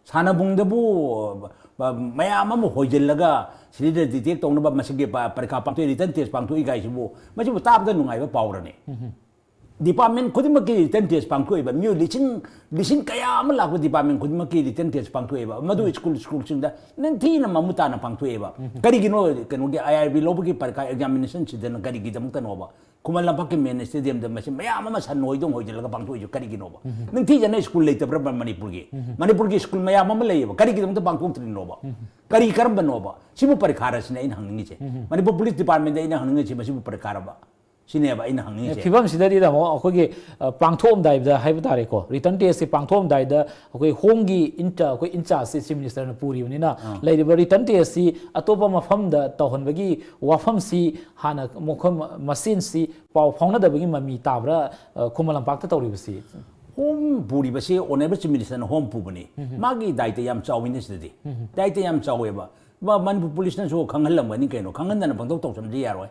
ꯁꯥꯟꯅꯕꯨꯡꯗꯕꯨ, ꯑ, ꯃꯌꯥꯝ ꯑꯃ ꯍꯣꯏꯖꯤꯜꯂꯒ ꯁꯤꯗꯩꯗ ꯗꯤꯇꯦꯛ ꯇꯧꯅꯕ ꯃꯁꯤꯒꯤ ꯄ-, ꯄꯔꯤꯈꯥ ꯄꯥꯡꯊꯣꯛꯏ, ꯔꯤꯇꯟ ꯇꯦꯁ ꯄꯥꯡꯊꯣꯛꯏ ꯀꯥꯏꯁꯤꯕꯨ, ꯃꯁꯤꯕꯨ ꯇꯥꯕꯗ ꯅꯨꯡꯉꯥꯏꯕ ꯄꯥꯎꯔꯅꯦ꯫ ꯗꯤꯄꯥꯔꯠꯃꯦꯟ ꯈꯨꯗꯤꯡꯃꯛꯀꯤ ꯔꯤꯇꯟ ꯇꯦꯁ ꯄꯥꯡꯊꯣꯛꯑꯦꯕ꯫ ꯃꯤꯑꯣꯏ ꯂꯤꯁꯤꯡ, ꯂꯤꯁꯤꯡ ꯀꯌꯥ ꯑꯃ ꯂꯥꯛꯄ ꯗꯤꯄꯥꯔꯠꯃꯦꯟ ꯈꯨꯗꯤꯡꯃꯛꯀꯤ ꯔꯤꯇꯟ ꯇꯦꯁ ꯄꯥꯡꯊꯣꯛꯑꯦꯕ꯫ ꯃꯗꯨ ꯁ꯭ꯀꯨꯜ, ꯁ꯭ꯀꯨꯜꯁꯤꯡꯗ ꯅꯤꯡꯊꯤꯅ ꯃꯃꯨꯠ ꯇꯥꯅ ꯄꯥꯡꯊꯣꯛꯑꯦꯕ꯫ ꯀꯔꯤꯒꯤꯅꯣ ꯀꯩꯅꯣꯒꯤ ꯑꯥꯏ ꯑꯥꯔ ꯕꯤ ꯂꯧꯕꯒꯤ ꯄꯔꯤꯈꯥ ꯑꯦꯛꯖꯥꯃꯤꯅꯦꯁꯟꯁꯤꯗꯅ ꯀꯔꯤꯒꯤꯗꯃꯛꯇꯅꯣꯕ? ꯈꯨꯃꯟ ꯂꯝꯄꯥꯛꯀꯤ ꯃꯦꯟ ꯁ꯭ꯇꯦꯗꯤꯌꯝꯗ ꯃꯁꯤ ꯃꯌꯥꯝ ꯑꯃ ꯁꯟ ꯍꯣꯏꯗꯧ ꯍꯣꯏꯖꯤꯜꯂꯒ ꯄꯥꯡꯊꯣꯛꯏꯁꯨ ꯀꯔꯤꯒꯤꯅꯣꯕ? ꯅꯤꯡꯊꯤꯖꯅ ꯁ꯭ꯀꯨꯜ ꯂꯩꯇꯕ꯭ꯔꯕ ꯃꯅꯤꯄꯨꯔꯒꯤ? ꯃꯅꯤꯄꯨꯔꯒꯤ ꯁ꯭ꯀꯨꯜ ꯃꯌꯥꯝ ꯑꯃ ꯂꯩꯌꯦꯕ, ꯀꯔꯤꯒꯤꯗꯃꯛꯇ ꯄꯥꯡꯊꯣꯛꯇ꯭ꯔꯤꯅꯣꯕ? ꯀꯔꯤ ꯀꯔꯝꯕꯅꯣꯕ? ꯁꯤꯕꯨ ꯄꯔꯤꯈꯥꯔꯁꯤꯅꯦ ꯑꯩꯅ ꯍꯪꯅꯤꯡꯉꯤꯁꯦ꯫ ꯃꯅꯤꯄꯨꯔ ꯄꯨꯂꯤꯁ ꯗꯤꯄꯥꯔꯠꯃꯦꯟꯗ ꯑꯩꯅ ꯍꯪꯅꯤꯡꯉꯤꯁꯦ, ꯃꯁꯤꯕꯨ ꯄꯔꯤꯈꯥꯔꯕ? ꯁꯤꯅꯦꯕ ꯑꯩꯅ ꯍꯪꯅꯤꯡꯉꯤꯁꯦ꯫ ꯐꯤꯕꯝꯁꯤꯗꯗꯤ ꯇꯥꯃꯣ, ꯑꯩꯈꯣꯏꯒꯤ ꯑ, ꯄꯥꯡꯊꯣꯛꯑꯝꯗꯥꯏꯗ ꯍꯥꯏꯕ ꯇꯥꯔꯦꯀꯣ, ꯔꯤꯇꯔꯟ ꯇꯦꯁꯁꯤ ꯄꯥꯡꯊꯣꯛꯑꯝꯗꯥꯏꯗ ꯑꯩꯈꯣꯏ ꯍꯣꯝꯒꯤ ꯏꯟꯆꯥ ꯑꯩꯈꯣꯏ ꯏꯟꯆꯥꯔꯖꯁꯤ ꯆꯤꯐ ꯃꯤꯅꯤꯁꯇꯔꯅ ꯄꯨꯔꯤꯕꯅꯤꯅ, ꯂꯩꯔꯤꯕ ꯔꯤꯇꯔꯟ ꯇꯦꯁꯁꯤ ꯑꯇꯣꯞꯄ ꯃꯐꯝꯗ ꯇꯧꯍꯟꯕꯒꯤ ꯋꯥꯐꯝꯁꯤ ꯍꯥꯟꯅ ꯃꯈꯣꯏ ꯃ- ꯃꯁꯦꯟꯁꯤ ꯄꯥꯎ ꯐꯥꯎꯅꯗꯕꯒꯤ ꯃꯃꯤ ꯇꯥꯕ꯭ꯔꯥ, ꯑ, ꯈꯨꯃꯟ ꯂꯝꯄꯥꯛꯇ ꯇꯧꯔꯤꯕꯁꯤ? ꯍꯣꯝ ꯄꯨꯔꯤꯕꯁꯤ ꯑꯣꯅꯔꯦꯕꯜ ꯆꯤꯐ ꯃꯤꯅꯤꯁꯇꯔꯅ ꯍꯣꯝ ꯄꯨꯕꯅꯤ꯫ ꯃꯥꯒꯤ ꯗꯥꯏꯇ ꯌꯥꯝ ꯆꯥꯎꯋꯤꯅꯦ ꯁꯤꯗꯗꯤ꯫ ꯗꯥꯏꯇ ꯌꯥꯝ ꯆꯥꯎꯋꯦꯕ꯫ ꯃ- ꯃꯅꯤꯄꯨꯔ ꯄꯨꯂꯤꯁꯅꯁꯨ ꯈꯪꯍꯜꯂꯝꯒꯅꯤ ꯀꯩꯅꯣ, ꯈꯪꯍꯟꯗꯅ ꯄꯪꯇꯧ ꯇꯧꯁꯟꯕꯗꯤ ꯌꯥꯔꯣꯏ꯫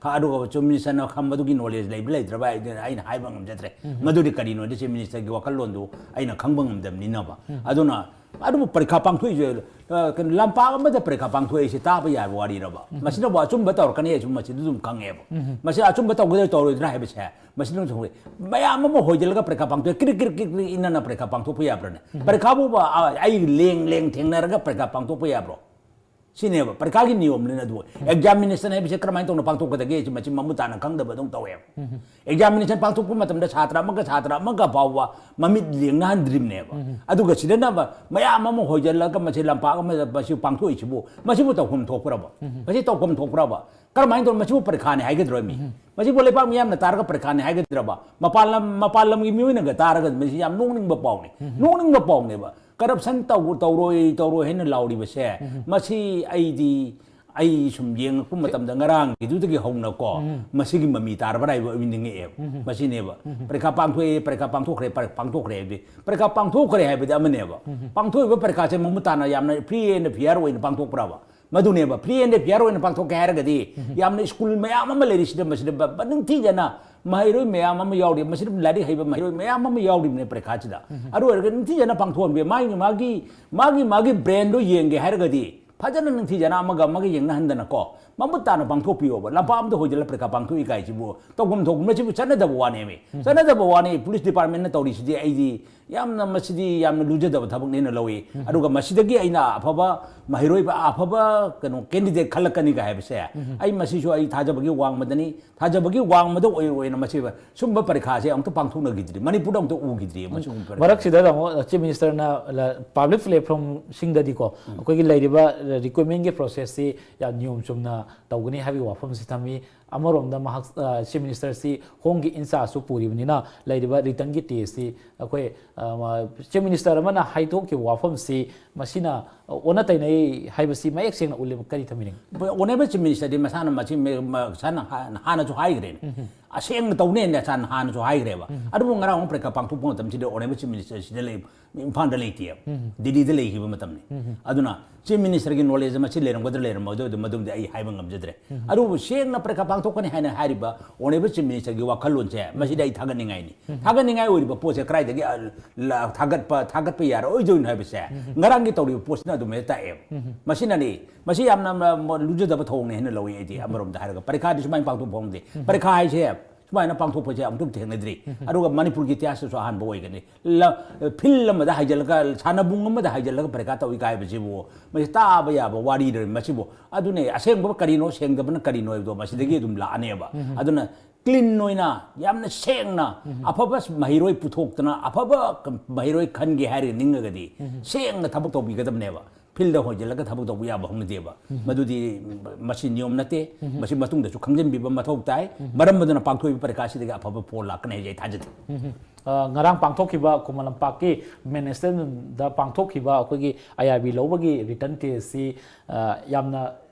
ꯈ- ꯑꯗꯨꯒ ꯆꯤꯐ ꯃꯤꯅꯤꯁꯇꯔꯅ ꯈꯪꯕꯗꯨꯒꯤ ꯅꯣꯂꯦꯖ ꯂꯩꯕ ꯂꯩꯇ꯭ꯔꯕ ꯍꯥꯏꯗꯨꯅ ꯑꯩꯅ ꯍꯥꯏꯕ ꯉꯝꯖꯗ꯭ꯔꯦ꯫ ꯃꯗꯨꯗꯤ ꯀꯔꯤꯅꯣꯗꯤ ꯆꯤꯐ ꯃꯤꯅꯤꯁꯇꯔꯒꯤ ꯋꯥꯈꯜꯂꯣꯟꯗꯨ ꯑꯩꯅ ꯈꯪꯕ ꯉꯝꯗꯕꯅꯤꯅꯕ꯫ ꯑꯗꯨꯅ ꯑꯗꯨꯕꯨ ꯄꯔꯤꯈꯥ ꯄꯥꯡꯊꯣꯛꯏꯁꯦ, ꯑ, ꯀꯩꯅꯣ, ꯂꯝꯄꯥꯛ ꯑꯃꯗ ꯄꯔꯤꯈꯥ ꯄꯥꯡꯊꯣꯛꯏꯁꯦ ꯇꯥꯕ ꯌꯥꯕ ꯋꯥꯔꯤꯔꯕ? ꯃꯁꯤꯅꯕꯨ ꯑꯆꯨꯝꯕ ꯇꯧꯔꯛꯀꯅꯤ ꯍꯥꯏꯁꯨ ꯃꯁꯤꯗ ꯑꯗꯨꯝ ꯈꯪꯉꯦꯕ꯫ ꯃꯁꯤ ꯑꯆꯨꯝꯕ ꯇꯧꯒꯗ꯭ꯔꯥ ꯇꯧꯔꯣꯏꯗ꯭ꯔꯥ ꯍꯥꯏꯕꯁꯦ ꯃꯁꯤꯗ ꯑꯗꯨꯝ ꯈꯪꯉꯦ꯫ ꯃꯌꯥꯝ ꯑꯃ ꯍꯣꯏꯖꯤꯜꯂꯒ ꯄꯔꯤꯈꯥ ꯄꯥꯡꯊꯣꯛꯑꯦ, ꯀ꯭ꯔꯤꯛ ꯀ꯭ꯔꯤꯛ ꯀ꯭ꯔꯤꯛ ꯀ꯭ꯔꯤꯛ ꯏꯟꯅꯅ ꯄꯔꯤꯈꯥ ꯄꯥꯡꯊꯣꯛꯄ ꯌꯥꯕ꯭ꯔꯅꯦ? ꯄꯔꯤꯈꯥꯕꯨ ꯑ, ꯑꯩ ꯂꯦꯡ ꯂꯦꯡ ꯊꯦꯡꯅꯔꯒ ꯄꯔꯤꯈꯥ ꯄꯥꯡꯊꯣꯛꯄ ꯌꯥꯕ꯭ꯔꯣ? ꯁꯤꯅꯦꯕ ꯄꯔꯤꯈꯥꯒꯤ ꯅꯤꯌꯣꯝꯅꯤꯅ꯫ ꯑꯗꯨ ꯑꯦꯛꯖꯥꯃꯤꯅꯦꯁꯟ ꯍꯥꯏꯕꯁꯦ ꯀꯔꯝꯍꯥꯏꯅ ꯇꯧꯅ ꯄꯥꯡꯊꯣꯛꯀꯗꯒꯦ ꯍꯥꯏꯁꯦ ꯃꯁꯤ ꯃꯃꯨꯠ ꯇꯥꯅ ꯈꯪꯗꯕ ꯑꯗꯨꯝ ꯇꯧꯋꯦꯕ꯫ ꯑꯦꯛꯖꯥꯃꯤꯅꯦꯁꯟ ꯄꯥꯡꯊꯣꯛꯄ ꯃꯇꯝꯗ ꯁꯥꯇ꯭ꯔ ꯑꯃꯒ ꯁꯥꯇ꯭ꯔ ꯑꯃꯒ ꯐꯥꯎꯕ ꯃꯃꯤꯠ ꯂꯦꯡꯅꯍꯟꯗ꯭ꯔꯤꯕꯅꯦꯕ꯫ ꯑꯗꯨꯒ ꯁꯤꯗꯅ ꯃꯌꯥꯝ ꯑꯃ ꯍꯣꯏꯖꯜꯂꯒ ꯃꯁꯤ ꯂꯝꯄꯥꯛ ꯑꯃꯗ ꯃꯁꯤ ꯄꯥꯡꯊꯣꯛꯏꯁꯤꯕꯨ, ꯃꯁꯤꯕꯨ ꯇꯧꯐꯝ ꯊꯣꯛꯄ꯭ꯔꯕ? ꯃꯁꯤ ꯇꯧꯐꯝ ꯊꯣꯛꯄ꯭ꯔꯕ? ꯀꯔꯝꯍꯥꯏꯅ ꯇꯧꯅ ꯃꯁꯤꯕꯨ ꯄꯔꯤꯈꯥꯅꯤ ꯍꯥꯏꯒꯗ꯭ꯔꯣ ꯃꯤ? ꯃꯁꯤꯕꯨ ꯂꯩꯕꯥꯛ ꯃꯤꯌꯥꯝꯅ ꯇꯥꯔꯒ ꯄꯔꯤꯈꯥꯅꯤ ꯍꯥꯏꯒꯗ꯭ꯔꯕ? ꯃꯄꯥꯟ ꯂꯝ, ꯃꯄꯥꯟ ꯂꯝꯒꯤ ꯃꯤꯑꯣꯏꯅꯒ ꯇꯥꯔꯒ ꯃꯁꯤ ꯌꯥꯝ ꯅꯣꯛꯅꯤꯡꯕ ꯄꯥꯎꯅꯤ꯫ ꯅꯣꯛꯅꯤꯡꯕ ꯄꯥꯎꯅꯦꯕ꯫ ꯀꯔꯞꯁꯟ ꯇꯧ-, ꯇꯧꯔꯣꯏ, ꯇꯧꯔꯣꯏ ꯍꯥꯏꯅ ꯂꯥꯎꯔꯤꯕꯁꯦ, ꯃꯁꯤ ꯑꯩꯗꯤ, ꯑꯩ ꯁꯨꯝ ꯌꯦꯡꯉꯛꯄ ꯃꯇꯝꯗ ꯉꯔꯥꯡꯒꯤꯗꯨꯗꯒꯤ ꯍꯧꯅꯀꯣ, ꯃꯁꯤꯒꯤ ꯃꯃꯤ ꯇꯥꯔꯕ꯭ꯔꯥ ꯍꯥꯏꯕ ꯑꯩ ꯅꯤꯡꯉꯛꯑꯦꯕ꯫ ꯃꯁꯤꯅꯦꯕ꯫ ꯄꯔꯤꯈꯥ ꯄꯥꯡꯊꯣꯛꯑꯦ, ꯄꯔꯤꯈꯥ ꯄꯥꯡꯊꯣꯛꯈ꯭ꯔꯦ, ꯄꯔ-, ꯄꯥꯡꯊꯣꯛꯈ꯭ꯔꯦ ꯍꯥꯏꯕꯗꯤ, ꯄꯔꯤꯈꯥ ꯄꯥꯡꯊꯣꯛꯈ꯭ꯔꯦ ꯍꯥꯏꯕꯗꯤ ꯑꯃꯅꯦꯕ꯫ ꯄꯥꯡꯊꯣꯛꯏꯕ ꯄꯔꯤꯈꯥꯁꯦ ꯃꯃꯨꯠ ꯇꯥꯅ ꯌꯥꯝꯅ free and fair ꯑꯣꯏꯅ ꯄꯥꯡꯊꯣꯛꯄ꯭ꯔꯕ? ꯃꯗꯨꯅꯦꯕ, free and fair ꯑꯣꯏꯅ ꯄꯥꯡꯊꯣꯛꯀꯦ ꯍꯥꯏꯔꯒꯗꯤ, ꯌꯥꯝꯅ ꯁ꯭ꯀꯨꯜ ꯃꯌꯥꯝ ꯑꯃ ꯂꯩꯔꯤꯁꯤꯗ, ꯃꯁꯤꯗ ꯕ-, ꯕ-, ꯅꯤꯡꯊꯤꯖꯅ ꯃꯍꯩꯔꯣꯏ ꯃꯌꯥꯝ ꯑꯃ ꯌꯥꯎꯔꯤ, ꯃꯁꯤꯗ ꯂꯥꯏꯔꯤꯛ ꯍꯩꯕ ꯃꯍꯩꯔꯣꯏ ꯃꯌꯥꯝ ꯑꯃ ꯌꯥꯎꯔꯤꯕꯅꯦ ꯄꯔꯤꯈꯥꯁꯤꯗ꯫ ꯑꯗꯨ ꯑꯣꯏꯔꯒꯗꯤ ꯅꯤꯡꯊꯤꯖꯅ ꯄꯥꯡꯊꯣꯛꯍꯟꯕꯤꯌꯨ꯫ ꯃꯥꯒꯤ, ꯃꯥꯒꯤ, ꯃꯥꯒꯤ, ꯃꯥꯒꯤ brainꯗꯣ ꯌꯦꯡꯒꯦ ꯍꯥꯏꯔꯒꯗꯤ ꯐꯖꯅ ꯅꯤꯡꯊꯤꯖꯅ ꯑꯃꯒ ꯑꯃꯒ ꯌꯦꯡꯅꯍꯟꯗꯅꯀꯣ, ꯃꯃꯨꯠ ꯇꯥꯅ ꯄꯥꯡꯊꯣꯛꯄꯤꯌꯣꯕ꯫ ꯂꯝꯄꯥꯛ ꯑꯃꯗ ꯍꯣꯏꯖꯤꯜꯂ ꯄꯔꯤꯈꯥ ꯄꯥꯡꯊꯣꯛꯏ ꯀꯥꯏꯁꯤꯕꯨ ꯇꯧꯐꯝ ꯊꯣꯛꯄ ꯃꯁꯤꯕꯨ ꯆꯠꯅꯗꯕ ꯋꯥꯅꯦꯃꯤ꯫ ꯆꯠꯅꯗꯕ ꯋꯥꯅꯤ꯫ ꯄꯨꯂꯤꯁ ꯗꯤꯄꯥꯔꯠꯃꯦꯟꯅ ꯇꯧꯔꯤꯁꯤꯗꯤ ꯑꯩꯗꯤ ꯌꯥꯝꯅ ꯃꯁꯤꯗꯤ ꯌꯥꯝꯅ ꯂꯨꯖꯗꯕ ꯊꯕꯛꯅꯦꯅ ꯂꯧꯏ꯫ ꯑꯗꯨꯒ ꯃꯁꯤꯗꯒꯤ ꯑꯩꯅ ꯑꯐꯕ ꯃꯍꯩꯔꯣꯏ, ꯑꯐꯕ ꯀꯩꯅꯣ candidate ꯈꯜꯂꯛꯀꯅꯤꯒ ꯍꯥꯏꯕꯁꯦ, ꯑꯩ ꯃꯁꯤꯁꯨ ꯑꯩ ꯊꯥꯖꯕꯒꯤ ꯋꯥꯡꯃꯗꯅꯤ꯫ ꯊꯥꯖꯕꯒꯤ ꯋꯥꯡꯃꯗ ꯑꯣꯏ-, ꯑꯣꯏꯅ ꯃꯁꯤ ꯁꯨꯝꯕ ꯄꯔꯤꯈꯥꯁꯦ ꯑꯃꯨꯛꯇ ꯄꯥꯡꯊꯣꯛꯅꯈꯤꯗ꯭ꯔꯤ, ꯃꯅꯤꯄꯨꯔꯗ ꯑꯃꯨꯛꯇ ꯎꯈꯤꯗ꯭ꯔꯤ ꯃꯁꯤꯒꯨꯝꯕ ꯄꯔꯤꯈꯥ꯫ ꯃꯔꯛꯁꯤꯗ ꯇꯥꯃꯣ, ꯆꯤꯐ ꯃꯤꯅꯤꯁꯇꯔꯅ ꯂ-, ꯄꯕ꯭ꯂꯤꯛ ꯄ꯭ꯂꯦꯠꯐꯣꯔꯝꯁꯤꯡꯗꯗꯤꯀꯣ, ꯑꯩꯈꯣꯏꯒꯤ ꯂꯩꯔꯤꯕ ꯔꯤꯀ꯭ꯔꯨꯠꯃꯦꯟꯒꯤ ꯄ꯭ꯔꯣꯁꯦꯁꯁꯤ ꯌꯥꯝ ꯅꯤꯌꯣꯝ ꯆꯨꯝꯅ ꯇꯧꯒꯅꯤ ꯍꯥꯏꯕꯒꯤ ꯋꯥꯐꯝꯁꯤ ꯊꯝꯃꯤ꯫ ꯑꯃꯔꯣꯝꯗ ꯃꯍꯥꯛ ꯆꯤꯐ ꯃꯤꯅꯤꯁꯇꯔꯁꯤ ꯍꯣꯝꯒꯤ ꯏꯟꯆꯥꯔꯖꯁꯨ ꯄꯨꯔꯤꯕꯅꯤꯅ ꯂꯩꯔꯤꯕ ꯔꯤꯇꯟꯒꯤ ꯇꯦꯁꯁꯤ ꯑꯩꯈꯣꯏ ꯆꯤꯐ ꯃꯤꯅꯤꯁꯇꯔ ꯑꯃꯅ ꯍꯥꯏꯗꯣꯛꯈꯤꯕ ꯋꯥꯐꯝꯁꯤ ꯃꯁꯤꯅ ꯑꯣꯟꯅ ꯇꯩꯅꯩ ꯍꯥꯏꯕꯁꯤ ꯃꯌꯦꯛ ꯁꯦꯡꯅ ꯎꯠꯂꯤ꯫ ꯀꯔꯤ ꯊꯝꯕꯤꯅꯤꯡ? ꯑꯣꯅꯦꯕꯜ ꯆꯤꯐ ꯃꯤꯅꯤꯁꯇꯔꯗꯤ ꯃꯁꯥꯅ ꯃꯁꯤ ꯃꯁꯥꯅ ꯍꯥꯟꯅꯁꯨ ꯍꯥꯏꯈ꯭ꯔꯦꯅꯦ꯫ ꯑꯁꯦꯡꯅ ꯇꯧꯅꯦꯅ ꯃꯁꯥꯅ ꯍꯥꯟꯅꯁꯨ ꯍꯥꯏꯈ꯭ꯔꯦꯕ꯫ ꯑꯗꯨꯕꯨ ꯉꯔꯥꯡ ꯑꯃꯨꯛ ꯄꯔꯤꯈꯥ ꯄꯥꯡꯊꯣꯛꯄ ꯃꯇꯝꯁꯤꯗ ꯑꯣꯅꯦꯕꯜ ꯆꯤꯐ ꯃꯤꯅꯤꯁꯇꯔ ꯁꯤꯗ ꯂꯩ, ꯏꯝꯐꯥꯜꯗ ꯂꯩꯇꯦꯕ꯫ ꯗꯤꯜꯂꯤꯗ ꯂꯩꯈꯤꯕ ꯃꯇꯝꯅꯤ꯫ ꯑꯗꯨꯅ ꯆꯤꯐ ꯃꯤꯅꯤꯁꯇꯔꯒꯤ ꯅꯣꯂꯦꯖ ꯃꯁꯤ ꯂꯩꯔꯝꯒꯗ꯭ꯔꯥ ꯂꯩꯔꯝꯃꯣꯏꯗ꯭ꯔꯥ ꯑꯗꯨ ꯃꯗꯨꯝꯗꯤ ꯑꯩ ꯍꯥꯏꯕ ꯉꯝꯖꯗ꯭ꯔꯦ꯫ ꯑꯗꯨꯕꯨ ꯁꯦꯡꯅ ꯄꯔꯤꯈꯥ ꯄꯥꯡꯊꯣꯛꯀꯅꯤ ꯍꯥꯏꯅ ꯍꯥꯏꯔꯤꯕ ꯑꯣꯅꯦꯕꯜ ꯆꯤꯐ ꯃꯤꯅꯤꯁꯇꯔꯒꯤ ꯋꯥꯈꯜꯂꯣꯟꯁꯦ ꯃꯁꯤꯗ ꯑꯩ ꯊꯥꯒꯠꯅꯤꯡꯉꯥꯏꯅꯤ꯫ ꯊꯥꯒꯠꯅꯤꯡꯉꯥꯏ ꯑꯣꯏꯔꯤꯕ ꯄꯣꯠꯁꯦ ꯀꯗꯥꯏꯗꯒꯤ, ꯑ, ꯂ-, ꯊꯥꯒꯠꯄ ꯊꯥꯒꯠꯄ ꯌꯥꯔꯣꯏꯗꯣꯏꯅꯣ ꯍꯥꯏꯕꯁꯦ ꯉꯔꯥꯡꯒꯤ ꯇꯧꯔꯤꯕ ꯄꯣꯠꯁꯤꯅ ꯑꯗꯨꯃꯥꯏꯅ ꯇꯥꯛꯑꯦꯕ꯫ ꯃꯁꯤꯅꯅꯤ, ꯃꯁꯤ ꯌꯥꯝꯅ ꯃ-, ꯃ-, ꯂꯨꯖꯗꯕ ꯊꯧꯑꯣꯡꯅꯤ ꯍꯥꯏꯅ ꯂꯧꯏ ꯑꯩꯗꯤ꯫ ꯑꯃꯔꯣꯝꯗ ꯍꯥꯏꯔꯒ ꯄꯔꯤꯈꯥꯗꯤ ꯁꯨꯃꯥꯏꯅ ꯄꯥꯡꯊꯣꯛꯄ ꯐꯪꯗꯦ꯫ ꯄꯔꯤꯈꯥ ꯍꯥꯏꯁꯦ ꯁꯨꯃꯥꯏꯅ ꯄꯥꯡꯊꯣꯛꯄꯁꯦ ꯑꯃꯨꯛꯇ ꯊꯦꯡꯅꯗ꯭ꯔꯤ꯫ ꯑꯗꯨꯒ ꯃꯅꯤꯄꯨꯔꯒꯤ ꯏꯇꯤꯍꯥꯁꯇꯁꯨ ꯑꯍꯥꯟꯕ ꯑꯣꯏꯒꯅꯤ꯫ ꯂ-, ꯐꯤꯜ ꯑꯃꯗ ꯍꯥꯏꯖꯤꯜꯂꯒ, ꯁꯥꯟꯅꯕꯨꯡ ꯑꯃꯗ ꯍꯥꯏꯖꯤꯜꯂꯒ ꯄꯔꯤꯈꯥ ꯇꯧꯏ ꯀꯥꯏꯕꯁꯤꯕꯨ ꯃꯁꯤ ꯇꯥꯕ ꯌꯥꯕ ꯋꯥꯔꯤꯔ ꯃꯁꯤꯕꯨ? ꯑꯗꯨꯅꯦ, ꯑꯁꯦꯡꯕ ꯀꯔꯤꯅꯣ, ꯁꯦꯡꯗꯕꯅ ꯀꯔꯤꯅꯣ ꯍꯥꯏꯕꯗꯣ ꯃꯁꯤꯗꯒꯤ ꯑꯗꯨꯝ ꯂꯥꯛꯑꯅꯦꯕ꯫ ꯑꯗꯨꯅ ꯀ꯭ꯂꯤꯟ ꯑꯣꯏꯅ, ꯌꯥꯝꯅ ꯁꯦꯡꯅ, ꯑꯐꯕ ꯃꯍꯩꯔꯣꯏ ꯄꯨꯊꯣꯛꯇꯅ ꯑꯐꯕ ꯀ-, ꯃꯍꯩꯔꯣꯏ ꯈꯟꯒꯦ ꯍꯥꯏꯔꯒ ꯅꯤꯡꯉꯒꯗꯤ ꯁꯦꯡꯅ ꯊꯕꯛ ꯇꯧꯕꯤꯒꯗꯕꯅꯦꯕ꯫ ꯐꯤꯜꯗ ꯍꯣꯏꯖꯤꯜꯂꯒ ꯊꯕꯛ ꯇꯧꯕ ꯌꯥꯕ ꯍꯧꯅꯗꯦꯕ꯫ ꯃꯗꯨꯗꯤ ꯃꯁꯤ ꯅꯤꯌꯣꯝ ꯅꯠꯇꯦ꯫ ꯃꯁꯤ ꯃꯇꯨꯡꯗꯁꯨ ꯈꯪꯖꯤꯟꯕꯤꯕ ꯃꯊꯧ ꯇꯥꯏ꯫ ꯃꯔꯝ ꯑꯗꯨꯅ ꯄꯥꯡꯊꯣꯛꯏꯕ ꯄꯔꯤꯈꯥꯁꯤꯗꯒꯤ ꯑꯐꯕ ꯐꯣꯜ ꯂꯥꯛꯀꯅꯤ ꯍꯥꯏꯁꯦ ꯑꯩ ꯊꯥꯖꯗꯦ꯫ ꯑ, ꯉꯔꯥꯡ ꯄꯥꯡꯊꯣꯛꯈꯤꯕ ꯈꯨꯃꯟ ꯂꯝꯄꯥꯛꯀꯤ ꯃꯦꯅꯦꯖꯃꯦꯟꯗ ꯄꯥꯡꯊꯣꯛꯈꯤꯕ ꯑꯩꯈꯣꯏꯒꯤ ꯑꯥꯏ ꯑꯥꯔ ꯕꯤ ꯂꯧꯕꯒꯤ ꯔꯤꯇꯟ ꯇꯦꯁꯁꯤ, ꯑ, ꯌꯥꯝꯅ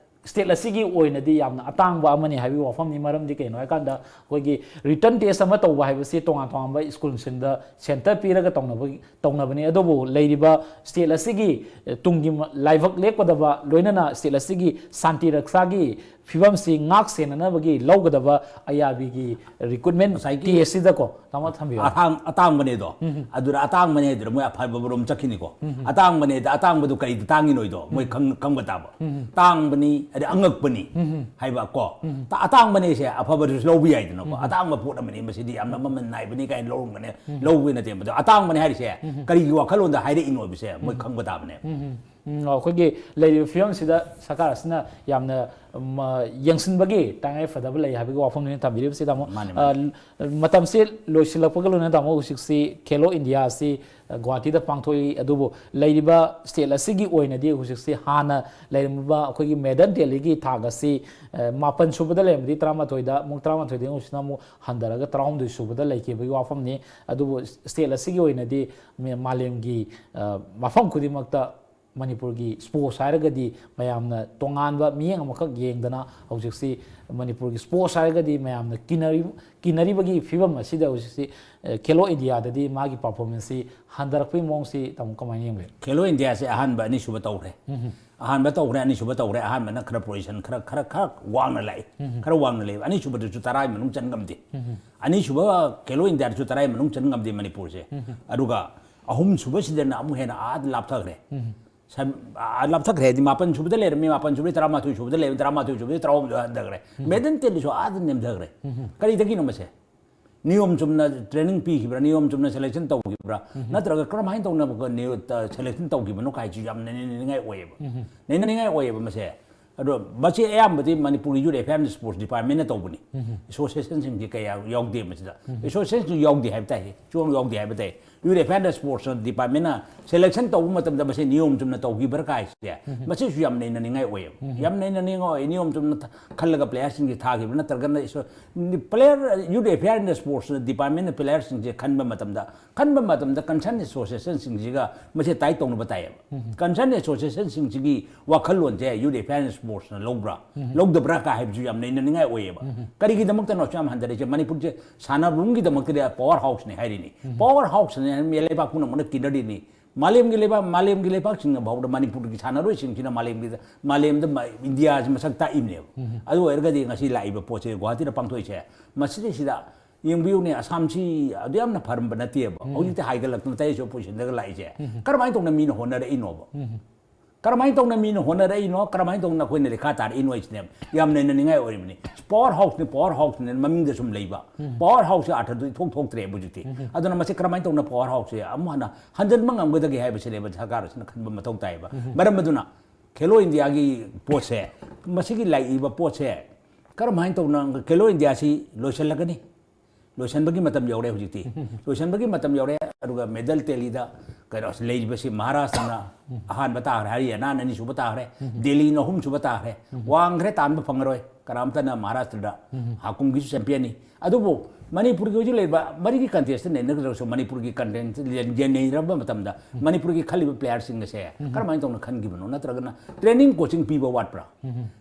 ꯁ꯭ꯇꯦꯠ ꯑꯁꯤꯒꯤ ꯑꯣꯏꯅꯗꯤ ꯌꯥꯝꯅ ꯑꯇꯥꯡꯕ ꯑꯃꯅꯤ ꯍꯥꯏꯕꯒꯤ ꯋꯥꯐꯝꯅꯤ꯫ ꯃꯔꯝꯗꯤ ꯀꯩꯅꯣ ꯍꯥꯏꯀꯥꯟꯗ ꯑꯩꯈꯣꯏꯒꯤ ꯔꯤꯇꯟ ꯇꯦꯁ ꯑꯃ ꯇꯧꯕ ꯍꯥꯏꯕꯁꯤ ꯇꯣꯉꯥꯟ ꯇꯣꯉꯥꯟꯕ ꯁ꯭ꯀꯨꯜꯁꯤꯡꯗ ꯁꯦꯟꯇꯔ ꯄꯤꯔꯒ ꯇꯧꯅꯕ, ꯇꯧꯅꯕꯅꯤ꯫ ꯑꯗꯨꯕꯨ ꯂꯩꯔꯤꯕ ꯁ꯭ꯇꯦꯠ ꯑꯁꯤꯒꯤ, ꯑ, ꯇꯨꯡꯒꯤ ꯃ-, ꯂꯥꯏꯕꯛ ꯂꯦꯞꯀꯗꯕ, ꯂꯣꯏꯅꯅ ꯁ꯭ꯇꯦꯠ ꯑꯁꯤꯒꯤ ꯁꯥꯟꯇꯤ ꯔꯛꯁꯥꯒꯤ ꯐꯤꯕꯝꯁꯤ ꯉꯥꯛ ꯁꯦꯟꯅꯅꯕꯒꯤ ꯂꯧꯒꯗꯕ ꯑꯥꯏ ꯑꯥꯔ ꯕꯤꯒꯤ ꯔꯤꯀ꯭ꯔꯨꯠꯃꯦꯟ ꯇꯦꯁꯁꯤꯗꯀꯣ, ꯇꯥꯃꯣ ꯊꯝꯕꯤꯌꯨ꯫ ꯑꯇꯥꯡ-, ꯑꯇꯥꯡꯕꯅꯦꯗꯣ꯫ ꯑꯗꯨꯅ ꯑꯇꯥꯡꯕꯅꯦ ꯍꯥꯏꯗꯨꯅ ꯃꯣꯏ ꯑꯐꯕ ꯔꯣꯝ ꯆꯠꯈꯤꯅꯤꯀꯣ꯫ ꯑꯇꯥꯡꯕꯅꯦꯗ, ꯑꯇꯥꯡꯕꯗꯨ ꯀꯔꯤꯗ ꯇꯥꯡꯉꯤꯅꯣꯗꯣ ꯃꯣꯏ ꯈꯪ-, ꯈꯪꯕ ꯇꯥꯕ꯫ ꯇꯥꯡꯕꯅꯤ, ꯑꯗꯩ ꯑꯉꯛꯄꯅꯤ ꯍꯥꯏꯕ ꯀꯣ꯫ ꯇ-, ꯑꯇꯥꯡꯕꯅꯦꯁꯦ ꯑꯐꯕꯗꯨꯁꯨ ꯂꯧꯕ ꯌꯥꯏꯗꯅꯀꯣ꯫ ꯑꯇꯥꯡꯕ ꯄꯣꯠ ꯑꯃꯅꯤ, ꯃꯁꯤꯗꯤ ꯌꯥꯝꯅ ꯃꯃꯜ ꯅꯥꯏꯕꯅꯤ ꯀꯥꯏꯅ ꯂꯧꯔꯝꯒꯅꯤ, ꯂꯧꯕ ꯅꯠꯇꯦ꯫ ꯃꯗꯨ ꯑꯇꯥꯡꯕꯅꯦ ꯍꯥꯏꯔꯤꯁꯦ ꯀꯔꯤꯒꯤ ꯋꯥꯈꯜꯂꯣꯟꯗ ꯍꯥꯏꯔꯛꯏꯅꯣ ꯍꯥꯏꯕꯁꯦ ꯃꯣꯏ ꯈꯪꯕ ꯇꯥꯕꯅꯦ꯫ ꯎꯝ, ꯑꯩꯈꯣꯏꯒꯤ ꯂꯩꯔꯤꯕ ꯐꯤꯕꯝꯁꯤꯗ ꯁꯔꯀꯥꯔ ꯑꯁꯤꯅ ꯌꯥꯝꯅ, ꯎꯝ, ꯑ, ꯌꯦꯡꯁꯤꯟꯕꯒꯤ ꯇꯉꯥꯏ ꯐꯗꯕ ꯂꯩ ꯍꯥꯏꯕꯒꯤ ꯋꯥꯐꯝꯅꯤꯅ ꯊꯝꯕꯤꯔꯤꯕꯁꯤ, ꯇꯥꯃꯣ꯫ ꯃꯥꯅꯤ, ꯑ, ꯃꯇꯝꯁꯤ ꯂꯣꯏꯁꯤꯜꯂꯛꯄꯒ ꯂꯣꯏꯅꯅ, ꯇꯥꯃꯣ, ꯍꯧꯖꯤꯛꯁꯤ ꯈꯦꯂꯣ ꯏꯟꯗꯤꯌꯥ ꯑꯁꯤ, ꯑ, ꯒꯨꯍꯥꯇꯤꯗ ꯄꯥꯡꯊꯣꯛꯏ꯫ ꯑꯗꯨꯕꯨ ꯂꯩꯔꯤꯕ ꯁ꯭ꯇꯦꯠ ꯑꯁꯤꯒꯤ ꯑꯣꯏꯅꯗꯤ ꯍꯧꯖꯤꯛꯁꯤ ꯍꯥꯟꯅ ꯂꯩꯔꯝꯃꯤꯕ ꯑꯩꯈꯣꯏꯒꯤ ꯃꯦꯗꯜ ꯇꯦꯂꯤꯒꯤ ꯊꯥꯛ ꯑꯁꯤ, ꯑ, ꯃꯥꯄꯟ ꯁꯨꯕꯗ ꯂꯩꯔꯝꯕꯗꯤ ꯇꯔꯥꯃꯥꯊꯣꯏꯗ, ꯑꯃꯨꯛ ꯇꯔꯥꯃꯥꯊꯣꯏꯗꯒꯤ ꯍꯧꯖꯤꯛꯅ ꯑꯃꯨꯛ ꯍꯟꯊꯔꯒ ꯇꯔꯥꯍꯨꯝꯗꯣꯏ ꯁꯨꯕꯗ ꯂꯩꯈꯤꯕꯒꯤ ꯋꯥꯐꯝꯅꯤ꯫ ꯑꯗꯨꯕꯨ ꯁ꯭ꯇꯦꯠ ꯑꯁꯤꯒꯤ ꯑꯣꯏꯅꯗꯤ ꯃ-, ꯃꯥꯂꯦꯝꯒꯤ, ꯑ, ꯃꯐꯝ ꯈꯨꯗꯤꯡꯃꯛꯇ ꯃꯅꯤꯄꯨꯔꯒꯤ ꯁ꯭ꯄꯣꯔꯠꯁ ꯍꯥꯏꯔꯒꯗꯤ ꯃꯌꯥꯝꯅ ꯇꯣꯉꯥꯟꯕ ꯃꯤꯠꯌꯦꯡ ꯑꯃꯈꯛ ꯌꯦꯡꯗꯅ ꯍꯧꯖꯤꯛꯁꯤ ꯃꯅꯤꯄꯨꯔꯒꯤ ꯁ꯭ꯄꯣꯔꯠꯁ ꯍꯥꯏꯔꯒꯗꯤ ꯃꯌꯥꯝꯅ ꯀꯤꯅꯔꯤ-, ꯀꯤꯅꯔꯤꯕꯒꯤ ꯐꯤꯕꯝ ꯑꯁꯤꯗ ꯍꯧꯖꯤꯛꯁꯤ, ꯑ, ꯈꯦꯂꯣ ꯏꯟꯗꯤꯌꯥꯗꯗꯤ ꯃꯥꯒꯤ ꯄꯔꯐꯣꯔꯃꯦꯟꯁꯁꯤ ꯍꯟꯊꯔꯛꯄꯒꯤ ꯃꯑꯣꯡꯁꯤ, ꯇꯥꯃꯣ, ꯀꯃꯥꯏꯅ ꯌꯦꯡꯕꯤ? ꯈꯦꯂꯣ ꯏꯟꯗꯤꯌꯥꯁꯦ ꯑꯍꯥꯟꯕ, ꯑꯅꯤꯁꯨꯕ ꯇꯧꯈ꯭ꯔꯦ꯫ ꯑꯍꯥꯟꯕ ꯇꯧꯈ꯭ꯔꯦ, ꯑꯅꯤꯁꯨꯕ ꯇꯧꯈ꯭ꯔꯦ꯫ ꯑꯍꯥꯟꯕꯅ ꯈꯔ ꯄꯣꯖꯤꯁꯟ ꯈꯔ, ꯈꯔ, ꯈꯔ ꯋꯥꯡꯅ ꯂꯥꯛꯏ꯫ ꯈꯔ ꯋꯥꯡꯅ ꯂꯩ꯫ ꯑꯅꯤꯁꯨꯕꯗꯁꯨ ꯇꯔꯥꯒꯤ ꯃꯅꯨꯡ ꯆꯟ ꯉꯝꯗꯦ꯫ ꯑꯅꯤꯁꯨꯕ ꯈꯦꯂꯣ ꯏꯟꯗꯤꯌꯥꯗꯁꯨ ꯇꯔꯥꯒꯤ ꯃꯅꯨꯡ ꯆꯟ ꯉꯝꯗꯦ ꯃꯅꯤꯄꯨꯔꯁꯦ꯫ ꯑꯗꯨꯒ ꯑꯍꯨꯝꯁꯨꯕꯁꯤꯗꯅ ꯑꯃꯨꯛ ꯍꯦꯟꯅ ꯑꯥ ꯂꯥꯞꯊꯈ꯭ꯔꯦ꯫ ꯁꯝ-, ꯑꯥ ꯂꯥꯞꯊꯈ꯭ꯔꯦ ꯍꯥꯏꯗꯤ ꯃꯥꯄꯟ ꯁꯨꯕꯗ ꯂꯩꯔꯝꯃꯤ, ꯃꯥꯄꯟ ꯁꯨꯕꯗꯤ ꯇꯔꯥꯃꯥꯊꯣꯏ ꯁꯨꯕꯗ ꯂꯩꯔꯝꯃꯤ, ꯇꯔꯥꯃꯥꯊꯣꯏ ꯁꯨꯕꯗꯤ ꯇꯔꯥꯍꯨꯝꯗꯣꯏ ꯍꯟꯊꯈ꯭ꯔꯦ꯫ ꯃꯦꯗꯜ ꯇꯦꯂꯤꯁꯨ ꯑꯥꯗ ꯅꯦꯝꯊꯈ꯭ꯔꯦ꯫ ꯀꯔꯤꯗꯒꯤꯅꯣ ꯃꯁꯦ? ꯅꯤꯌꯣꯝ ꯆꯨꯝꯅ ꯇ꯭ꯔꯦꯅꯤꯡ ꯄꯤꯈꯤꯕ꯭ꯔꯥ, ꯅꯤꯌꯣꯝ ꯆꯨꯝꯅ ꯁꯦꯂꯦꯛꯁꯟ ꯇꯧꯈꯤꯕ꯭ꯔꯥ, ꯅꯠꯇ꯭ꯔꯒ ꯀꯔꯝꯍꯥꯏꯅ ꯇꯧꯅ ꯁꯦꯂꯦꯛꯁꯟ ꯇꯧꯈꯤꯕꯅꯣ ꯀꯥꯏꯁꯤ ꯌꯥꯝ ꯅꯩꯅꯅꯤꯡꯉꯥꯏ ꯑꯣꯏꯌꯦꯕ꯫ ꯅꯩꯅꯅꯤꯡꯉꯥꯏ ꯑꯣꯏꯌꯦꯕ ꯃꯁꯦ꯫ ꯑꯗꯣ ꯃꯁꯤ ꯑꯌꯥꯝꯕꯗꯤ ꯃꯅꯤꯄꯨꯔꯒꯤ ꯌꯨꯠ ꯑꯦꯐꯤꯌꯔ ꯑꯦꯟ ꯁ꯭ꯄꯣꯔꯠꯁ ꯗꯤꯄꯥꯔꯠꯃꯦꯟꯅ ꯇꯧꯕꯅꯤ꯫ ꯑꯦꯁꯣꯁꯤꯌꯦꯁꯟꯁꯤꯡꯗꯤ ꯀꯌꯥ ꯌꯥꯎꯗꯦ ꯃꯁꯤꯗ꯫ ꯑꯦꯁꯣꯁꯤꯌꯦꯁꯟꯁꯨ ꯌꯥꯎꯗꯦ ꯍꯥꯏꯕ ꯇꯥꯏ, ꯁꯨꯡꯌꯥꯎ ꯌꯥꯎꯗꯦ ꯍꯥꯏꯕ ꯇꯥꯏ꯫ ꯌꯨꯠ ꯑꯦꯐꯤꯌꯔ ꯑꯦꯟ ꯁ꯭ꯄꯣꯔꯠꯁ ꯗꯤꯄꯥꯔꯠꯃꯦꯟꯅ ꯁꯦꯂꯦꯛꯁꯟ ꯇꯧꯕ ꯃꯇꯝꯗ ꯃꯁꯤ ꯅꯤꯌꯣꯝ ꯆꯨꯝꯅ ꯇꯧꯈꯤꯕ꯭ꯔꯥ ꯀꯥꯏꯁꯦ, ꯃꯁꯤꯁꯨ ꯌꯥꯝ ꯅꯩꯅꯅꯤꯡꯉꯥꯏ ꯑꯣꯏꯌꯦꯕ꯫ ꯌꯥꯝ ꯅꯩꯅꯅꯤꯡꯉꯥꯏ ꯑꯣꯏ, ꯅꯤꯌꯣꯝ ꯆꯨꯝꯅ ꯊ-, ꯈꯜꯂꯒ ꯄ꯭ꯂꯦꯌꯔꯁꯤꯡꯁꯤ ꯊꯥꯈꯤꯕ꯭ꯔꯥ, ꯅꯠꯇ꯭ꯔꯒꯅ ꯏꯁꯣ-, player, youth affairs and sports ꯗꯤꯄꯥꯔꯠꯃꯦꯟꯅ ꯄ꯭ꯂꯦꯌꯔꯁꯤꯡꯁꯦ ꯈꯟꯕ ꯃꯇꯝꯗ, ꯈꯟꯕ ꯃꯇꯝꯗ ꯀꯟꯁꯔꯟ ꯑꯦꯁꯣꯁꯤꯌꯦꯁꯟꯁꯤꯡꯁꯤꯒ ꯃꯁꯤ ꯇꯥꯏ ꯇꯧꯅꯕ ꯇꯥꯏꯌꯦꯕ꯫ ꯀꯟꯁꯔꯟ ꯑꯦꯁꯣꯁꯤꯌꯦꯁꯟꯁꯤꯡꯁꯤꯒꯤ ꯋꯥꯈꯜꯂꯣꯟꯁꯦ ꯌꯨꯠ ꯑꯦꯐꯤꯌꯔ ꯑꯦꯟ ꯁ꯭ꯄꯣꯔꯠꯁꯅ ꯂꯧꯕ꯭ꯔꯥ, ꯂꯧꯗꯕ꯭ꯔꯥ ꯀꯥ ꯍꯥꯏꯕꯁꯨ ꯌꯥꯝ ꯅꯩꯅꯅꯤꯡꯉꯥꯏ ꯑꯣꯏꯌꯦꯕ꯫ ꯀꯔꯤꯒꯤꯗꯃꯛꯇꯅꯣ ꯑꯁꯨꯛ ꯌꯥꯝ ꯍꯟꯊꯔꯛꯏꯁꯦ? ꯃꯅꯤꯄꯨꯔꯁꯦ ꯁꯥꯟꯅꯕꯨꯡꯒꯤꯗꯃꯛꯇꯗꯤ ꯄꯋꯥꯔ ꯍꯥꯎꯁꯅꯤ ꯍꯥꯏꯔꯤꯅꯤ꯫ ꯄꯋꯥꯔ ꯍꯥꯎꯁꯅꯤ ꯍꯥꯏꯅ ꯂꯩꯕꯥꯛ ꯄꯨꯝꯅꯃꯛꯅ ꯀꯤꯅꯔꯤꯅꯤ꯫ ꯃꯥꯂꯦꯝꯒꯤ ꯂꯩꯕꯥꯛ, ꯃꯥꯂꯦꯝꯒꯤ ꯂꯩꯕꯥꯛꯁꯤꯡꯅ ꯐꯥꯎꯗ ꯃꯅꯤꯄꯨꯔꯒꯤ ꯁꯥꯟꯅꯔꯣꯏꯁꯤꯡꯁꯤꯅ ꯃꯥꯂꯦꯝꯒꯤꯗ, ꯃꯥꯂꯦꯝꯗ ꯃ-, ꯏꯟꯗꯤꯌꯥꯁꯤ ꯃꯁꯛ ꯇꯥꯛꯏꯕꯅꯦꯕ꯫ ꯑꯗꯨ ꯑꯣꯏꯔꯒꯗꯤ ꯉꯁꯤ ꯂꯥꯛꯏꯕ ꯄꯣꯠꯁꯦ ꯒꯨꯍꯥꯇꯤꯗ ꯄꯥꯡꯊꯣꯛꯏꯁꯦ, ꯃꯁꯤꯗꯩꯁꯤꯗ ꯌꯦꯡꯕꯤꯌꯨꯅꯦ, ꯑꯁꯥꯝꯁꯤ ꯑꯗꯨ ꯌꯥꯝꯅ ꯐꯔꯝꯕ ꯅꯠꯇꯦꯕ꯫ ꯍꯧꯖꯤꯛꯇꯤ ꯍꯥꯏꯒꯠꯂꯛꯇꯅ ꯇꯔꯦꯠꯁꯨ ꯄꯣꯖꯤꯁꯟꯗꯒ ꯂꯥꯛꯏꯁꯦ꯫ ꯀꯔꯝꯍꯥꯏꯅ ꯇꯧꯅ ꯃꯤꯅ ꯍꯣꯠꯅꯔꯛꯏꯅꯣꯕ? ꯀꯔꯝꯍꯥꯏꯅ ꯇꯧꯅ ꯃꯤꯅ ꯍꯣꯠꯅꯔꯛꯏꯅꯣ, ꯀꯔꯝꯍꯥꯏꯅ ꯇꯧꯅ ꯑꯩꯈꯣꯏꯅ ꯂꯩꯈꯥ ꯇꯥꯔꯛꯏꯅꯣ ꯍꯥꯏꯁꯤꯅꯦ ꯌꯥꯝ ꯅꯩꯅꯅꯤꯡꯉꯥꯏ ꯑꯣꯏꯔꯤꯕꯅꯤ꯫ ꯄꯋꯥꯔ ꯍꯥꯎꯁꯅꯤ, ꯄꯋꯥꯔ ꯍꯥꯎꯁꯅꯤ ꯃꯃꯤꯡꯗ ꯁꯨꯝ ꯂꯩꯕ꯫ ꯄꯋꯥꯔ ꯍꯥꯎꯁꯁꯦ ꯑꯥꯔꯊꯗꯨ ꯏꯊꯣꯛ ꯊꯣꯛꯇ꯭ꯔꯦꯕ ꯍꯧꯖꯤꯛꯇꯤ꯫ ꯑꯗꯨꯅ ꯃꯁꯤ ꯀꯔꯝꯍꯥꯏꯅ ꯇꯧꯅ ꯄꯋꯥꯔ ꯍꯥꯎꯁꯁꯦ ꯑꯃꯨꯛ ꯍꯟꯅ ꯍꯟꯖꯤꯟꯕ ꯉꯝꯒꯗꯒꯦ ꯍꯥꯏꯕꯁꯤꯅꯦꯕ ꯁꯔꯀꯥꯔ ꯑꯁꯤꯅ ꯈꯟꯕ ꯃꯊꯧ ꯇꯥꯏꯌꯦꯕ꯫ ꯃꯔꯝ ꯑꯗꯨꯅ ꯈꯦꯂꯣ ꯏꯟꯗꯤꯌꯥꯒꯤ ꯄꯣꯠꯁꯦ, ꯃꯁꯤꯒꯤ ꯂꯥꯛꯏꯕ ꯄꯣꯠꯁꯦ ꯀꯔꯝꯍꯥꯏꯅ ꯇꯧꯅ ꯈꯦꯂꯣ ꯏꯟꯗꯤꯌꯥꯁꯤ ꯂꯣꯏꯁꯤꯜꯂꯒꯅꯤ? ꯂꯣꯏꯁꯤꯟꯕꯒꯤ ꯃꯇꯝ ꯌꯧꯔꯦ ꯍꯧꯖꯤꯛꯇꯤ꯫ ꯂꯣꯏꯁꯤꯟꯕꯒꯤ ꯃꯇꯝ ꯌꯧꯔꯦ꯫ ꯑꯗꯨꯒ ꯃꯦꯗꯜ ꯇꯦꯂꯤꯗ ꯀꯩꯅꯣ ꯂꯩꯔꯤꯕꯁꯤ ꯃꯍꯥꯔꯥꯁꯇ꯭ꯔꯅ ꯑꯍꯥꯟꯕ ꯇꯥꯈ꯭ꯔꯦ, ꯍꯔꯤꯌꯥꯅꯥꯅ ꯑꯅꯤꯁꯨꯕ ꯇꯥꯈ꯭ꯔꯦ, ꯗꯦꯜꯂꯤꯅ ꯑꯍꯨꯝꯁꯨꯕ ꯇꯥꯈ꯭ꯔꯦ꯫ ꯋꯥꯡꯈ꯭ꯔꯦ, ꯇꯥꯟꯕ ꯐꯪꯉꯔꯣꯏ ꯀꯅꯥꯝꯇꯅ ꯃꯍꯥꯔꯥꯁꯇ꯭ꯔꯗ꯫ ꯍꯥꯀꯨꯝꯒꯤꯁꯨ ꯆꯦꯝꯄꯤꯌꯟꯅꯤ꯫ ꯑꯗꯨꯕꯨ ꯃꯅꯤꯄꯨꯔꯒꯤ ꯍꯧꯖꯤꯛ ꯂꯩꯔꯤꯕ ꯃꯔꯤꯒꯤ ꯀꯟꯇꯦꯁꯇ ꯅꯩꯅꯒꯗ꯭ꯔꯁꯨ ꯃꯅꯤꯄꯨꯔꯒꯤ ꯀꯟꯇꯦꯁ ꯌꯦꯡꯅꯩꯔꯕ ꯃꯇꯝꯗ ꯃꯅꯤꯄꯨꯔꯒꯤ ꯈꯜꯂꯤꯕ ꯄ꯭ꯂꯦꯌꯔꯁꯤꯡ ꯑꯁꯦ ꯀꯔꯝꯍꯥꯏꯅ ꯇꯧꯅ ꯈꯟꯈꯤꯕꯅꯣ? ꯅꯠꯇ꯭ꯔꯒꯅ ꯇ꯭ꯔꯦꯅꯤꯡ ꯀꯣꯆꯤꯡ ꯄꯤꯕ ꯋꯥꯠꯄ꯭ꯔꯥ?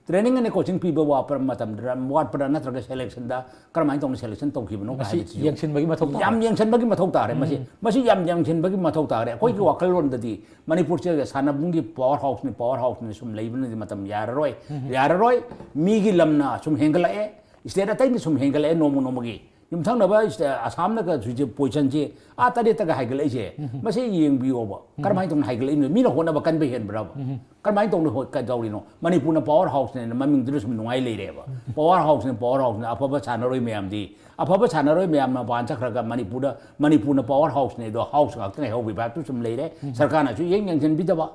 ꯇ꯭ꯔꯦꯅꯤꯡ ꯑꯅ ꯀꯣꯆꯤꯡ ꯄꯤꯕ ꯋꯥꯠꯄ ꯃꯇꯝꯗ ꯋꯥꯠꯄ꯭ꯔꯥ, ꯅꯠꯇ꯭ꯔꯒ ꯁꯦꯂꯦꯛꯁꯟꯗ ꯀꯔꯝꯍꯥꯏꯅ ꯇꯧꯅ ꯁꯦꯂꯦꯛꯁꯟ ꯇꯧꯈꯤꯕꯅꯣ ꯃꯁꯤ ꯍꯥꯏꯕꯁꯤꯁꯨ ꯌꯦꯡꯁꯤꯟꯕꯒꯤ ꯃꯊꯧ ꯇꯥꯔꯦ꯫ ꯌꯥꯝ ꯌꯦꯡꯁꯤꯟꯕꯒꯤ ꯃꯊꯧ ꯇꯥꯔꯦ꯫ ꯃꯁꯤ, ꯃꯁꯤ ꯌꯥꯝ ꯌꯦꯡꯁꯤꯟꯕꯒꯤ ꯃꯊꯧ ꯇꯥꯔꯦ꯫ ꯑꯩꯈꯣꯏꯒꯤ ꯋꯥꯈꯜꯂꯣꯟꯗꯗꯤ ꯃꯅꯤꯄꯨꯔꯁꯦ ꯁꯥꯟꯅꯕꯨꯡꯒꯤ ꯄꯋꯥꯔ ꯍꯥꯎꯁꯅꯤ, ꯄꯋꯥꯔ ꯍꯥꯎꯁꯅꯤ ꯁꯨꯝ ꯂꯩꯕꯅꯗꯤ ꯃꯇꯝ ꯌꯥꯔꯔꯣꯏ꯫ ꯌꯥꯔꯔꯣꯏ꯫ ꯃꯤꯒꯤ ꯂꯝꯅ ꯁꯨꯝ ꯍꯦꯟꯒꯠꯂꯛꯑꯦ, ꯁ꯭ꯇꯦꯠ ꯑꯇꯩꯅ ꯁꯨꯝ ꯍꯦꯟꯒꯠꯂꯛꯑꯦ ꯅꯣꯡꯃ ꯅꯣꯡꯃꯒꯤ꯫ ꯌꯨꯝꯊꯪꯅꯕ ꯁ꯭ꯇꯦ-, ꯑꯁꯥꯝꯅꯒ ꯍꯧꯖꯤꯛ ꯄꯣꯖꯤꯁꯟꯁꯤ ꯑꯥ ꯇꯔꯦꯠꯇꯒ ꯍꯥꯏꯒꯠꯂꯛꯏꯁꯦ, ꯃꯁꯤ ꯌꯦꯡꯕꯤꯌꯣꯕ꯫ ꯀꯔꯝꯍꯥꯏꯅ ꯇꯧꯅ ꯍꯥꯏꯒꯠꯂꯛꯏꯅꯣ? ꯃꯤꯅ ꯍꯣꯠꯅꯕ ꯀꯟꯕ ꯍꯦꯟꯕ꯭ꯔꯕ? ꯀꯔꯝꯍꯥꯏꯅ ꯇꯧꯅ ꯍꯣꯏ ꯀꯩꯗꯧꯔꯤꯅꯣ? ꯃꯅꯤꯄꯨꯔꯅ ꯄꯋꯥꯔ ꯍꯥꯎꯁꯅꯦꯅ ꯃꯃꯤꯡꯗꯨꯗ ꯁꯨꯝ ꯅꯨꯡꯉꯥꯏ ꯂꯩꯔꯦꯕ꯫ ꯄꯋꯥꯔ ꯍꯥꯎꯁꯅꯦ, ꯄꯋꯥꯔ ꯍꯥꯎꯁꯅꯦ꯫ ꯑꯐꯕ ꯁꯥꯟꯅꯔꯣꯏ ꯃꯌꯥꯝꯗꯤ, ꯑꯐꯕ ꯁꯥꯟꯅꯔꯣꯏ ꯃꯌꯥꯝ ꯃꯄꯥꯟ ꯆꯠꯈ꯭ꯔꯒ ꯃꯅꯤꯄꯨꯔꯗ, ꯃꯅꯤꯄꯨꯔꯅ ꯄꯋꯥꯔ ꯍꯥꯎꯁꯅꯦ ꯑꯗꯣ ꯍꯥꯎꯁ ꯉꯥꯛꯇ ꯉꯥꯏꯍꯧꯕꯒꯤ ꯚꯥꯏꯞꯇꯨ ꯁꯨꯝ ꯂꯩꯔꯦ꯫ ꯁꯔꯀꯥꯔꯅꯁꯨ ꯌꯦꯡ ꯌꯦꯡꯁꯤꯟꯕꯤꯗꯕ꯫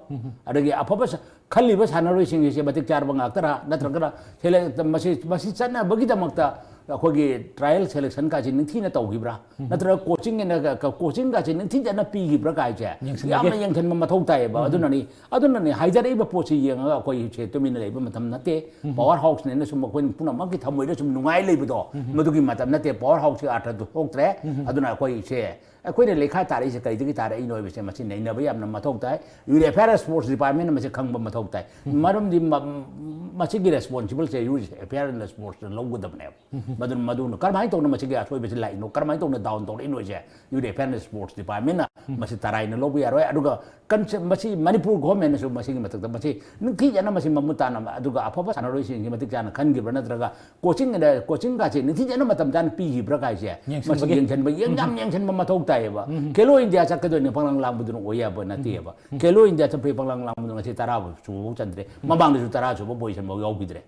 ꯑꯗꯒꯤ ꯑꯐꯕ ꯁ-, ꯈꯜꯂꯤꯕ ꯁꯥꯟꯅꯔꯣꯏꯁꯤꯡ ꯑꯁꯦ ꯃꯇꯤꯛ ꯆꯥꯔꯕ ꯉꯥꯛꯇꯔꯥ? ꯅꯠꯇ꯭ꯔꯒꯅ ꯁꯦꯂꯦ-, ꯃꯁꯤ, ꯃꯁꯤ ꯆꯠꯅꯕꯒꯤꯗꯃꯛꯇ ꯑꯩꯈꯣꯏꯒꯤ ꯇ꯭ꯔꯥꯌꯦꯜ ꯁꯦꯂꯦꯛꯁꯟ ꯀꯥꯁꯤ ꯅꯤꯡꯊꯤꯅ ꯇꯧꯈꯤꯕ꯭ꯔꯥ? ꯅꯠꯇ꯭ꯔꯒ ꯀꯣꯆꯤꯡ ꯑꯅ ꯀ-, ꯀꯣꯆꯤꯡ ꯀꯥꯁꯤ ꯅꯤꯡꯊꯤꯖꯅ ꯄꯤꯈꯤꯕ꯭ꯔꯥ ꯀꯥꯏꯁꯦ ꯌꯦꯡꯁꯤꯟꯕꯒꯤ꯫ ꯌꯥꯝꯅ ꯌꯦꯡꯁꯤꯟꯕ ꯃꯊꯧ ꯇꯥꯏꯌꯦꯕ꯫ ꯑꯗꯨꯅꯅꯤ, ꯑꯗꯨꯅꯅꯤ ꯍꯥꯏꯖꯔꯛꯏꯕ ꯄꯣꯠꯁꯤ ꯌꯦꯡꯉꯒ ꯑꯩꯈꯣꯏꯁꯦ ꯇꯨꯃꯤꯟꯅ ꯂꯩꯕ ꯃꯇꯝ ꯅꯠꯇꯦ꯫ ꯄꯋꯥꯔ ꯍꯥꯎꯁꯅꯦꯅ ꯁꯨꯝ ꯑꯩꯈꯣꯏꯅ ꯄꯨꯝꯅꯃꯛꯀꯤ ꯊꯃꯣꯏꯗ ꯁꯨꯝ ꯅꯨꯡꯉꯥꯏ ꯂꯩꯕꯗꯣ, ꯃꯗꯨꯒꯤ ꯃꯇꯝ ꯅꯠꯇꯦ꯫ ꯄꯋꯥꯔ ꯍꯥꯎꯁꯀꯤ ꯑꯥꯔꯊꯗꯨ ꯊꯣꯛꯇ꯭ꯔꯦ꯫ ꯑꯗꯨꯅ ꯑꯩꯈꯣꯏꯁꯦ, ꯑꯩꯈꯣꯏꯅ ꯂꯩꯈꯥ ꯇꯥꯔꯛꯏꯁꯦ ꯀꯔꯤꯗꯒꯤ ꯇꯥꯔꯛꯏꯅꯣ ꯍꯥꯏꯕꯁꯦ ꯃꯁꯤ ꯅꯩꯅꯕ ꯌꯥꯝꯅ ꯃꯊꯧ ꯇꯥꯏ꯫ ꯑꯦꯐ ꯑꯥꯏ ꯑꯥꯔ ꯁ꯭ꯄꯣꯔꯠꯁ ꯗꯤꯄꯥꯔꯠꯃꯦꯟꯅ ꯃꯁꯤ ꯈꯪꯕ ꯃꯊꯧ ꯇꯥꯏ꯫ ꯃꯔꯝꯗꯤ ꯃ-, ꯃꯁꯤꯒꯤ ꯔꯦꯁꯄꯣꯟꯁꯤꯕꯜꯁꯦ ꯑꯦꯐ ꯑꯥꯏ ꯑꯥꯔ ꯑꯦꯟ ꯁ꯭ꯄꯣꯔꯠꯁꯅ ꯂꯧꯒꯗꯕꯅꯦꯕ꯫ ꯃꯗꯨꯅ ꯃꯗꯨꯅ ꯀꯔꯝꯍꯥꯏꯅ ꯇꯧꯅ ꯃꯁꯤꯒꯤ ꯑꯁꯣꯏꯕꯁꯤ ꯂꯥꯛꯏꯅꯣ, ꯀꯔꯝꯍꯥꯏꯅ ꯇꯧꯅ ꯗꯥꯎꯟ ꯇꯧꯔꯛꯏꯅꯣꯁꯦ ꯌꯨꯠ ꯑꯦꯐꯤꯌꯔ ꯑꯦꯟ ꯁ꯭ꯄꯣꯔꯠꯁ ꯗꯤꯄꯥꯔꯠꯃꯦꯟꯅ ꯃꯁꯤ ꯇꯔꯥꯏꯅ ꯂꯧꯕ ꯌꯥꯔꯣꯏ꯫ ꯑꯗꯨꯒ ꯀꯟꯁꯦ-, ꯃꯁꯤ ꯃꯅꯤꯄꯨꯔ ꯒꯣꯔꯃꯦꯟꯅꯁꯨ ꯃꯁꯤꯒꯤ ꯃꯊꯛꯇ ꯃꯁꯤ ꯅꯤꯡꯊꯤꯖꯅ ꯃꯁꯤ ꯃꯃꯨꯠ ꯇꯥꯅ, ꯑꯗꯨꯒ ꯑꯐꯕ ꯁꯥꯟꯅꯔꯣꯏꯁꯤꯡꯁꯤ ꯃꯇꯤꯛ ꯆꯥꯅ ꯈꯟꯈꯤꯕ꯭ꯔꯥ, ꯅꯠꯇ꯭ꯔꯒ ꯀꯣꯆꯤꯡ ꯑꯗ ꯀꯣꯆꯤꯡꯒꯁꯦ ꯅꯤꯡꯊꯤꯖꯅ ꯃꯇꯝ ꯆꯥꯅ ꯄꯤꯈꯤꯕ꯭ꯔꯥ ꯀꯥꯏꯁꯦ ꯃꯁꯤ ꯌꯦꯡꯁꯤꯟꯕꯒꯤ ꯌꯦꯡꯁꯟꯕ, ꯌꯥꯝ ꯌꯥꯝ ꯌꯦꯡꯁꯤꯟꯕ ꯃꯊꯧ ꯇꯥꯏꯌꯦꯕ꯫ ꯈꯦꯂꯣ ꯏꯟꯗꯤꯌꯥ ꯆꯠꯀꯗꯣꯏꯅꯦ ꯄꯪꯂꯥꯡ ꯂꯥꯡꯕꯗꯨꯅ ꯑꯣꯏ ꯌꯥꯕ ꯅꯠꯇꯦꯕ꯫ ꯈꯦꯂꯣ ꯏꯟꯗꯤꯌꯥ ꯆꯠꯄꯒꯤ ꯄꯪꯂꯥꯡ ꯂꯥꯡꯕꯗꯨ ꯉꯁꯤ ꯇꯔꯥ ꯁꯨꯕꯐꯥꯎ ꯆꯟꯗ꯭ꯔꯦ꯫ ꯃꯃꯥꯡꯗꯁꯨ ꯇꯔꯥ ꯁꯨꯕ ꯄꯣꯖꯤꯁꯟꯐꯥꯎ ꯌꯥꯎꯈꯤꯗ꯭ꯔꯦ꯫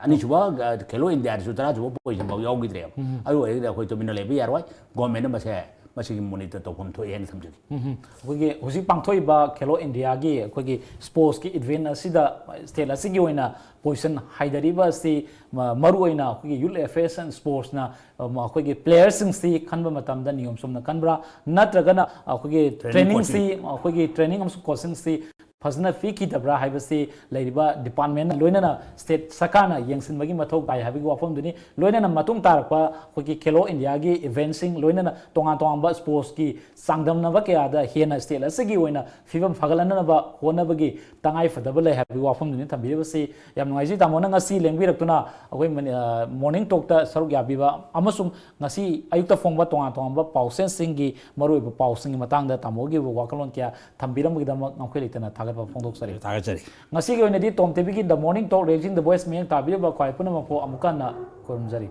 ꯑꯅꯤꯁꯨꯕ, ꯑ, ꯈꯦꯂꯣ ꯏꯟꯗꯤꯌꯥꯗꯁꯨ ꯇꯔꯥ ꯁꯨꯕ ꯄꯣꯖꯤꯁꯟꯐꯥꯎ ꯌꯥꯎꯈꯤꯗ꯭ꯔꯦꯕ꯫ ꯑꯗꯨ ꯑꯣꯏꯔꯒꯗꯤ ꯑꯩꯈꯣꯏ ꯇꯨꯃꯤꯟꯅ ꯂꯩꯕ ꯌꯥꯔꯣꯏ꯫ ꯒꯣꯔꯃꯦꯟꯅ ꯃꯁꯦ ꯃꯁꯤꯒꯤ ꯃꯣꯅꯤꯇꯔ ꯇꯧꯐꯝ ꯊꯣꯛꯑꯦ ꯍꯥꯏꯅ ꯊꯝꯖꯒꯦ꯫ ꯑꯩꯈꯣꯏꯒꯤ ꯍꯧꯖꯤꯛ ꯄꯥꯡꯊꯣꯛꯏꯕ ꯈꯦꯂꯣ ꯏꯟꯗꯤꯌꯥꯒꯤ ꯑꯩꯈꯣꯏꯒꯤ ꯁ꯭ꯄꯣꯔꯠꯁꯀꯤ ꯏꯚꯦꯟ ꯑꯁꯤꯗ ꯁ꯭ꯇꯦꯠ ꯑꯁꯤꯒꯤ ꯑꯣꯏꯅ ꯄꯣꯖꯤꯁꯟ ꯍꯥꯏꯗꯔꯤꯕ ꯑꯁꯤ ꯃ-, ꯃꯔꯨꯑꯣꯏꯅ ꯑꯩꯈꯣꯏꯒꯤ ꯌꯨꯠ ꯑꯦꯐꯤꯌꯔꯁ ꯑꯦꯟ ꯁ꯭ꯄꯣꯔꯠꯁꯅ, ꯑ, ꯃ-, ꯑꯩꯈꯣꯏꯒꯤ ꯄ꯭ꯂꯦꯌꯔꯁꯤꯡꯁꯤ ꯈꯟꯕ ꯃꯇꯝꯗ ꯅꯤꯌꯣꯝ ꯆꯨꯝꯅ ꯈꯟꯕ꯭ꯔꯥ, ꯅꯠꯇ꯭ꯔꯒꯅ ꯑꯩꯈꯣꯏꯒꯤ ꯇ꯭ꯔꯦꯅꯤꯡꯁꯤ, ꯑꯩꯈꯣꯏꯒꯤ ꯇ꯭ꯔꯦꯅꯤꯡ ꯑꯃꯁꯨꯡ ꯀꯣꯆꯤꯡꯁꯤ ꯐꯖꯅ ꯄꯤꯈꯤꯗꯕ꯭ꯔꯥ ꯍꯥꯏꯕꯁꯤ ꯂꯩꯔꯤꯕ ꯗꯤꯄꯥꯔꯠꯃꯦꯟꯅ ꯂꯣꯏꯅꯅ ꯁ꯭ꯇꯦꯠ ꯁꯔꯀꯥꯔꯅ ꯌꯦꯡꯁꯤꯟꯕꯒꯤ ꯃꯊꯧ ꯇꯥꯏ ꯍꯥꯏꯕꯒꯤ ꯋꯥꯐꯝꯗꯨꯅꯤ꯫ ꯂꯣꯏꯅꯅ ꯃꯇꯨꯡ ꯇꯥꯔꯛꯄ ꯑꯩꯈꯣꯏꯒꯤ ꯈꯦꯂꯣ ꯏꯟꯗꯤꯌꯥꯒꯤ ꯏꯚꯦꯟꯁꯤꯡ, ꯂꯣꯏꯅꯅ ꯇꯣꯉꯥꯟ ꯇꯣꯉꯥꯟꯕ ꯁ꯭ꯄꯣꯔꯠꯁꯀꯤ ꯆꯥꯡꯗꯝꯅꯕ ꯀꯌꯥꯗ ꯍꯦꯟꯅ ꯁ꯭ꯇꯦꯠ ꯑꯁꯤꯒꯤ ꯑꯣꯏꯅ ꯐꯤꯕꯝ ꯐꯒꯠꯍꯟꯅꯕ ꯍꯣꯠꯅꯕꯒꯤ ꯇꯉꯥꯏ ꯐꯗꯕ ꯂꯩ ꯍꯥꯏꯕꯒꯤ ꯋꯥꯐꯝꯗꯨꯅꯤ ꯊꯝꯕꯤꯔꯤꯕꯁꯤ꯫ ꯌꯥꯝ ꯅꯨꯡꯉꯥꯏꯖꯩ ꯇꯥꯃꯣꯅ ꯉꯁꯤ ꯂꯦꯡꯕꯤꯔꯛꯇꯨꯅ ꯑꯩꯈꯣꯏ ꯃꯅꯤ-, ꯑ, ꯃꯣꯔꯅꯤꯡ ꯇꯣꯛꯇ ꯁꯔꯨꯛ ꯌꯥꯕꯤꯕ ꯑꯃꯁꯨꯡ ꯉꯁꯤ ꯑꯌꯨꯛꯇ ꯐꯣꯡꯕ ꯇꯣꯉꯥꯟ ꯇꯣꯉꯥꯟꯕ ꯄꯥꯎꯆꯦꯁꯤꯡꯒꯤ ꯃꯔꯨꯑꯣꯏꯕ ꯄꯥꯎꯁꯤꯡꯒꯤ ꯃꯇꯥꯡꯗ ꯇꯥꯃꯣꯒꯤ ꯋꯥꯈꯜꯂꯣꯟ ꯀꯌꯥ ꯊꯝꯕꯤꯔꯝꯕꯒꯤꯗꯃꯛ ꯉꯝꯈꯩ ꯂꯩꯇꯅ ꯊꯥꯒꯠꯄ ꯐꯣꯡꯗꯣꯛꯆꯔꯤ꯫ ꯊꯥꯒꯠꯆꯔꯤ꯫ ꯉꯁꯤꯒꯤ ꯑꯣꯏꯅꯗꯤ ꯇꯣꯝ ꯇꯤꯚꯤꯒꯤ The Morning Talk, Reaching the Voice ꯃꯤꯠꯌꯦꯡ ꯇꯥꯕꯤꯔꯤꯕ ꯈ꯭ꯋꯥꯏ ꯄꯨꯝꯅꯃꯛꯄꯨ ꯑꯃꯨꯛꯀ ꯍꯟꯅ ꯈꯨꯔꯨꯝꯖꯔꯤ꯫